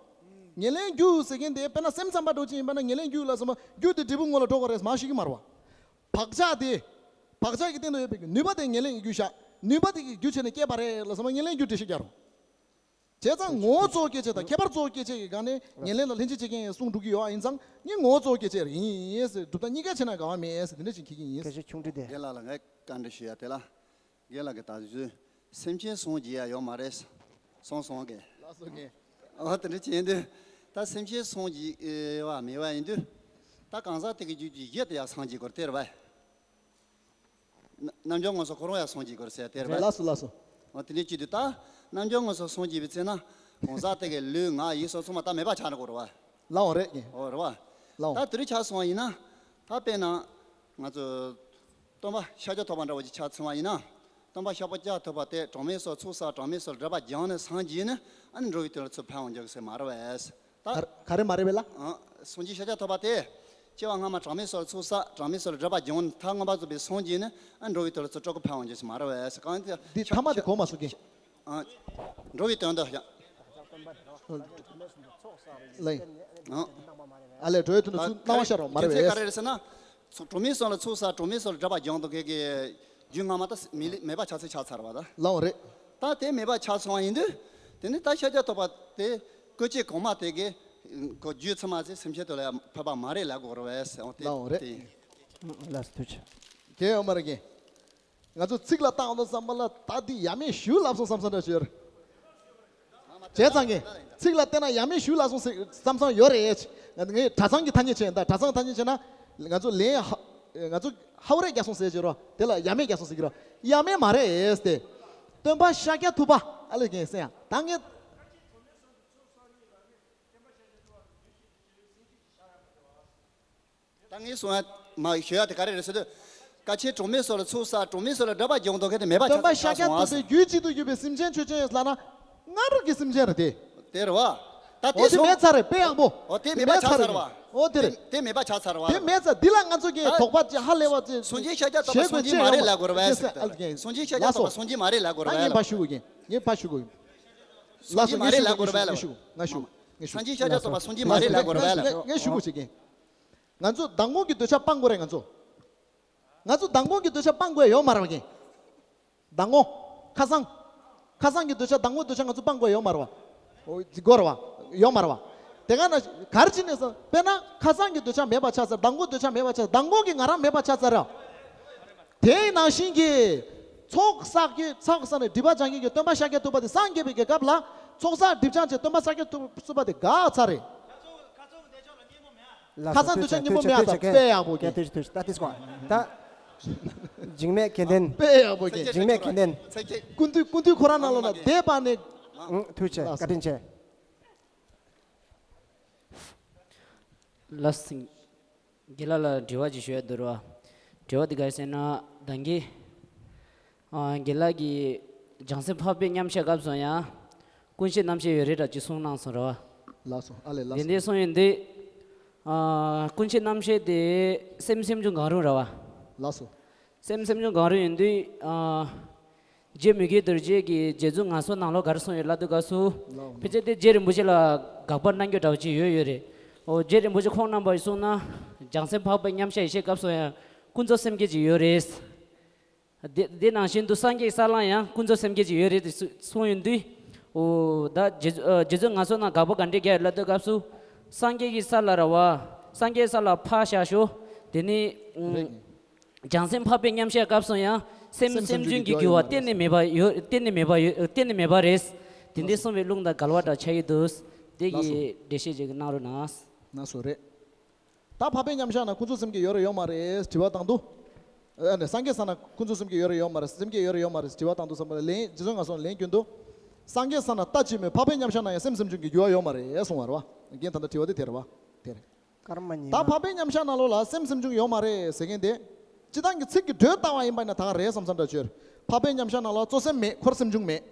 ཉེར་ལེན་རྒྱུ་ཟེར་མཁན་དེ་དཔེར་ན་སེམས་ཙམ་པ་འདྲ་བོ་ཅིག་ཡིན་པ་ན་ཉེར་ལེན་རྒྱུ་ལ་སོང་ན་རྒྱུ་དེ་འབྲས་བུའི་ངོ་ལ་འགྲོ་དགོས་རེད་མ་ཞེན་གྱི་མ་རེད་བ། བག་ཆགས་དེ། བག་ཆགས་ཀྱི་སྟེང་དུ་ཡོད་པའི་ནུས་པ་དེ་ཉེར་ལེན་གྱི་རྒྱུ་བཞག་ནུས་པ་དེ་གི་རྒྱུ་བྱས་ནས་སྐྱེས་པ་རེད་ལབ་སོང་ན་ཉེར་ལེན་རྒྱུ་འགྲེལ་བཤད་རྒྱག་རུང་། བྱས་ཙང་ངོ་བོ་གཙོ་བོ་སྐྱེད་བྱེད་དང་ཁྱད་པར་གཙོ་བོ་སྐྱེད་བྱེད་ཀྱི་སྒང་ནས་ཉེར་ལེན་ལ་ལྷན་ཅིག་བྱེད་མཁན་གསུང་འགྲོ་གི་ཡོད་ཨ། ཡིན་ཙང་ངས་ངོ་བོ་གཙོ་བོ་སྐྱེད་བྱེད་རེད་ཡིན་ཟེར། གྲུབ་མཐའ་གཉིས་ཀ་བྱས་ན་དགའ་བ་མེད་ཟེར། དེ་འདྲ་ཅིག་འཁྱེར་གྱི་ཡིན། སྐད་ཆ་ཆུང་འདྲི་དེ། རྒན་ལགས་ལ་ངས་བཀའ་འདྲི་ཞུ་ཡ་དེ་ལ། རྒན་ལགས་ཀྱིས་ད་གཟོད་སེམས་ཅན་སངས་རྒྱས་ཡ་ཡོད་མ་རེད། སོང་སོང་གི། ལགས་སོ་རྒན། ཨོ་དེ་འདྲ་བྱས་དུས་ད་སེམས་ཅན་སངས་རྒྱས་ཡོད་མེད་པ་ཡིན་དུས། ད་གང་ཟག་དེ་གི་རྒྱུད་ཀྱི་གཞི་དེ་ཡ་སངས་རྒྱས་དགོས་རེད་དེ་རེད་པ། རྣལ་འབྱོར་མངོན་སུམ་ཁོ་རང་ཡང་སངས་རྒྱས་དགོས་རེད་ཟེར་དེ་རེད་པ། ལགས་སོ་ལགས་སོ། འོ་དེ་འདྲའི་ཅིག་དུས་ད་རྣལ་འབྱོར་མངོན་སུམ་སངས་རྒྱས་པའི་ཚེ་ན་གང་ཟག་དེ་གི་ལུས་ངག་ཡིད་གསུམ་ཚང་མ་ད་མེད་པ་ཆགས་འགྲོ་གི་རེད་པ། ལགས་འོང་རེད་ཀྱི། འོ་རེད་པ། ལགས་འོང་། ད་དེ་རིགས་ཆགས་སོང་བ་ཡིན་ན། ད་དཔེར་ན་ང་ཚོ་སྟོན་པ་ཤཱཀྱ་ཐུབ་པ་འདྲ་བོ་ཅིག་ཆགས་སོང་བ་ཡིན་ན། སྟོན་པ་ཤཱཀྱ་ཐུབ་པ་དེ་གྲངས་མེད་སོགས་ཚོགས་བསགས་གྲངས་མེད་སོགས་སྒྲིབ་པ་སྦྱངས་ནས་སངས་རྒྱས་ནས་ཨ་ནི་འགྲོ་བའི་དོན་ལ་ཚུར་ཕན་པ་འབྱུང་གི་ཟེར་མ་རེད་པས། ད་ག་རེ་མ་རེད་པས་ལ། ཨ། སངས་རྒྱས་ཤཱཀྱ་ཐུབ་པ་དེ། སྐྱེ་བ་སྔ་མ་གྲངས་མེད་སོགས་ཚོགས་བསགས་གྲངས་མེད་སོགས་ལ་སྒྲིབ་པ་སྦྱངས་ནས་མཐར་མངོན་པར་རྫོགས་པའི་སངས་རྒྱས་ནས་ཨ་འགྲོ་བའི་དོན་ལ་ཚུར་སྤྲོ་གི་ཕན་པ་འབྱུང་ཞིག་མ་རེད་པས། གང་དེ། འདི་ཐ་མ་དེ་གོ་མ་སོང་གི། ཨ། འགྲོ་བའི་དོན་དུ་ཡང་། ལེ། ཨ། ཨ་ལས་འགྲོ་བའི་དོན་དུ་ཚུར་སྣང་བ་ཤར་བ་མ་རེད་པས། རྒྱུ་མཚན་ག་རེ་རེད་ཟེར་ན། ཚོགས་གྲངས་མེད་སོགས་ལ་ཚོགས་བསགས་གྲངས་མེད་སོགས་ལ་སྒྲིབ་པ་སྦྱངས་འདུག་གི་གི། རྒྱུ་སྔ་མ་ད་མི་ལི་མེད་པ་ཆགས་ཚུལ་ཆགས་ཚར་བ་ད། ལགས་འོང་རེད། ད་དེ་མེད་པ་ཆགས་སོང་བ་ཡིན་དུས། དེ་ནི་ད་ཤཱཀྱ་ཐུབ་པ་དེ་སྐུ་སྐྱེ་གོང་མ་དེ་གི་གོ་རྒྱུད་ཚང་མ་ཚེ་སེམས་ཅན་དེ་ལ་ཡང་ཕན་པ་མ་རེད་ལབ་དགོས་རེད་པས། འོ་དེ་ལགས་འོང་རེད། དེ་ཡིན། ལགས་སོ་ཐུགས་རྗེ་ཆེ། རྒན་ཡོད་མ་རེད་རྒན། ང་ཚོ་ཚིག་ལ་བཏང་དུས་ཙམ་པ་ལ་ད་འདི་ཡ་མེད་ཞུ་ལབ་སོང་བསམ་བསམ་འདྲ་ཞིག་ཡོད་རེད། བྱས་ཙང་གི་ཚིག་ལ་བལྟས་ན་ཡ་མེད་ཞུ་ལབ་སོང་ཟེར་བསམ་བསམ་ཡོད་རེད། ངས་གྲྭ་ཚང་གི་ཐ་སྙད་བྱས་ཡིན། ད་གྲྭ་ཚང་ཐ་སྙད་བྱས་ན་ང་ཚོ་ལན་ཧ་ང་ཚོ་ཧ་བ་རེ་རྒྱག་སོང་ཟེར་གྱི་རོ། དེ་ལ་ཡ་མེད་རྒྱག་སོང་ཟེར་གྱི་རོ། ཡ་མེད་མ་རེད་དེ། སྟོན་པ་ཤཱཀྱ་ཐུབ་པ་ཨ་ལས་རྒན་ཟེར་ཡ་ད་ངས། ད་ངས་གསུང་ཡ་མ་ཞུ་ཡ་དེ་ག་རེ་རེད་ཟེར་དུས། སྐུ་སྐྱེ་གྲངས་མེད་སོགས་ལ་ཚོགས་བསགས་གྲངས་མེད་སོགས་ལ་སྒྲིབ་པ་སྦྱངས་འདུག་གི་དེ་མེད་པ་ཆགས་སོང་ཨ་ཟེར། སྟོན་པ་ཤཱཀྱ་ཐུབ་པའི་རྒྱུད་གཅིག་ཏུ་གྱུར་པའི་སེམས་ཅན་ཆོས་ཅན་ལབ་ན། སྔར་གྱི་སེམས་ཅན་རེད་དེ། དེ་རེད་པ། ད་དེ་འོ་དེ་སོང་། མེད་ཚར་རེད་དཔེ་ཡག་པོ། འོ་དེ་མེད་པ་ཆགས་ཚར་བ། འོ་དེ་རེད། དེ་མེད་པ་ཆགས་ཚར་བ། དེ་མེད་ཚར་འདི་ལ་ང་ཚོ་གི་ད་དོགས་པ་ཅིག་ཧ་ལས་པ་ཅིག་སངས་རྒྱས་ཤཱཀྱ་ཐུབ་པ་སངས་རྒྱས་མ་རེད་ལབ་དགོས་རེད་པས། སངས་རྒྱས་ཤཱཀྱ་ཐུབ་པ་སངས་རྒྱས་མ་རེད་ལབ་དགོས་རེད་པས། ངས་ཕར་ཞུ་དགོས་ཀྱི། ངས་ཕར་ཞུ་དགོས་ཀྱི། སངས་རྒྱས་མ་རེད་ལབ་དགོས་རེད་པས། ངས་ཞུ་དགོས་ངས་ཞུ་དགོས། སངས་རྒྱས་ཤཱཀྱ་ཐུབ་པ་སངས་རྒྱས་མ་རེད་ལབ་དགོས་རེད་པས། ངས་ཞུ་དགོས་ཀྱི། ང་ཚོ་མདང་དགོང་གི་འདོད་ཆགས་སྤང་དགོས་རེད་ང་ཚོ། ང་ཚོ་མདང་དགོང་གི་འདོད་ཆགས་སྤང་དགོས་ཡོད་མ་རེད་པ་ཀྱི། མདང་དགོང་། ཁ་སང་། ཁ་སང་གི་འདོད་ཆགས་མདང་དགོང་འདོད་ཆགས་ང་ཚོ་སྤང་དགོས་ཡོད་མ་རེད་པ། འོ་དགོས་རེད་པ། ཡོད་མ་རེད་པ། དེ་ག་ན་ག་རེ་བྱས་ནས་ཟེར་དཔེར་ན་ཁ་སང་གི་འདོད་ཆགས་མེད་པ་ཆགས་ཚར། མདང་དགོང་འདོད་ཆགས་མེད་པ་ཆགས། མདང་དགོང་གི་ང་རང་མེད་པ་ཆགས་ཚར་རེད། དེའི་ནང་བཞིན་གྱི་ཚོགས་བསགས་ཀྱི་ཚོགས་བསགས་ནས་སྒྲིབ་པ་སྦྱང་མཁན་གྱི་སྟོན་པ་ཤཱཀྱ་ཐུབ་པ་དེ་སངས་རྒྱས་པའི་རྒྱལ་ཁབ་ལ་ཚོགས་བསགས་སྒྲིབ་སྦྱང་བྱས་སྟོན་པ་ཤཱཀྱ་ཐུབ་པ་དེ་འགག་ཚར་རེད། ལགས་སོ། ཁ་སང་འདོད་ཆགས་སྙིང་པོ་མེད་པ་དང་དཔེ་ཡག་པོ་ཀྱི། ཐུགས་རྗེ་ཆེ། ད་ཏིས་ཀོ། ད། འཇིགས་མེད་མཁྱེན་ལྡན། དཔེ་ཡག་པོ་ཀྱི། འཇིགས་མེད་མཁྱེན་ལྡན། ཀུན་འདུས་ཀུན་འདུས་ཁོ་རང་ནང་ལོགས་ན་བསྡད་པ་ནས། ཨང་། ཐུགས་རྗེ་ཆེ། བཀའ་དྲིན་ཆེ། ལགས་སོ། རྒན་ལགས་ལ་དྲི་བ་ཅིག་ཞུ་ཡ་འདུག་ར། དྲི་བ་འདི་ག་རེ་ཟེར་ན་ད་གིན། ཨ། རྒན་ལགས་ཀྱིས་བྱང་སེམས་འཕགས་པའི་མཉམ་བཞག་སྐབས་སུ་ཡང་ཀུན་ཤེས་རྣམ་ཤེས་ཡོད་རེད་འདྲ་ཅིག་གསུངས་གནང་སོང་ར། ལགས་སོ། ཨ་ལས། ལགས་སོ། དེ་འདྲ་གསུངས་ཡོང་དུས། ཨ། ཀུན་མཁྱེན་རྣམ་བཤད་དེ་སེམས་སེམས་བྱུང་གང་རུང་རེད་བ། ལགས་སོ། སེམས་སེམས་བྱུང་གང་རུང་ཡིན་དུས། ཨ། རྗེ་མི་བསྐྱོད་རྡོ་རྗེ་གིས་རྗེ་བཙུན་ངལ་གསོ་ནང་ལོགས་ག་རེ་གསུངས་ཡོད་ལབ་དུས་སྐབས་སུ། ལགས། ཕལ་ཆེར་དེ་རྗེ་རིན་པོ་ཆེ་ལ་དགག་པ་གནང་རྒྱུ་འདྲ་བོ་ཅིག་ཡོད་ཡོད་རེད། ཨོ། རྗེ་རིན་པོ་ཆེ་ཁོང་རྣམ་པ་ཡིས་གསུངས་ན། བྱང་སེམས་འཕགས་པའི་མཉམ་གཞག་ཡེ་ཤེས་སྐབས་སུ་ཡང་ཀུན་རྫོབ་སེམས་བསྐྱེད་ཅིག་ཡོད་རེད། དེ་དེ་ནང་བཞིན་དུ་སངས་རྒྱས་ཀྱི་ས་ལ་ཡང་ཀུན་རྫོབ་སེམས་བསྐྱེད་ཅིག་ཡོད་རེད་དེ་གསུ་གསུངས་ཡོང་དུས། ཨོ། ད་རྗེ་ཨ། རྗེ་བཙུན་ངལ་གསོ་ནང་དགག་པ་ག་འདྲས་རྒྱག་ཡོད་ལབ་དུས་སྐབས་སུ། སངས་རྒྱས་ཀྱི་ས་ལ་རེད་བ། སངས་རྒྱས་ས་ལ་ཕར་བཞག་ཤོག་དེ་ནི། ཨུམ། རེད། བྱང་སེམས་འཕགས་པའི་མཉམ་གཞག་སྐབས་སུ་ཡང་སེམས་སེམས་སེམས་བྱུང་གི་འགྱུར་བ་གཏན་ནས་མེད་པ་ཡོད། གཏན་ནས་མེད་པ་ཡོད། གཏན་ནས་མེད་པ་རེད། དེ་འདྲའི་གསུངས་པའི་ལུང་དང་འགལ་བ་འདྲ་ཆགས་ཀྱི་འདུག་དེ་གི་ལགས་སོ། འགྲེལ་བཤད་ཅིག་གནང་རོགས་གནང་། ལགས་སོ། རེད། ད་འཕགས་པའི་མཉམ་གཞག་ན་ཀུན་རྫོབ་སེམས་བསྐྱེད་ཡོད་རེད་ཡོད་མ་རེད་དྲི་བ་བཏང་དུས། ཨ་ནི་སངས་རྒྱས་ས་ན་ཀུན་རྫོབ་སེམས་བསྐྱེད་ཡོད་རེད་ཡོད་མ་རེད། སེམས་བསྐྱེད་ཡོད་རེད་ཡོད་མ་རེད་དྲི་བ་བཏང་དུས་ཙམ་པ་ལ་ལན། རྗེ་བཙུན་ངལ་གསོ་ལན་བསྐྱོན་དུས། སངས་རྒྱས་ས་ན་ལྟ་ཅི་སྨོས། འཕགས་པའི་མཉམ་གཞག་ན་ཡང་སེམས་སེམས་བྱུང་གི་འགྱུར་བ་ཡོད་མ་རེད་གསུང་བ་རེད་བ། རྒན་ད་ལྟ་དྲི་བ་དེ་དེ་རེད་བ། དེ་རེད། སྐར་མ་ཉི་མ། ད་འཕགས་པའི་མཉམ་གཞག་ནང་ལོགས་ལ་སེམས་སེམས་བྱུང་ཡོད་མ་རེད་ཟེར་མཁན་དེ། སྤྱིར་བཏང་གི་ཚིག་གི་འགྲོས་ལྟ་བ་ཡིན་པ་ཡིན་ན་ད་ག་རེད་བསམ་བསམ་འདྲ་བྱོས། འཕགས་པའི་མཉམ་གཞག་ནང་ལ་གཙོ་སེམས་མེད། འཁོར་སེམས་བྱུང་མེད།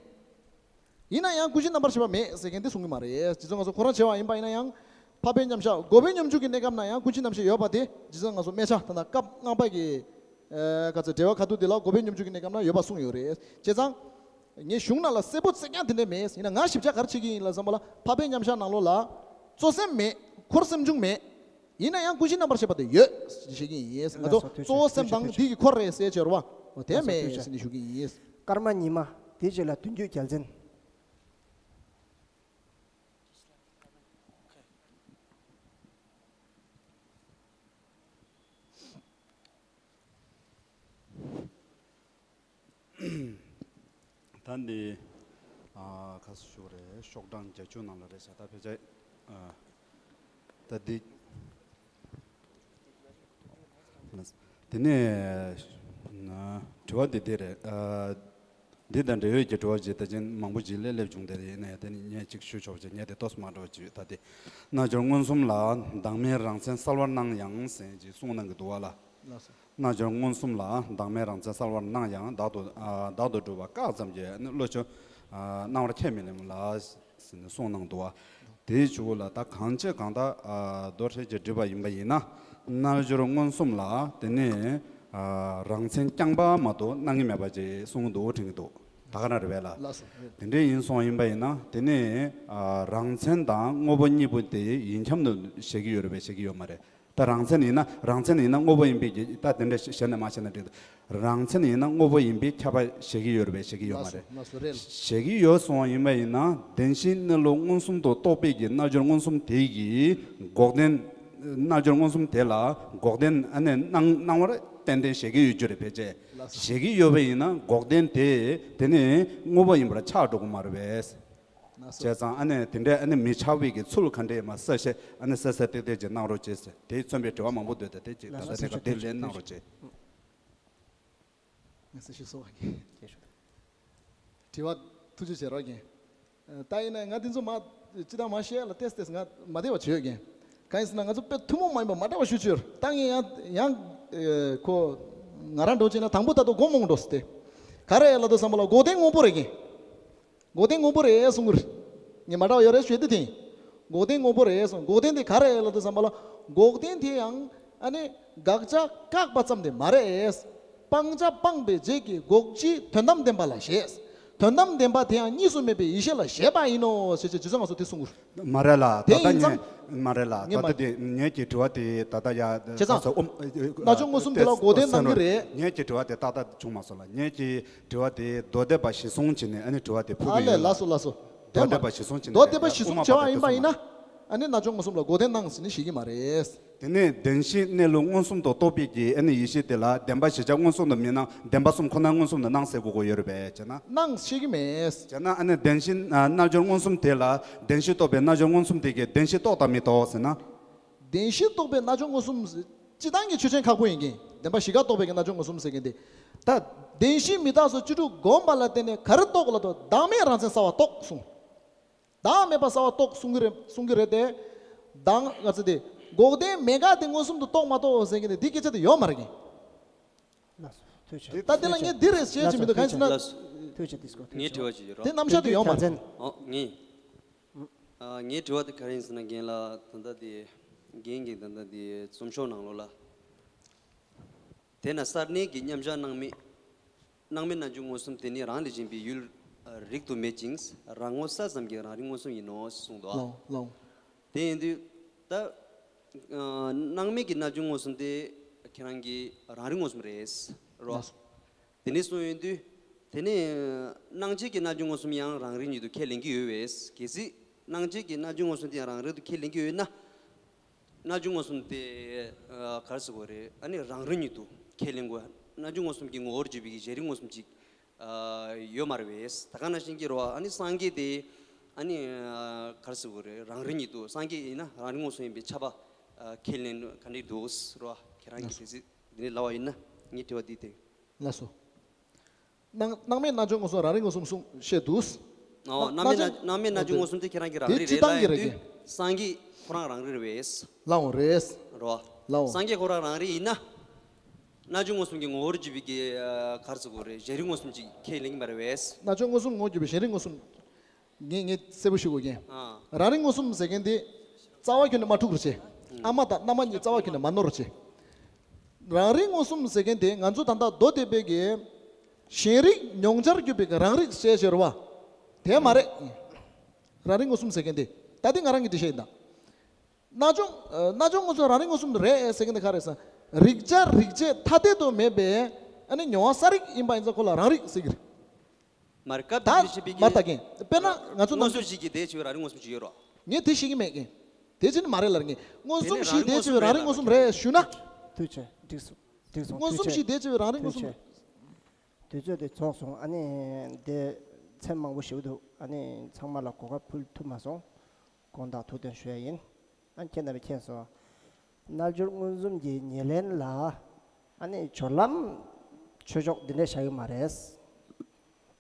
ཡིན་ན་ཡང་ཀུན་གཞི་རྣམ་པར་ཤེས་པ་མེད་ཟེར་མཁན་འདི་གསུང་གི་མ་རེད། རྗེ་བཙུན་ངལ་གསོ་ཁོ་རང་བྱས་པ་ཡིན་པ་ཡིན་ན་ཡང་། འཕགས་པའི་མཉམ་གཞག་འགོག་པའི་སྙོམས་འཇུག་གི་གནས་སྐབས་ན་ཡང་ཀུན་གཞི་རྣམ་ཤེས་ཡོད་པ་དེ་རྗེ་བཙུན་ངལ་གསོ་སྨད་ཆ་ད་ལྟ་སྐབས་ལྔ་པ་གི། ཨ། ག་ཚོད་འགྲེལ་པ་ཁ་ཐུག་འདི་ལ་འགོག་པའི་སྙོམས་འཇུག་གི་གནས་སྐབས་ན་ཡོད་པ་གསུངས་ཡོད་རེད། བྱས་ཙང་། ངས་གཞུང་ནང་ལ་གསལ་པོ་གསལ་རྐྱང་དེ་འདྲ་མེད། ཡིན་ན་ང་ཞིབ་ཆ་ག་རེ་བྱེད་ཀྱི་ཡིན་ལབ་བསམ་པ་ལ་འཕགས་པའི་མཉམ་གཞག་ནང་ལོགས་ལ། གཙོ་སེམས་མེད། འཁོར་སེམས་བྱུང་མེད། ཡིན་ན་ཡང་ཀུན་གཞི་རྣམ་པར་ཤེས་པ་དེ་ཡོད་ཞེས་བཤད་ཀྱི་ཡིན། ང་ཚོ་ལགས་སོ། ཐུགས་རྗེ་གཙོ་བོ་སེམས་དང་ཐུགས་རྗེ་འདི་གི་འཁོར་རེད་ཟེར་བྱས་རེད་བ། འོ་དེ་ལགས་སོ། མེད་ཐུགས་རྗེ། ཟེར་ནས་ཞུ་གི་ཡིན། སྐར་མ་ཉི་མ། དེའི་རྗེས་ལ་དོན་བརྒྱུད་རྒྱལ་མཚན། ད་འདི། ཨ། ག་སུ་ཞུ་རེད། ཤོག་གྲངས་བརྒྱད་ཅུ་ནང་ལ་རེད་ཤག་ད་ཕལ་ཆེར། ཨ། ད་འདི། དེ་ནས། དྲི་བ་འདི་འདི་རེད། ཨ། འདི་དང་འབྲེལ་ཡོད་ཀྱི་དྲི་བ་ཅིག་ད་ཅིང་མང་པོ་ཅིག་སླེབས་སླེབས་བྱུང་། དེ་ཡིན་ན་ཡང་དེ་ནི་ངས་ཅིག་ཞུ་ཆོག་ཅིག་ངས་དེ་ཏོག་ཙམ་མ་འགྲོ་བ་ཅིག་ད་དེ། རྣལ་འབྱོར་མངོན་སུམ་ལ། བདག་མེད་རང་མཚན་གསལ་བར་སྣང་ཡང་ཟེར་ཅིག་གསུངས་གནང་གི་འདུག་བ་ལ། ལགས་སོ། རྣལ་འབྱོར་མངོན་སུམ་ལ། བདག་མེད་རང་མཚན་གསལ་བར་སྣང་ཡང་། བདག་ཏུ། ཨ། བདག་ཏུ་གྲུབ་པ་བཀག་ཙམ་གྱིས། བློ་ཆོས། ཨ། སྣང་བར་ཁས་མི་ལེན་ལ། ཟེར་ནས་གསུངས་གནང་འདུག་བ། དེའི་གཞུག་ལ་ད་གང་བྱེད་གང་དག་ཨ། མདོ་ཧྲིལ་གྱིས་བསྒྲིལ་བ་ཡིན་པ་ཡིན་ན། རྣལ་འབྱོར་མངོན་སུམ་ལ་དེ་ནས། ཨ། རང་མཚན་རྐྱང་པ་མ་གཏོགས་སྣང་གི་མེད་པ་ཅིག་གསུངས་འདུག་དྲན་གྱི་འདུག་ད་ག་རང་རེད་པས་ལ། ལགས་སོ། རེད། དེ་འདྲས་ཡིན་སོང་ཡིན་པ་ཡིན་ན། དེ་ནས། ཨ། རང་མཚན་དང་དངོས་པོ་གཉིས་པོ་དེ་ཡིན་ཁྱབ་ཏུ་བཞག་གི་ཡོད་རེད་པས། བཞག་གི་ཡོད་མ་རེད། ད་རང་མཚན་ཡིན་ན། རང་མཚན་ཡིན་ན་དངོས་པོ་ཡིན་པའི་གི། ད་དེ་འདྲ་བཤད་ན་མ་བཤད་ན་འགྲིག་རང་མཚན་ཡིན་ན་དངོས་པོ་ཡིན་པས་ཁྱབ་པ་བཞག་གི་ཡོད་རེད་པས། བཞག་གི་ཡོད་མ་རེད། ལགས་སོ། ལགས་སོ། རེད་ལ། བཞག་གི་ཡོད་སོང་ཡིན་པ་ཡིན་ན། བདེན་བཞིའི་གནས་ལུགས་མངོན་སུམ་དུ་རྟོགས་པའི་གི་རྣལ་འབྱོར་མངོན་སུམ་དེ་གིས་འགོག་བདེན། རྣལ་འབྱོར་མངོན་སུམ་དེ་ལ་འགོག་བདེན་ཨ་ནི་སྣང་སྣང་བར་ཏན་ཏན་བཞག་གི་ཡོད་རྒྱུ་རེད་ཕལ་ཆེར། ལགས་སོ། བཞག་གི་ཡོད་པ་ཡིན་ན་འགོག་བདེན་དེ་དེ་ནི་དངོས་པོ་ཡིན་པར་ཆགས་འགྲོ་གི་མ་རེད་པས། ལགས་སོ། བྱས་ཙང་ཨ་ནི་དེ་འདྲའི་ཨ་ནི་མི་ཆགས་པའི་གི་ཚུལ་ག་འདྲས་མ་གསལ་བཤད་ཨ་ནི་གསལ་གསལ་ཏིག་ཏིག་ཅིག་གནང་རོགས་བྱེད་ཟེར། དེས་མཚོན་པའི་དྲི་བ་མང་པོ་འདུག་ད་དེ་ཅིག་ད་ལྟ་གནས་སྐབས་དེ་ལན་གནང་རོགས་བྱེད། ང་སེ་ཤི་སོ་བ་གི། དྲི་བ་ཐུགས་རྗེ་ཆེ་རོགས་རྒན། ད་ཡིན་ན་ང་འདི་ཚོ་མ་སྤྱི་བཏང་མ་བཤད་ལ་ཏེས་ཏེས་ང་མ་བདེ་བ་བྱོས་རྒན། གང་ཡིན་ཟེར་ན་ང་ཚོ་དཔེ་ཐུན་མོང་མ་ཡིན་པ་མ་འདྲ་བ་ཞུ་ཆོས་ད་ངས་ཡང་ཡང་ཁོ་ང་རང་འགྲོ་ཅེ་ན་དང་པོ་ད་དུ་སྒོམ་མོང་འགྲོ་སྟེ། ག་རེ་ལ་དུ་བསམ་པ་ལ་འགོག་བདེན་དངོས་པོ་རེད་རྒན། འགོག་བདེན་དངོས་པོ་རེད་གསུང་གི་རེད། ངས་མ་འདྲ་བ་ཡོད་རེད་ཞུས་ཏེ་དེ། འགོག་བདེན་དངོས་པོ་རེད་གསུང་། འགོག་བདེན་དེ་ག་རེ་ལ་དུ་བསམ་པ་ལ། འགོག་བདེན་དེ་ཡང་ཨ་ནི་དགག་བྱ་བཀག་པ་ཙམ་དེ་མ་རེད། སྤང་བྱ་སྤངས་པའི་རྗེས་ཀྱི་འགོག་བྱའི་དོན་དམ་བདེན་པ་ལ་བཞེད། དོན་དམ་བདེན་པ་དེ་ཡང་གཉིས་སུ་མེད་པའི་ཡེ་ཤེས་ལ་བཞེད་པ་ཡིན་ནོ་ཞེས་བྱས་རྗེ་བཙུན་ང་ཚོ་དེ་གསུང་གི་རེད། མ་རེད་ལ། ད་དེ་ལྟ་ཡིན་ཙང་། ངས་མ་རེད་ལ། ད་ངས་མ་ལྟ་དེ་ངས་ཀྱི་དྲི་བ་དེ་ད་ལྟ་ཡ་བྱས་ཙང་། ཨོ། རྣལ་འབྱོར་མངོན་སུམ་དེ་ལ་འགོག་བདེན་གནང་གི་རེད། ངས་ཀྱི་དྲི་བ་དེ་ཏག་ཏག་བྱུང་མ་སོང་ལ། ངས་ཀྱི་དྲི་བ་དེ་མདོ་སྡེ་པ་གཞི་བཟུང་བྱས་ནས་ཨ་ནི་དྲི་བ་དེ་ཕུལ་ཨ་གི་ལས་ཡོད་ལ། ལགས་སོ་ལགས་སོ། མདོ་སྡེ་པ་གཞི་བཟུང་བྱས་ནས་མདོ་སྡེ་པ་གཞི་བཟུང་བྱས་པ་ཡིན་པ་ཡིན་ན། ཨ་ནི་རྣལ་འབྱོར་མངོན་སུམ་ལ་འགོག་བདེན་གནང་ཟེར་ནས་བཤད་ཀྱི་མ་རེད། དེ་ནས་བདེན་བཞིའི་གནས་ལུགས་མངོན་སུམ་དུ་རྟོགས་པའི་གི་ཨ་ནི་ཡེ་ཤེས་དེ་ལ་བདེན་པ་གཞལ་བྱ་མངོན་སུམ་དུ་མི་སྣང་བདེན་པ་གསུམ་ཁོ་ན་མངོན་སུམ་དུ་སྣང་ཟེར་དགོས་ཀྱི་ཡོད་རེད་པས་བྱས་ན། སྣང་བཤད་ཀྱི་མེད། བྱས་ན་ཨ་ནི་བདེན་བཞི་ཨ་རྣལ་འབྱོར་མངོན་སུམ་དེ་ལ་བདེན་བཞི་རྟོགས་པའི་རྣལ་འབྱོར་མངོན་སུམ་དེ་གིས་བདེན་བཞི་རྟོགས་དང་མི་རྟོགས་ཟེར་ན། བདེན་བཞི་རྟོགས་པའི་རྣལ་འབྱོར་མངོན་སུམ་ཟེར། སྤྱི་བཏང་གི་ཆོས་ཅན་ཁག་པོ་ཡིན་གྱི། བདེན་པ་བཞི་ཀ་རྟོགས་པའི་གི་རྣལ་འབྱོར་མངོན་སུམ་ཟེར་གྱི་འདི། ད། བདེན་བཞི་མི་རྟག་སོགས་བཅུ་དྲུག་བསྒོམས་པ་ལ་བརྟེན་ནས་ག་རེ་རྟོགས་ལ་དོ་བདག་མེད་རང་མཚན་གསལ་བ་རྟོགས་གསུངས། བདག་མེད་པ་གསལ་བ་རྟོགས་གསུང་གི་རེད་གསུང་གི་རེད་དེ། བདག་ག་ཚོད་དེ། འགོག་བདེན་མེད་དགག་དེ་མངོན་སུམ་དུ་རྟོགས་མ་རྟོགས་ཟེར་གྱི་འདི་འདི་སྐད་ཆ་དེ་ཡོད་མ་རེད་གི། ལགས་སོ། ཐུགས་རྗེ་ཆེ། ད་དེ་ལ་ངས་འདི་རེད་ཞེས་ཅི་མི་འདུག་གང་ཡིན་ཟེར་ན། ལགས་སོ། ཐུགས་རྗེ་ཆེ། ཐུགས་རྗེ་ཆེ། ངའི་དྲི་བ་ཅིག་ཡོད་རོགས། དེ་རྣམ་གཞག་དེ་ཡོད་མ་རེད། ཨོ་ངའི། ཨ། ངའི་དྲི་བ་དེ་ག་རེ་ཡིན་ཟེར་ན་རྒན་ལགས་ད་ལྟ་དེ། རྒན་རྒན་ད་ལྟ་འདི་རྩོམ་ཤོག་ནང་ལོགས་ལ། དེས་ན་སར་གནས་ཀྱི་མཉམ་གཞག་སྣང་མེད། སྣང་མེད་སྣ་བཅུ་མངོན་སུམ་དེ་ནི་རང་ལས་གཞན་པའི་ཡུལ་རིག་ཏུ་མེད་ཅིང་རང་ངོ་ས་ཙམ་གྱི་རང་རིག་མངོན་སུམ་ཡིན་ནོ་གསུངས་འདུག་ཨ། ལའོ་ལའོ། དེ་ཡིན་དུས་ད་སྣང་མེད་ཀྱི་སྣ་བཅུ་མངོན་སུམ་དེ་ཁྱེད་རང་གི་རང་རིག་མངོན་སུམ་རེད། རོ། དེ་ནས་གསུངས་ཡོང་དུས། དེ་ནས་སྣང་བྱེད་ཀྱི་སྣ་བཅུ་མངོན་སུམ་ཡང་རང་རིག་ཉིད་དུ་ཁས་ལེན་གྱི་ཡོད་པས། གལ་སྲིད་སྣང་བྱེད་ཀྱི་སྣ་བཅུ་མངོན་སུམ་དེ་ཡང་རང་རིག་ཏུ་ཁས་ལེན་གྱི་ཡོད་ན། སྣ་བཅུ་མངོན་སུམ་དེ་ག་རེ་ཟེར་དགོས་རེད། ཨ་ནི་རང་རིག་ཉིད་དུ་ཁས་ལེན་དགོས། སྣ་བཅུ་མངོན་སུམ་གྱི་ངོ་བོར་གྱུར་པའི་གཞན་རིག་མངོན་སུམ་ཅིག་ཡོད་མ་རེད་པས། ད་ག་ནང་བཞིན་གྱི་རོ། ཨ་ནི་སངས་རྒྱས་དེ་ཨ་ནི་ག་རེ་ཟེར་དགོས་རེད། རང་རིག་ཉིད་དུ་སངས་རྒྱས་ཡིན་ན་རང་རིག་མངོན་སུམ་ཡིན་པའི་ཁྱབ་པ་ཁས་ལེན་ག་འདྲ་འདུག་རོ། ཁྱེད་རང་གིས་དེ་ཚིག་འདི་ནས་ལབ་པ་ཡིན་ན་ངའི་དྲི་བ་འདི་སྟེང་། ལགས་སོ། སྣང་སྣང་མེད་སྣ་བཅུ་མངོན་སུམ་རང་རིག་མངོན་སུམ་གསུངས་བཤད་འདུག་ཨོ། སྣང་མེད་སྣ་སྣང་མེད་སྣ་བཅུ་མངོན་སུམ་དེ་ཁྱེད་རང་གི་རང་རིག་རེད་ལབ་ཡོང་དུས། སངས་རྒྱས་ཁོ་རང་རང་རིག་རེད་པས། ལའོ་རེད། རོ། ལའོ། སངས་རྒྱས་ཁོ་རང་རང་རིག་ཡིན་ན། སྣ་བཅུ་མངོན་སུམ་གྱི་ངོ་བོར་གྱུར་པའི་གི་ག་རེ་ཟེར་དགོས་རེད། གཞན་རིག་མངོན་སུམ་ཅིག་ཁས་ལེན་གྱི་མ་རེད་པས། སྣ་བཅུ་མངོན་སུམ་ངོ་བོར་གྱུར་པའི་གཞན་རིག་མངོན་སུམ། ངས་ངས་གསལ་པོ་ཞུ་དགོས་ཀྱི། ཨ། རང་རིག་མངོན་སུམ་ཟེར་མཁན་དེ་རྩ་བ་ཁྱོན་ནས་མ་འཁྲུག་རོགས་བྱེད། ཨ་མ་དང་མནའ་མ་གཉིས་རྩ་བ་ཁྱོན་ནས་མ་ནོར་རོགས་བྱེད། རང་རིག་མངོན་སུམ་ཟེར་མཁན་དེ་ང་ཚོ་ད་ལྟ་མདོ་སྡེ་པའི་གི་གཞན་རིག་མྱོང་བྱར་གྱུར་པའི་གི་རང་རིག་ཟེར་བྱས་རེད་བ། དེ་མ་རེད། རང་རིག་མངོན་སུམ་ཟེར་མཁན་དེ་ད་ལྟ་ང་རང་གི་འགྲེལ་བཤད་ཡིན་ད། སྣ་བཅུ་སྣ་བཅུ་མངོན་སུམ་རང་རིག་མངོན་སུམ་རེད་ཟེར་མཁན་དེ་ག་རེ་ཟེར། རིག་བྱ་རིག་བྱེད་ཐ་དད་དུ་མེད་པའི་ཨ་ནི་མྱོང་བ་གསལ་རིག་ཡིན་པ་ཡིན་ཙང་ཁོ་ལ་རང་རིག་ཟེར་གྱི་རེད། མར་སྐབས་ད་དེ་བཞིན་པའི་མར་ལྟ་གིན་དཔེར་ན་ང་ཚོ་མངོན་སུམ་བཞི་གི་དེ་བྱས་པའི་རང་རིག་མངོན་སུམ་ཅིག་ཡོད་རོ། ངས་དེ་ཤེས་ཀྱི་མེད་ཀིན། དེ་ཕྱིན་མ་རེད་ལར་ངས་མངོན་སུམ་བཞི་དེ་བྱས་པའི་རང་རིག་མངོན་སུམ་རེད་ཞུ་ན། ཐུགས་རྗེ་ཆེ། འགྲིག་སོང་། འགྲིག་སོང་། མངོན་སུམ་ཐུགས་རྗེ་ཆེ། བཞི་དེ་བྱས་པའི་རང་རིག་མངོན་སུམ། ཐུགས་རྗེ་ཆེ། དུས་ཚོད་དེ་རྫོགས་སོང་། ཨ་ནི་དེ་མཚན་མང་པོ་ཞིག་འདུག་ཨ་ནི་ཚང་མ་ལ་གོ་སྐབས་ཕུལ་ཐུབ་མ་སོང་། དགོངས་དག་ཐུགས་བདེན་ཞུ་ཡ་ཡིན། ཨ་ཁྱེད་རྣམ་པས་མཁྱེན་སོང་། རྣལ་འབྱོར་མངོན་སུམ་གྱི་ཉེར་ལེན་ལ་ཨ་ནི་སྦྱོར་ལམ་ཆོས་ཕྱོགས་འདི་འདྲ་བཞག་གི་མ་རེད།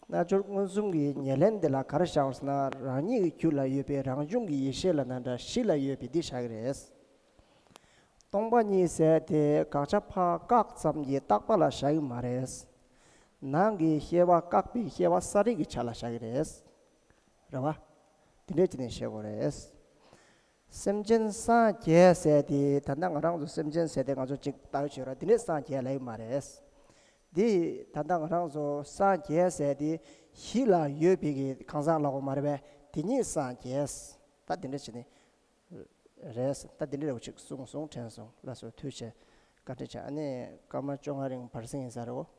རྣལ་འབྱོར་མངོན་སུམ་གྱི་ཉེར་ལེན་འདི་ལ་ག་རེ་བཞག་ཟེར་ན། རང་ཉིད་ཀྱི་རྒྱུད་ལ་ཡོད་པའི་རང་བྱུང་གི་ཡེ་ཤེས་ལ་ན་འདྲ་གཞི་ལ་ཡོད་པའི་འདི་བཞག་གི་རེད། སྟོང་པ་ཉིད་ཟེར་དེ་དགག་བྱ་ཕར་བཀག་ཙམ་གྱི་བརྟག་པ་ལ་བཞག་གི་མ་རེད། ནང་གི་སྐྱེ་བ་བཀག་པའི་སྐྱེ་བ་གསལ་རིག་གི་ཆ་ལ་བཞག་གི་རེད། རེད་བ། དེ་འདྲས་བྱས་ནས་བཤད་དགོས་རེད། སེམས་ཅན་སངས་རྒྱས་ཟེར་དེ་ད་ལྟ་ང་རང་ཚོ་སེམས་ཅན་ཟེར་དེ་ང་ཚོ་གཅིག་ལྟ་བའི་བྱོས་ར་དེ་ནས་སངས་རྒྱས་ལབ་ཡོད་མ་རེད། དེ་ད་ལྟ་ང་རང་ཚོ་སངས་རྒྱས་ཟེར་དེ་གཞི་ལ་ཡོད་པའི་གི་གང་ཟག་ལབ་དགོས་མ་རེད་པས། དེ་ཉིད་སངས་རྒྱས། ད་དེ་འདྲ་བྱས་ནས་རེད། ད་དེ་འདྲ་རེ་བ་ཅིག་གསུངས་སོང་། དྲན་སོང་། ལགས་སོ། ཐུགས་རྗེ་ཆེ། བཀའ་དྲིན་ཆེ། ཨ་ནི་སྐར་མ་བཅོ་ལྔ་རིང་བར་གསེང་ཡིན་ས་རེད་འོ།